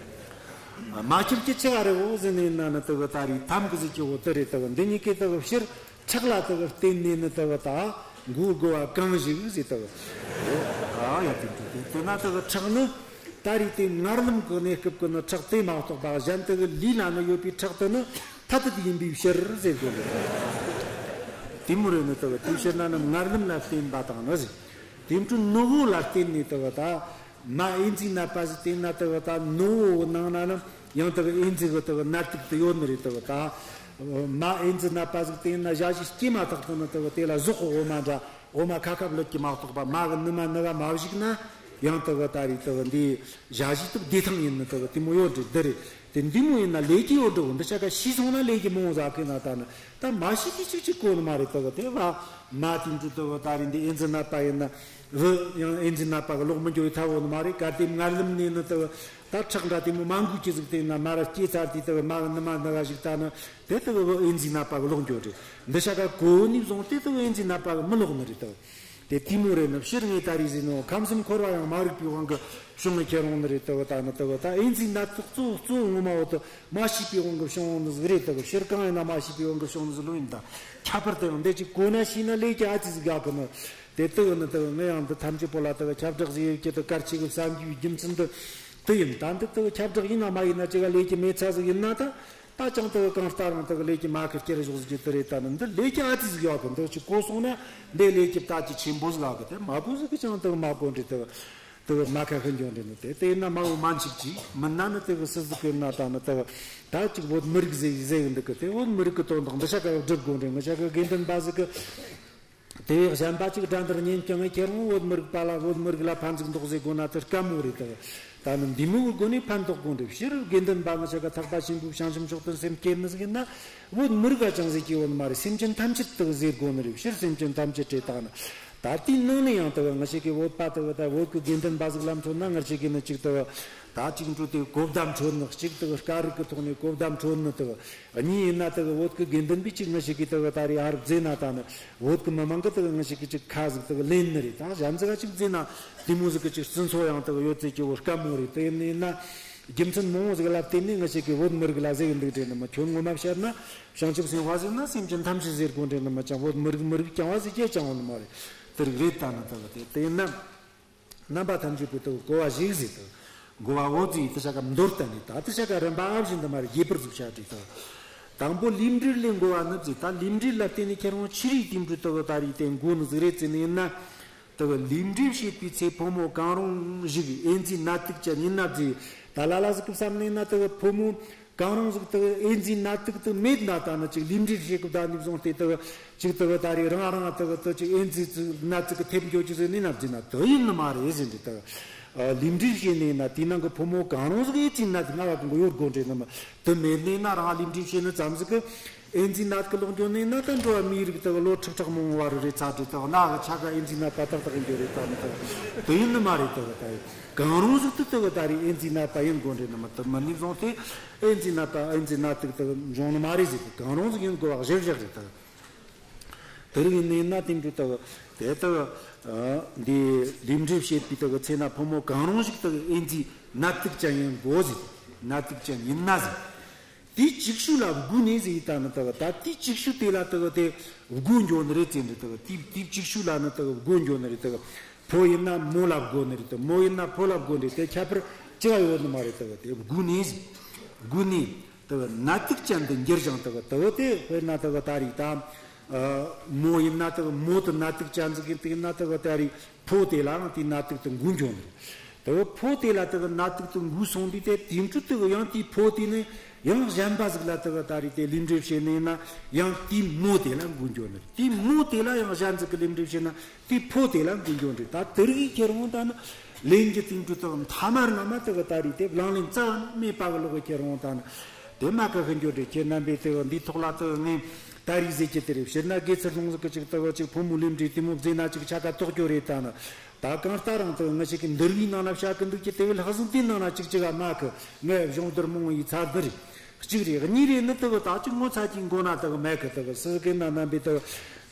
རྨ་ཁྱབ་ཀྱི་ཆེ་བ་རེད་འོ་ཟེར་ནས་ཡིན་ན་ནི་དེ་གི་ད་རེས་དམ་གི་ཟེར་གྱི་འོ་དེ་རེད། དེ་གི་འདི་གཉིས་ཀའི་དེ་གི་ཕྱིར་ཁྲག་ལ་དེ་གི་བརྟེན་ནས་ནི་དེ་གི་ད་འགོས་དགོས་པ་གང་ཞིག་ཟེར། དེ་གི་ཨ་ཡ་དེ་དེ་དེ་དེ་ན་དེ་གི་ཁྲག་ནི་ད་རེས་དེ་མངལ་རླུང་གི་གནས་སྐབས་ཀྱི་ནི་ཁྲག་དེ་མ་གཏོགས་པ་གཞན་དེ་གི་ལུས་ལ་ནི་ཡོད་པའི་ཁྲག་དེ་ནི་ཐ་དད་ཡིན་པའི་ཕྱིར་ཟེར་དགོས་ལ། དེ་མོ་རེད་ནི་དེ་གི་དེའི་ཕྱིར་ན་ནི་མངལ་རླུང་ལ་བརྟེན་པ་དང་ནི་ཟེར། དེ་འཕྲོ་ནུ་འོ་ལ་བརྟེན་ནས་དེ་གི་ད་རྨ་ཨེ་ཛི་ནད་པ་ཟིག་དེ་ན་དེ་གི་ད་ནུ་འོ་གི་ནང་ན་ནི་ཡང་དེ་གི་ཨེ་ཛི་གི་དེ་གི་ནད་དུག་དེ་ཡོད་ནི་རེད། དེ་གི་ད་རྨ་ཨེ་ཛི་ནད་པ་ཟིག་དེ་ན་ཞ་ཞི་སྐྱེས་མ་ཐག་ཏུ་ནི་དེ་གི་དེ་ལ་ཟོག་གི་འོ་མ་འདྲ་འོ་མ་ཁ་ཁབ་ལུད་ཀྱི་མ་གཏོགས་པ་རྨ་གི་ནུ་མ་ནུ་བ་མ་བཞུགས་ན། ཡང་དེ་གི་ད་རེས་དེ་གི་འདི་ཞ་ཞི་དུ་བདེ་ཐང་ཡིན་ནི་དེ་གི་དེ་མོ་ཡོད་འདྲ་འདི་རེད། དེ་འདི་མོ་ཡིན་ན་ལས་ཀྱི་ཡོད་འགྲོ་འདི་ཆ་ག་ཤི་སོང་ན་ལས་ཀྱི་མང་ཟ་གི་ན་ད་ནི་ད་མ་ཤི་དུས་ཅིག་ཅིག་གོ་ནི་མ་རེད། དེ་གི་དེ་བ་མ་དེ་འདྲ་དེ་གི་ད་རེས་འདི་ཨེ་ཛི་ནད་པ་ཡིན་ན་བུ་ཡང་ཨེ་ཛི་ནད་པ་གི་ལོག་མི་འགྱོ་ཡི་ཐ་འོ་ནི་མ་རེད། གལ་ཏེ་མངལ་ལམ་ནས་ནི་དེ་གི་ད་ཁྲག་འདྲ་དེ་མོ་མ་འགོས་ཀྱི་ཟིག་དེ་ན་མ་ར་སྐྱེས་ཚར་དུས་དེ་གི་མ་གི་ནུ་མ་ནུ་བ་ཞིག་ད་ནི་དེ་དེ་གི་བུ་ཨེ་ཛི་ནད་པ་གི་ལོག་འགྱོ་རེད། འདི་ཆ་ག་གོ་ནི་བཟུང་སྟེ་དེ་གི་ཨེ་ཛི་ནད་པ་གི་མི་ལོག་ནི་རེད་དེ་གི། དེ་དེ་མོ་རེད་ནི་ཕྱིར་ངས་ད་རེས་ཟེར་ནོ། ཁམས་གསུམ་འཁོར་བ་ཡང་མ་རིག་པའི་དབང་གིས་བྱུང་ནས་ཁྱེར་འོང་ནི་རེད། དེ་གི་ད་ནི་དེ་གི་ད་ཨེ་ཛི་ནད་དུག་གཙོ་བོ་གཙོ་བོ་ངོ་མ་འོ་དེ་མ་ཤེས་པའི་དབང་གིས་བྱུང་འོང་ནི་ཟིག་རེད། དེ་གི་ཕྱིར་གང་ཡིན་ན་མ་ཤེས་པའི་དབང་གིས་བྱུང་ནི་ཟིག་ལོས་ཡིན། ད་ཁྱད་པར་དེ་ཡང་འདི་ཅིག་གོ་ན་ཤེས་ན་ལས་ཀྱི་ཨ་ཙི་ཟིག་ཡག་གི་ནི། དེ་དེ་གི་ནི་དེ་གི་ངས་ཡང་འདི་ཐམས་ཅད་པོ་ལ་དེ་གི་ཁྱབ་བསྒྲགས་ཟིག་ཡོད་ཀྱི་དེ་གལ་ཆེ་གི་བསམ་རྒྱུའི་རྒྱུ་མཚན་འདི་དེ་ཡིན། ད་འདི་དེ་གི་ཁྱབ་བསྒྲགས་ཡིན་ན་མ་ཡིན་ན་ཅི་ག་ལས་ཀྱི་མེད་ཚ་ཟིག་ཡིན་ན་ད། ད་ཅང་དེ་གི་གང་ལྟར་རང་དེ་གི་ལས་ཀྱི་མ་ཁི་སྐྱེར་ཞོག་ཟིག་གི་དེ་རེད། ད་ནི་འདི་ལས་ཀྱི་ཨ་ཙི་ཟིག་ཡོད་གི། འདི་ཅིག་གོ་སོང་ན་འདི་ལས་ཀྱི་ད་ཅི་ཆེན་པོ་ཟིག་ཡོད་གི། དེ་མ་གོ་ཟིག་གི་ཅང་དེ་གི་མ་གོ་འདྲི་དེ་གི་དེ་གི་མ་ཁ་ཁི་འགྱོ་འདྲི་ནི་དེ་དེ་ཡིན་ན་མ་འོ་མ་འཆིག་ཅིག་མིན་ན་ནི་དེ་གི་སི་ཟིག་གི་ན་ད་ནི་དེ་གི་ད་ཅིག་བོད་མི་རིགས་ཟེར་ཟེར་གི་འདུག་གི། དེ་བོད་མི་རིགས་གི་དོན་དག་འདི་ཆ་ག་སྒྲུབ་དགོ་འདྲི། ང་ཆ་གི་དགེ་འདུན་པ་ཟིག་གི། དེ་བས་གཞན་པ་ཅིག་དགྲ་འདུལ་ཉན་ཀྱང་ངས་ཁྱེད་རང་བོད་མི་རིགས་པ་ལ་བོད་མི་རིགས་ལ་ཕན་ཟིག་འདོགས་ཟེར་དགོས་ན་དེ་དཀའ་མོ་རེད་དེ། ད་ནི་འདི་མོ་གི་སྒོ་ནས་ཕན་འདོགས་དགོས་འདྲ། སྤྱིར་དགེ་འདུན་པ་ང་ཆ་ག་ཐེག་པ་ཆེན་པོའི་བྱང་ཆུབ་མཆོག་ཏུ་སེམས་བསྐྱེད་ནི་ཟིག་ཡིན་ན། བོད་མི་རིགས་ག་ཅང་ཟེར་གྱི་ཡོད་ནི་མ་རེད། སེམས་ཅན་ཐམས་ཅད་དེ་ཟེར་དགོས་ནི་རེད། སྤྱིར་སེམས་ཅན་ཐམས་ཅད་རེད། ད་ནི་ད་དེའི་ནང་ནས་ཡང་དེ་ང་ཆ་གི་བོད་པ་དེ་ད་བོད་ཀྱི་དགེ་འདུན་པ་ཟིག་ལ་མཚོན་ན། ང་ཆ་གི་ནི་ཅིག་དེ་ད་གཅིག་འཕྲོད་དེ་གོ་བརྡ་འཕྲོད་ནི། གཅིག་དེ་སྐད་རིགས་ཀྱི་ཐོག་ནས་གོ་བརྡ་འཕྲོད་ནི་དེ། གཉིས་ཡིན་ན་དེ་བོད་ཀྱི་དགེ་འདུན་པའི་གཅིག་ང་ཞིག་གིས་དེ་ད་རེས་ཨ་རབ་རྫས་ན་ད་ནི་བོད་ཀྱི་མི་མང་གི་དེ་ང་ཞིག་གིས་གཅིག་ཁ་ཟིག་དེ་ལེན་ནི་རེད། ད་གཞན་ཟིག་ག་གཅིག་རྫས་ན་དེ་མོ་ཟིག་གི་གཅིག་སྤྱི་ཚོགས་ཡང་དེ་ཡོད་ཚད་ཀྱི་བོ་དཀའ་མོ་རེད། དེ་ཡིན་ན་རྒྱུ་མཚན་མང་བོ་ཟིག་ལ་བརྟེན་ནས་ང་ཞིག་གིས་བོད་མི་རིགས་ལ་ཟེར་གི་འདུག་དྲན་ནི་མི། ཁྱོད་ངོ་མ་བཤད་ན་བྱང་ཆུབ་སེམས་དཔའ་ཟེར་ན་སེམས་ཅན་ཐམས་ཅད་ཟེར་དགོས་དྲན་ནི་མི། ཅང་བོད་མི་རིགས་མི་རིགས་རྐྱང་བ་ཟེར་རྒྱུ་ཅང་ཡོད་ནི་མ་རེད། དེ་རིགས་རེད། ད་ནི་དེ་དེ་དེ་ཡིན་ན། རྣམ་པ་ཐམས་ཅད་པོ་དེ་གོ་བ་ཞིག་ཟིག་དེ་གོ་བ་འོ་ཙི་དེ་ཆ་ག་མདོར་བསྟན་ནས། ད་དེ་ཆ་ག་རིམ་པ་ཨ་བཞིན་དུ་མར་རྒྱས་པར་ཟིག་བྱ་དྲིས་དང་། དང་པོ་ལུས་འབྲེལ་ལས་འགོ་བ་ནི་ཟིག། ད་ལུས་འབྲེལ་ལ་བརྟེན་ནས་ཁྱེད་རང་ཆི་རིགས་དེ་འབྲུ་དེ་གི་ད་རིགས་དེ་འགོ་ནི་ཟིག་རེད་ཟེར་ནི་ཡིན་ན། དེ་གི་ལུས་འབྲེལ་བྱེད་པའི་ཚེ་ཕོ་མོ་གང་རུང་ཞིག་ཨེ་ཛི་ནད་དུག་ཅན་ཡིན་ན་ཟིག། ད་ལ་ལ་ཟིག་གི་བསམ་ནས་ན་དེ་གི་ཕོ་མོ། གང་རུང་ཟིག་དེ་ཨེ་ཛི་ནད་དུག་དེ་མེད་ན། ད་ནི་ཅིག་ལུས་འབྲེལ་བྱེད་སྐབས་ད་ནི་བཟུང་སྟེ་དེ་ཅིག་དེ་ད་རེས་རང་རང་དེ་དེ་ཅིག་ཨེ་ཛི་ནད་དུག་གི་ཐེབས་འགྱོ་རྒྱུ་ཟིག་ནི་ན་ཟིག་ན་དེ་ཡིན་ནི་མ་རེད་ཟེར་འདི། དེ་ལུས་འབྲེལ་བྱས་ནས་ན་དེའི་ནང་གི་ཕོ་མོ་གང་རུང་ཟིག་ཨེ་ཛི་ནད་དུག་ན་བ་གང་གི་ཡོད་དགོས་འདྲེ་ནི་མ། དེ་མེད་ནས་ན་རང་ལུས་འབྲེལ་བྱས་ནི་ཙམ་ཟིག་གི་ཨེ་ཛི་ནད་དུག་ལོག་འགྱོ་ནས་ན། ད་འགྲོ་བ་མིའི་རིགས་དེ་ལོ་ཁྲི་ཕྲག་མང་བ་རུ་རེ་ཚ་འདྲེ་དེ་ན་གི་ཆ་ག་ཨེ་ཛི་ནད་པ་ཏག་ཏག་ཡིན་རྒྱུ་རེད། ད་ནི་དེ་དེ་ཡིན་ནི་མ་རེད། དེ་ད་ཡིན་གང་རུང་ཟིག་དེ་དེ་ད་རེས་ཨེ་ཛི་ནད་པ་ཡིན་དགོས་འདྲེ་ནི་མ། དེ་མ་ནི་བཟུང་སྟེ། ཨེ་ཛི་ནད་པ་ཨེ་ཛི་ནད་དུག་དེ་འབྱུང་ནི་མ་རེད་ཟེར་ཏེ་གང་རུང་ཟིག་ཡིན་དགོས་པ་གཞིར་བཞག་རེད་ད། དེ་རིགས་ཡིན་ནས་ན་དེ་འདྲ་དག་དེ་དག་འདི་ལུས་འབྲེལ་བྱེད་པའི་དག་ཚེ་ན་ཕོ་མོ་གང་རུང་ཞིག་དག་ཨེ་ཛི་ནད་དུག་ཅན་ཡིན་དགོས་ཟེར། ནད་དུག་ཅན་ཡིན་ན་ཟེར། དེའི་ཅིག་ཤོས་ལ་འགོས་ནས་ཟེར་ཡི་ད་ནི་དག་ད་དེའི་ཅིག་ཤོས་དེ་ལ་དག་དེ་འགོས་འགྱོ་ནི་རེད་ཟེར་འདི་དག་དེའི་དེའི་ཅིག་ཤོས་ལ་ནི་དག་འགོས་འགྱོ་ནི་རེད་དག་ཕོ་ཡིན་ན་མོ་ལ་འགོ་ནི་རེད་དེ། མོ་ཡིན་ན་ཕོ་ལ་འགོ་ནི་རེད་དེ། ཁྱད་པར་ཅི་ཡང་ཡོད་ནི་མ་རེད། དེ་གི་དེ་འགོ་ནས་འགོ་ནས་དེ་གི་ནད་དུག་ཅན་དུ་འགྱུར་ཞིང་། དེ་གི་དེ་གི་དེ་དཔེར་ན་དེ་གི་ད་རེས་ད་མོ་ཡིན་ན་དེ་གི་མོ་དེ་ནད་དུག་ཅན་ཟིག་ཡིན་དེ་ཡིན་ན། དེ་གི་ད་རེས་ཕོ་དེ་ལའང་དེ་ནད་དུག་དེ་འགོ་འགྱོ་ནི་རེད། དེ་ཕོ་དེ་ལ་དེ་ནད་དུག་དེ་འགོས་སོང་དུས་དེ་དེ་འཕྲོ་དེ་ཡང་དེའི་ཕོ་དེ་ནས་ཡང་གཞན་པ་ཟིག་ལ་དེ་ད་རེས་དེ་ལུས་འབྲེལ་བྱས་ནས་ན་ཡང་དེའི་མོ་དེ་ལ་འགོས་འགྱོ་ནི། དེའི་མོ་དེ་ལ་ཡང་གཞན་ཟིག་གི་ལུས་འབྲེལ་བྱས་ན་དེའི་ཕོ་དེ་ལ་འགོས་འགྱོ་ནི། ད་དེ་རིགས་ཁྱེར་འོང་ད་ནི་ལན་གྱི་དེ་འཕྲོ་དེ་མཐའ་མར་ང་མ་དེ་ད་རེས་དེ་བླང་ལེན་རྩ་བ་ནས་མེད་པ་གི་ལོག་གི་ཁྱེར་འོང་ད་ནི། དེ་མ་གི་ཧི་འགྱོ་འདྲེ་ཁྱེད་རྣམ་པས་དེ་འདིའི་ཐོག་ལ་དེ་ངས་ད་རེས་ཟེར་གྱི་དེ་རེད། ཕྱིར་ན་དགེ་ཚུལ་སློང་ཟིག་གི་ཅིག་དེ་ཅིག་ཕོ་མོ་ལུས་འབྲེལ་དེ་མོ་བཟོས་ན་ཅིག་ཆ་ག་དོག་རྒྱུ་རེད་ད་ནི། ད་གང་ལྟར་རང་དེ་ང་ཞིག་གི་འདུལ་བའི་ནང་ན་བཤད་གི་འདུག་གི། དེ་བས་ལྷག་ཟིན་དེའི་ནང་ན་ཅིག་ཅིག་ག་མ་གི་ངས་གཞུང་འདིར་མང་བའི་ཚར་འདི་རེད། གཅིག་རེད། གཉིས་རེད་ནི་དེ་གི་ད་ཅིག་ངོ་ཚ་གྱི་མགོ་ན་དེ་གི་མེད་གི། དེ་གི་སི་གི་ན་རྣམ་པས་དེ་གི་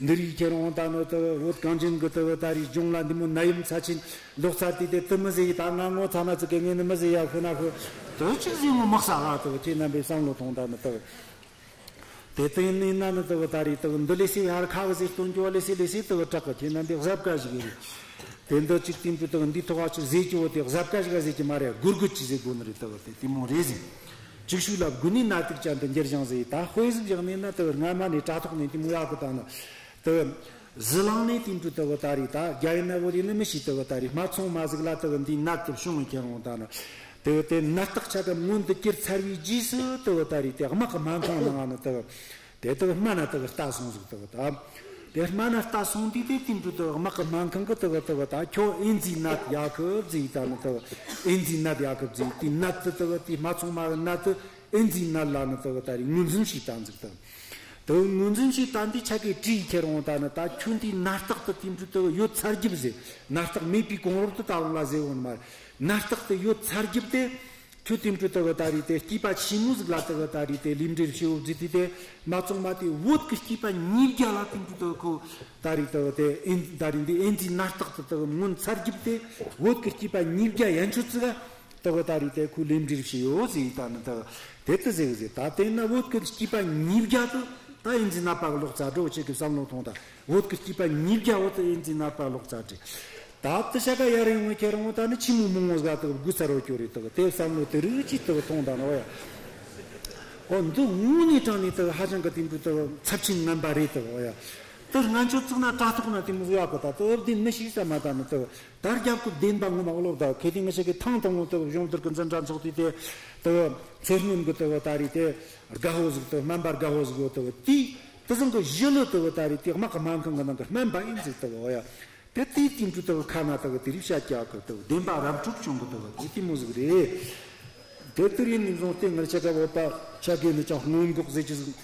འདི་རིགས་ཁྱེར་འོང་ད་ནི་དེ་གི་བོད་གངས་ཅན་གི་དེ་གི་ད་རེས་ལྗོངས་ལ་འདི་མོ་ནད་ཡམས་ཚབས་ཆེན་ལོག་ཚར་དུས་དེ་དེ་མི་ཟེར་ཡི། ད་ང་ངོ་ཚ་ན་ཙི་གི་ངས་ནི་མི་ཟེར་ཡ། ཤི་ན་ཤི་དེ་ཅིག་ཟེར་ངོ་མི་ཟ་ལ། དེ་གི་ཁྱེད་རྣམ་པས་བསམ་བློ་ཐོངས་ད་ནི་དེ་གི། དེ་དེ་ཡིན་ན་ནི་དེ་གི་ད་རེས་དེ་གི་འདི་ལས་སེ་ཡར་ཁ་གི་ཟེར་སྟོན་རྒྱུ་བ་ལས་སེ་ལས་སེ་དེ་གི་དྲག་གི། ཁྱེད་རྣམ་པས་གཟབ་ག་ཞིག་ཡིན། དེ་འདི་གཅིག་དེ་འདྲ་དེ་གི་འདིའི་ཐོག་ཅིག་ཟེར་རྒྱུ་བོ་དེ་གཟབ་ག་ཞིག་ག་ཟེར་གྱི་མ་རེད། སྒུར་སྒུར་ཅིག་ཟེར་དགོས་ནི་རེད། དེ་གི་དེ་དེ་མོ་རེད་ཟིན། ཅིག་ཤུགས་ལ་དགུ་ནས་ནད་དུག་ཅན་དུ་འགྱུར་བཞིན་ཟེར། ད་དཔེ་ཟིག་བཞག་ནས་ན་དེ་གི་སྔ་མ་ནས་དྲ་ཐོག་ནས་དེ་མོ་ཡག་གི་ད་ནི་དེ་གི་ཟི་ལིང་ནས་དེ་འདྲ་དེ་གི་ད་རེས་ད་རྒྱ་ཡིན་ན་བོད་ཡིན་ན་མི་ཤེས། དེ་གི་ད་རེས་སྨད་འཚོང་མ་ཟིག་ལ་དེ་གི་འདིའི་ནད་དེ་བྱུང་བའི་ཁྱེར་འོང་ད་ནི། དེ་གི་དེ་ནད་རྟགས་ཆ་ག་མངོན་དུ་གྱུར་ཚར་བའི་རྗེས་སུ་དེ་གི་ད་རེས་དེ་དམག་གི་སྨན་ཁང་ནང་ནས་དེ་གི་དེ་དེ་གི་སྨན་ན་དེ་གི་ལྟ་སོང་ཟིག། དེ་གི་ད་དེ་སྨན་ན་ལྟ་སོང་དུས་དེ་དེ་འདྲ་དེ་གི་དམག་གི་སྨན་ཁང་གི་དེ་གི་དེ་གི་ད་ཁྱོད་ཨེ་ཛི་ནད་ཡག་གི་བཟླས་ད་ནི། དེ་གི་ཨེ་ཛི་ནད་ཡག་གི་བཟླས། དེ་ནད་དེ་དེ་གི་དེ་སྨད་འཚོང་མ་གི་ནད་དེ་ཨེ་ཛི་ནད་ལ་ནི་དེ་གི་ད་རེས་ངོས་འཛིན་བྱས་ད་ཟིག། དེ་གི་དེ་གི་ངོས་འཛིན་བྱས་ད་འདི་ཆ་གི་དྲིས་ཁྱེར་འོང་ད་ནི། ད་ཁྱོད་འདིའི་ནད་རྟགས་དེ་དེ་འདྲ་དེ་གི་ཡོད་ཚར་རྒྱུ་ཟེར། ནད་རྟགས་མེད་པའི་གོང་རོལ་དུ་ད་རུང་ལ་ཟེར་འོང་ནི་མ་རེད། ནད་རྟགས་དེ་ཡོད་ཚར་རྒྱུ་དེ་ཁྱོད་དེ་འདྲ་དེ་གི་ད་རེས་དེ་སྐྱེས་པ་ཆེན་མོ་ཟིག་ལ་དེ་གི་ད་རེས་དེ་ལུས་འབྲེལ་བྱེད་འོ་བཟླས་དུས་དེ་སྨད་འཚོང་མ་དེ་བོད་ཀྱི་སྐྱེས་པ་ཉིས་བརྒྱ་ལ་དེ་འདྲ་དེ་གི་ཁོ་ད་རེས་དེ་གི་དེ་ཨེ་ད་རེས་འདི་ཨེ་ཛི་ནད་རྟགས་དེ་དེ་གི་མངོན་ཚར་རྒྱུ་དེ་བོད་ཀྱི་སྐྱེས་པ་ཉིས་བརྒྱ་ཡན་ཆོད་ཙི་ག་དེ་གི་ད་རེས་དེ་ཁོ་ལུས་འབྲེལ་བྱས་ཡོད་ཟེར་ད་ནི། དེ་གི་དེ་དེ་ཟེར་གི་ཟེར། ད་དེ་ན་བོད་ཀྱི་སྐྱེས་པ་ཉིས་བརྒྱ་དེ་ད་ཨེ་ཛི་ནད་པ་གི་ལོག་ཚར་འགྲོ་ཁྱེད་ཀྱི་བསམ་བློ་ཐོངས་ད། བོད་ཀྱི་སྐྱེས་པ་ཉིས་བརྒྱ་བོ་དེ་ཨེ་ཛི་ནད་པ་ལོག་ཚར་རེད། ད་དེ་ཆ་ག་ཡར་ཡོང་བའི་ཁྱེར་འོང་ད་ནི་ཆི་མོ་མོ་ངོ་ཟིག་དེ་གི་དགུ་ཚར་བོ་སྐྱོ་རེད། དེ་གི་དེ་བསམ་བློ་དེ་རིགས་ཅིག་དེ་གི་ཐོངས་ད་ནི། འོ་ཡ། འོ་འདི་དངོས་གནས་དྲང་ནས་དེ་གི་ཧ་ཅང་གི་དེ་འདྲ་དེ་གི་ཚབས་ཆེན་ངན་པ་རེད། དེ་གི་འོ་ཡ། དེ་སྔ་ཆོད་ཙིག་ན་དྲ་ཐོག་ན་དེ་མོ་ཟིག་ཡག་གི། ད་དེ་ཨོ་བདེན་མི་ཤེས་ས་མ་ད་ནི། དེ་གི་ད་རྒྱབ་ཀྱི་བདེན་པ་ངོ་མ་ལོག་ད་ཁེ་དེ་ང་ཞིག་གི་ཐང་དང་ངོ་དེ་གི་གཞུང་འདིར་གི་འཛིན་གྲྭ་འཚོགས་དུས་དེ་དེ་གི་མཚོ་སྔོན་གི་དེ་གི་ད་རེས་དེ་དགའ་བོ་ཟིག་དེ་སྨན་པ་དགའ་བོ་ཟིག་ཡོད། དེ་གི་དེ་དེ་ཚང་གི་གཞི་ལོ་དེ་གི་ད་རེས་དེ་དམག་གི་སྨན་ཁང་གི་ནང་གི་སྨན་པ་ཡིན་ཟིག། དེ་གི་འོ་ཡ། དེ་དེའི་དེ་འདྲ་དེ་གི་ཁ་ན་དེ་གི་དེ་རིགས་བཤད་རྒྱག་གི། དེ་གི་བདེན་པ་རབ་འཁྲུག་བྱུང་གི། དེ་གི་དེ་དེ་མོ་ཟིག་རེད། དེ་ལྟར་ཡིན་ནས་བཟུང་སྟེ་ངར་ཆ་ག་བོད་པ་ཆ་གས་ནི་ཅང་སྔོན་འགོག་ཟེར་གྱི་ཟིག་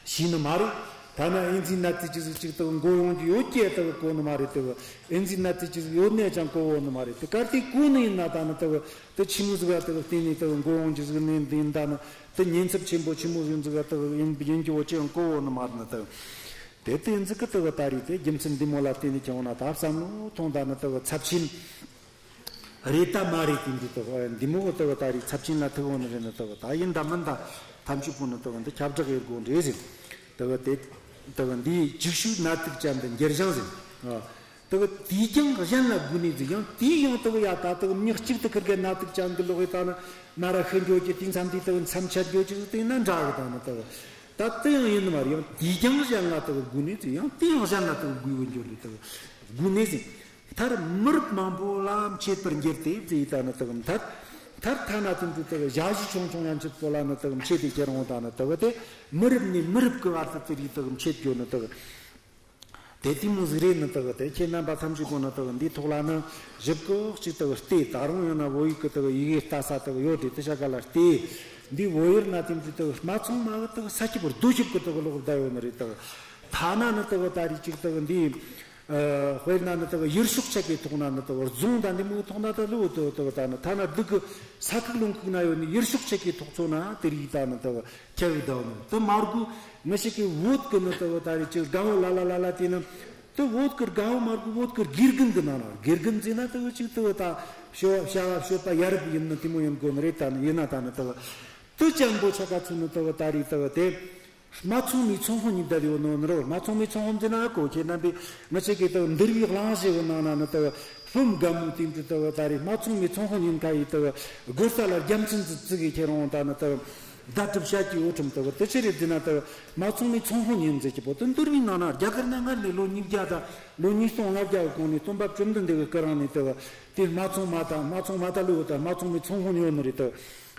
ཤེས་ནི་མ་རེད། ཐ་ན་ཨེ་ཛི་ནད་དེ་ཅི་ཟིག་ཅིག་དེ་གི་འགོ་ཡོང་རྒྱུ་ཡོད་ཀྱི་དེ་གི་གོ་ནི་མ་རེད། དེ་གི་ཨེ་ཛི་ནད་དེ་ཅི་ཟིག་ཡོད་ནས་ཅང་གོ་འོ་ནི་མ་རེད། དེ་གར་དེ་གོ་ནི་ཡིན་ན་ད་ནི་དེ་གི་དེ་ཆི་མོ་ཟིག་ལ་དེ་གི་བརྟེན་ནས་དེ་གི་འགོ་ཡོང་རྒྱུ་ཟིག་ནི་འདི་ཡིན། ད་ནི་དེ་ཉེན་ཚབས་ཆེན་པོ་ཆི་མོ་ཟིག་ཟིག་ལ་དེ་གི་ཡིན་ཡིན་རྒྱུ་བོ་ཅི་ཡང་གོ་འོ་ནི་མ་རེད། ནི་དེ་གི་དེ་ཨེ་ཛི་གི་དེ་གི་ད་རེས་དེ་རྒྱུ་མཚན་འདི་མོ་ལ་བརྟེན་ནས་ཀྱང་འོ་ན་ད་བསམ་བློ་ཐོངས་ད་ནི་དེ་གི་ཚབས་ཆེན་རེད་ད་མ་རེད་དེ་འདི་དེ་གི་འདི་མོ་གི་དེ་གི་ད་རེས་ཚབས་ཆེན་ལ་ཐུག་འོང་ནི་རེད། ནི་དེ་གི་ད་ཡིན་ད་མིན་ད་ཐམས་ཅད་པོ་ནི་དེ་གི་འདི་ཁྱབ་བསྒྲགས་ཡེད་དགོས་རེད་ཟེར། དེ་གི་དེ་དེ་གི་འདིའི་འཇིགས་ཤུགས་ནད་དུག་ཅན་དུ་འགྱུར་བཞིན་ཟེར། ཨ། དེ་གི་དེས་ཀྱང་གཞན་ལ་འགོས་ནས་ཟེར། ཡང་དེས་ཡང་དེ་གི་ཡ་ད་དེ་གི་མྱི་གཅིག་དེ་ཁིར་གི་ནད་དུག་ཅན་གི་ལོག་ཡི་ད་ནི་ན་ར་ཤི་འགྱོ་གི་དེ་མཚམས་དེ་དེ་གི་མཚམས་ཆད་འགྱོ་གི་ཟེར། དེ་ན་འདྲ་གི་ད་ནི་དེ་གི་ད་དེ་ཡང་ཡིན་ནི་མ་རེད། ཡང་དེས་ཀྱང་གཞན་ལ་དེ་གི་འགོས་ནས་ཟེར། ཡང་དེས་ཡང་གཞན་ལ་དེ་གི་འགོས་འགྱོ་ལས་དེ་གི་འགོས་ནས་ཟེར། མཐར་མི་རབས་མང་པོ་ལ་མཆེད་པར་འགྱུར་ཏེ་ཟེར། ད་ནི་དེ་གི་མཐར་མཐར་ཐ་ན་དེ་འདྲ་དེ་གི་ཞ་ཞི་ཆུང་ཆུང་ཡན་ཆད་པོ་ལ་ནི་དེ་གི་མཆེད་དེ་ཁྱེར་འོང་ད་ནི་དེ་གི་དེ་མི་རབས་ནས་མི་རབས་ཀྱི་བར་དུ་དེ་རིགས་དེ་གི་མཆེད་འགྱོ་ནི་དེ་གི། དེ་དེ་མོ་ཟིག་རེད། ནི་དེ་གི་དེ་ཁྱེད་རྣམ་པ་ཐམས་ཅད་པོ་ནི་དེ་གི་འདིའི་ཐོག་ལ་ནི་ཞིབ་ཀོ་གཅིག་དེ་གི་བལྟས། ད་རུང་ཡང་ན་བོད་ཡིག་གི་དེ་གི་ཡི་གེ་ལྟ་ས་དེ་གི་ཡོད་རེད། དེ་ཤ་ག་ལ་བལྟས། འདི་བོད་ཡུལ་ན་དེ་འདི་དེ་གི་སྨད་འཚོང་མ་གི་དེ་གི་ས་སྐྱིད་པོ་རྡོ་སྐྱིད་གི་དེ་གི་ལོག་བསྡད་ཡོད་ནི་རེད། དེ་གི་ཐ་ན་ནི་དེ་གི་ད་རེས་གཅིག་དེ་གི་འདི་ཨ་དཔེར་ན་ནི་དེ་གི་ཡུལ་ཕྱོགས་ཆ་གི་ཐོག་ན་ནི་དེ་གི་རྫོང་དང་འདི་མོ་གི་ཐོག་ན་ད་ལོ་དེ་གི་དེ་གི་ད་ནི་ཐ་ན་སྡུག་གི་ས་ཁུག་ལུང་ཁུག་ན་ཡོད་ནི་ཡུལ་ཕྱོགས་ཆ་གི་ཐོག་ཚོ་ན་དེ་རིགས་ད་ནི་དེ་གི་ཁྱབ་བསྡད་ནི་དེ་མ་དགོས། ང་ཞིག་གི་བོད་ཀྱི་ནི་དེ་གི་ད་རེས་ཅིག་དགའ་བོ་ལ་ལ་ལ་ལ་དེ་ནི་དེ་བོད་ཀྱི་དགའ་བོ་མ་དགོས། བོད་ཀྱི་དགེ་རྒན་གྱི་ནང་ན་དགེ་རྒན་ཟེར་ན་དེ་གི་ཅིག་དེ་གི་ད་ཞོ་བྱ་བ་སྤྱོད་པ་ཡ་རབས་ཡིན་ནི་དེ་མོ་ཡིན་དགོས་ནི་རེད། ད་ནི་ཡིན་ན་ད་ནི་དེ་གི་དེ་ཅན་པོ་ཆ་ག་ཚོད་ནི་དེ་གི་ད་རེས་དེ་གི་དེ་སྨད་འཚོང་མའི་ཚོང་དཔོན་ཡིན་བསྡད་ཡོད་ནོ་ནི་རོ། སྨད་འཚོང་མའི་ཚོང་དཔོན་ཟེར་ན་གོ་ཁྱེད་རྣམ་པས་ང་ཅག་གི་དེ་གི་འདུལ་བའི་གླེང་གཞི་གི་ནང་ན་ནི་དེ་གི་ཕུམ་དགའ་མོ་དེ་འདྲ་དེ་གི་ད་རེས་སྨད་འཚོང་མའི་ཚོང་དཔོན་ཡིན་ཁ་ཡི་དེ་གི་སྒོ་རྩ་ལ་རྒྱལ་མཚན་ཟིག་བཙུགས་གི་ཁྱེད་རང་ད་ནི་དེ་གི་བརྡ་སྤྲོད་བྱ་རྒྱུ་ཡོད་ཁྲིམས་དེ་གི་དེ་ཆི་རེད་ཟེར་ན། དེ་གི་སྨད་འཚོང་མའི་ཚོང་དཔོན་ཡིན་ཟེར་གྱི་པོ་དེ་འདུལ་བའི་ནང་ན། རྒྱ་གར་ན་སྔར་ནས་ལོ་ཉིས་བརྒྱ་དང་ལོ་ཉིས་སྟོང་ལྔ་བརྒྱ་གི་གོང་ནས་སྟོན་པ་བཅོམ་ལྡན་འདས་ཀྱི་སྐུ་རིང་ནས་དེ་གི་དེ་སྨད་འཚོང་མ་དང་། སྨད་འཚོང་མ་ད་ལོ་ད་སྨད་འཚོང་མའི་ཚོང་དཔོན་ཡོད་ནི་རེད། དེ་གི་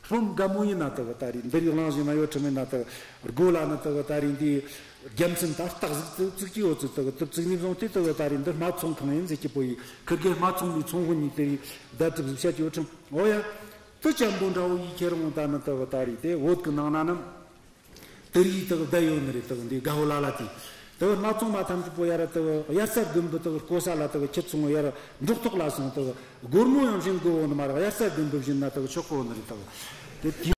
སྤོམ་དགའ་མོ་ཡིན་ན་དེ་གི་ད་རེས་འདི་རིགས་གླེང་བཞིན་ན་ཡོད་ཁྲིམས་ཡིན་ན། དེ་གི་སྒོ་ལ་ནི་དེ་གི་ད་རེས་འདི་རྒྱལ་མཚན་དར་སྟག་ཟིག་བཙུགས་བཙུགས་ཀྱི་ཡོད་ཚུལ། དེ་གི་དེ་བཙུགས་ནས་བཟུང་སྟེ་དེ་གི་ད་རེས་འདི་སྨད་འཚོང་ཁང་ཡིན་ཟེར་གྱི་པོ་ཡིན། ཁིར་གེ་སྨད་འཚོང་མའི་ཚོང་དཔོན་ཡིན། དེ་རེད་བརྡ་སྤྲོད་བྱ་རྒྱུ་ཡོད་ཁྲིམས། འོ་ཡ། དེ་ཅན་པོ་འདྲ་བོ་ཡིས་ཁྱེད་རང་ད་ནི་དེ་གི་ད་རེས་དེ་བོད་གི་ནང་ན་ནི་དེ་རིགས་དེ་གི་བསྡད་ཡོད་ནི་རེད། དེ་གི་འདི་དགའ་བོ་ལ་ལ་དེ་དེ་གི་སྨད་འཚོང་མ་ཐམས་ཅད་པོ་ཡར་དེ་གི་དབྱར་རྩྭ་དགུན་འབུ་དེ་གི་བརྐོ་ས་ལ་དེ་གི་ཁྱེར་སོང་། ཡར་འབྲོག་ཐོག་ལ་སོང་། དེ་གི་སྒོར་མོ་ཡང་བྱིན་དགོས་བོ་ནི་མ་རེད། དབྱར་རྩྭ་དགུན་འབུ་བྱིན་ན་དེ་གི་ཆོག་གོ་ནི་རེད། དེ་གི་དེ་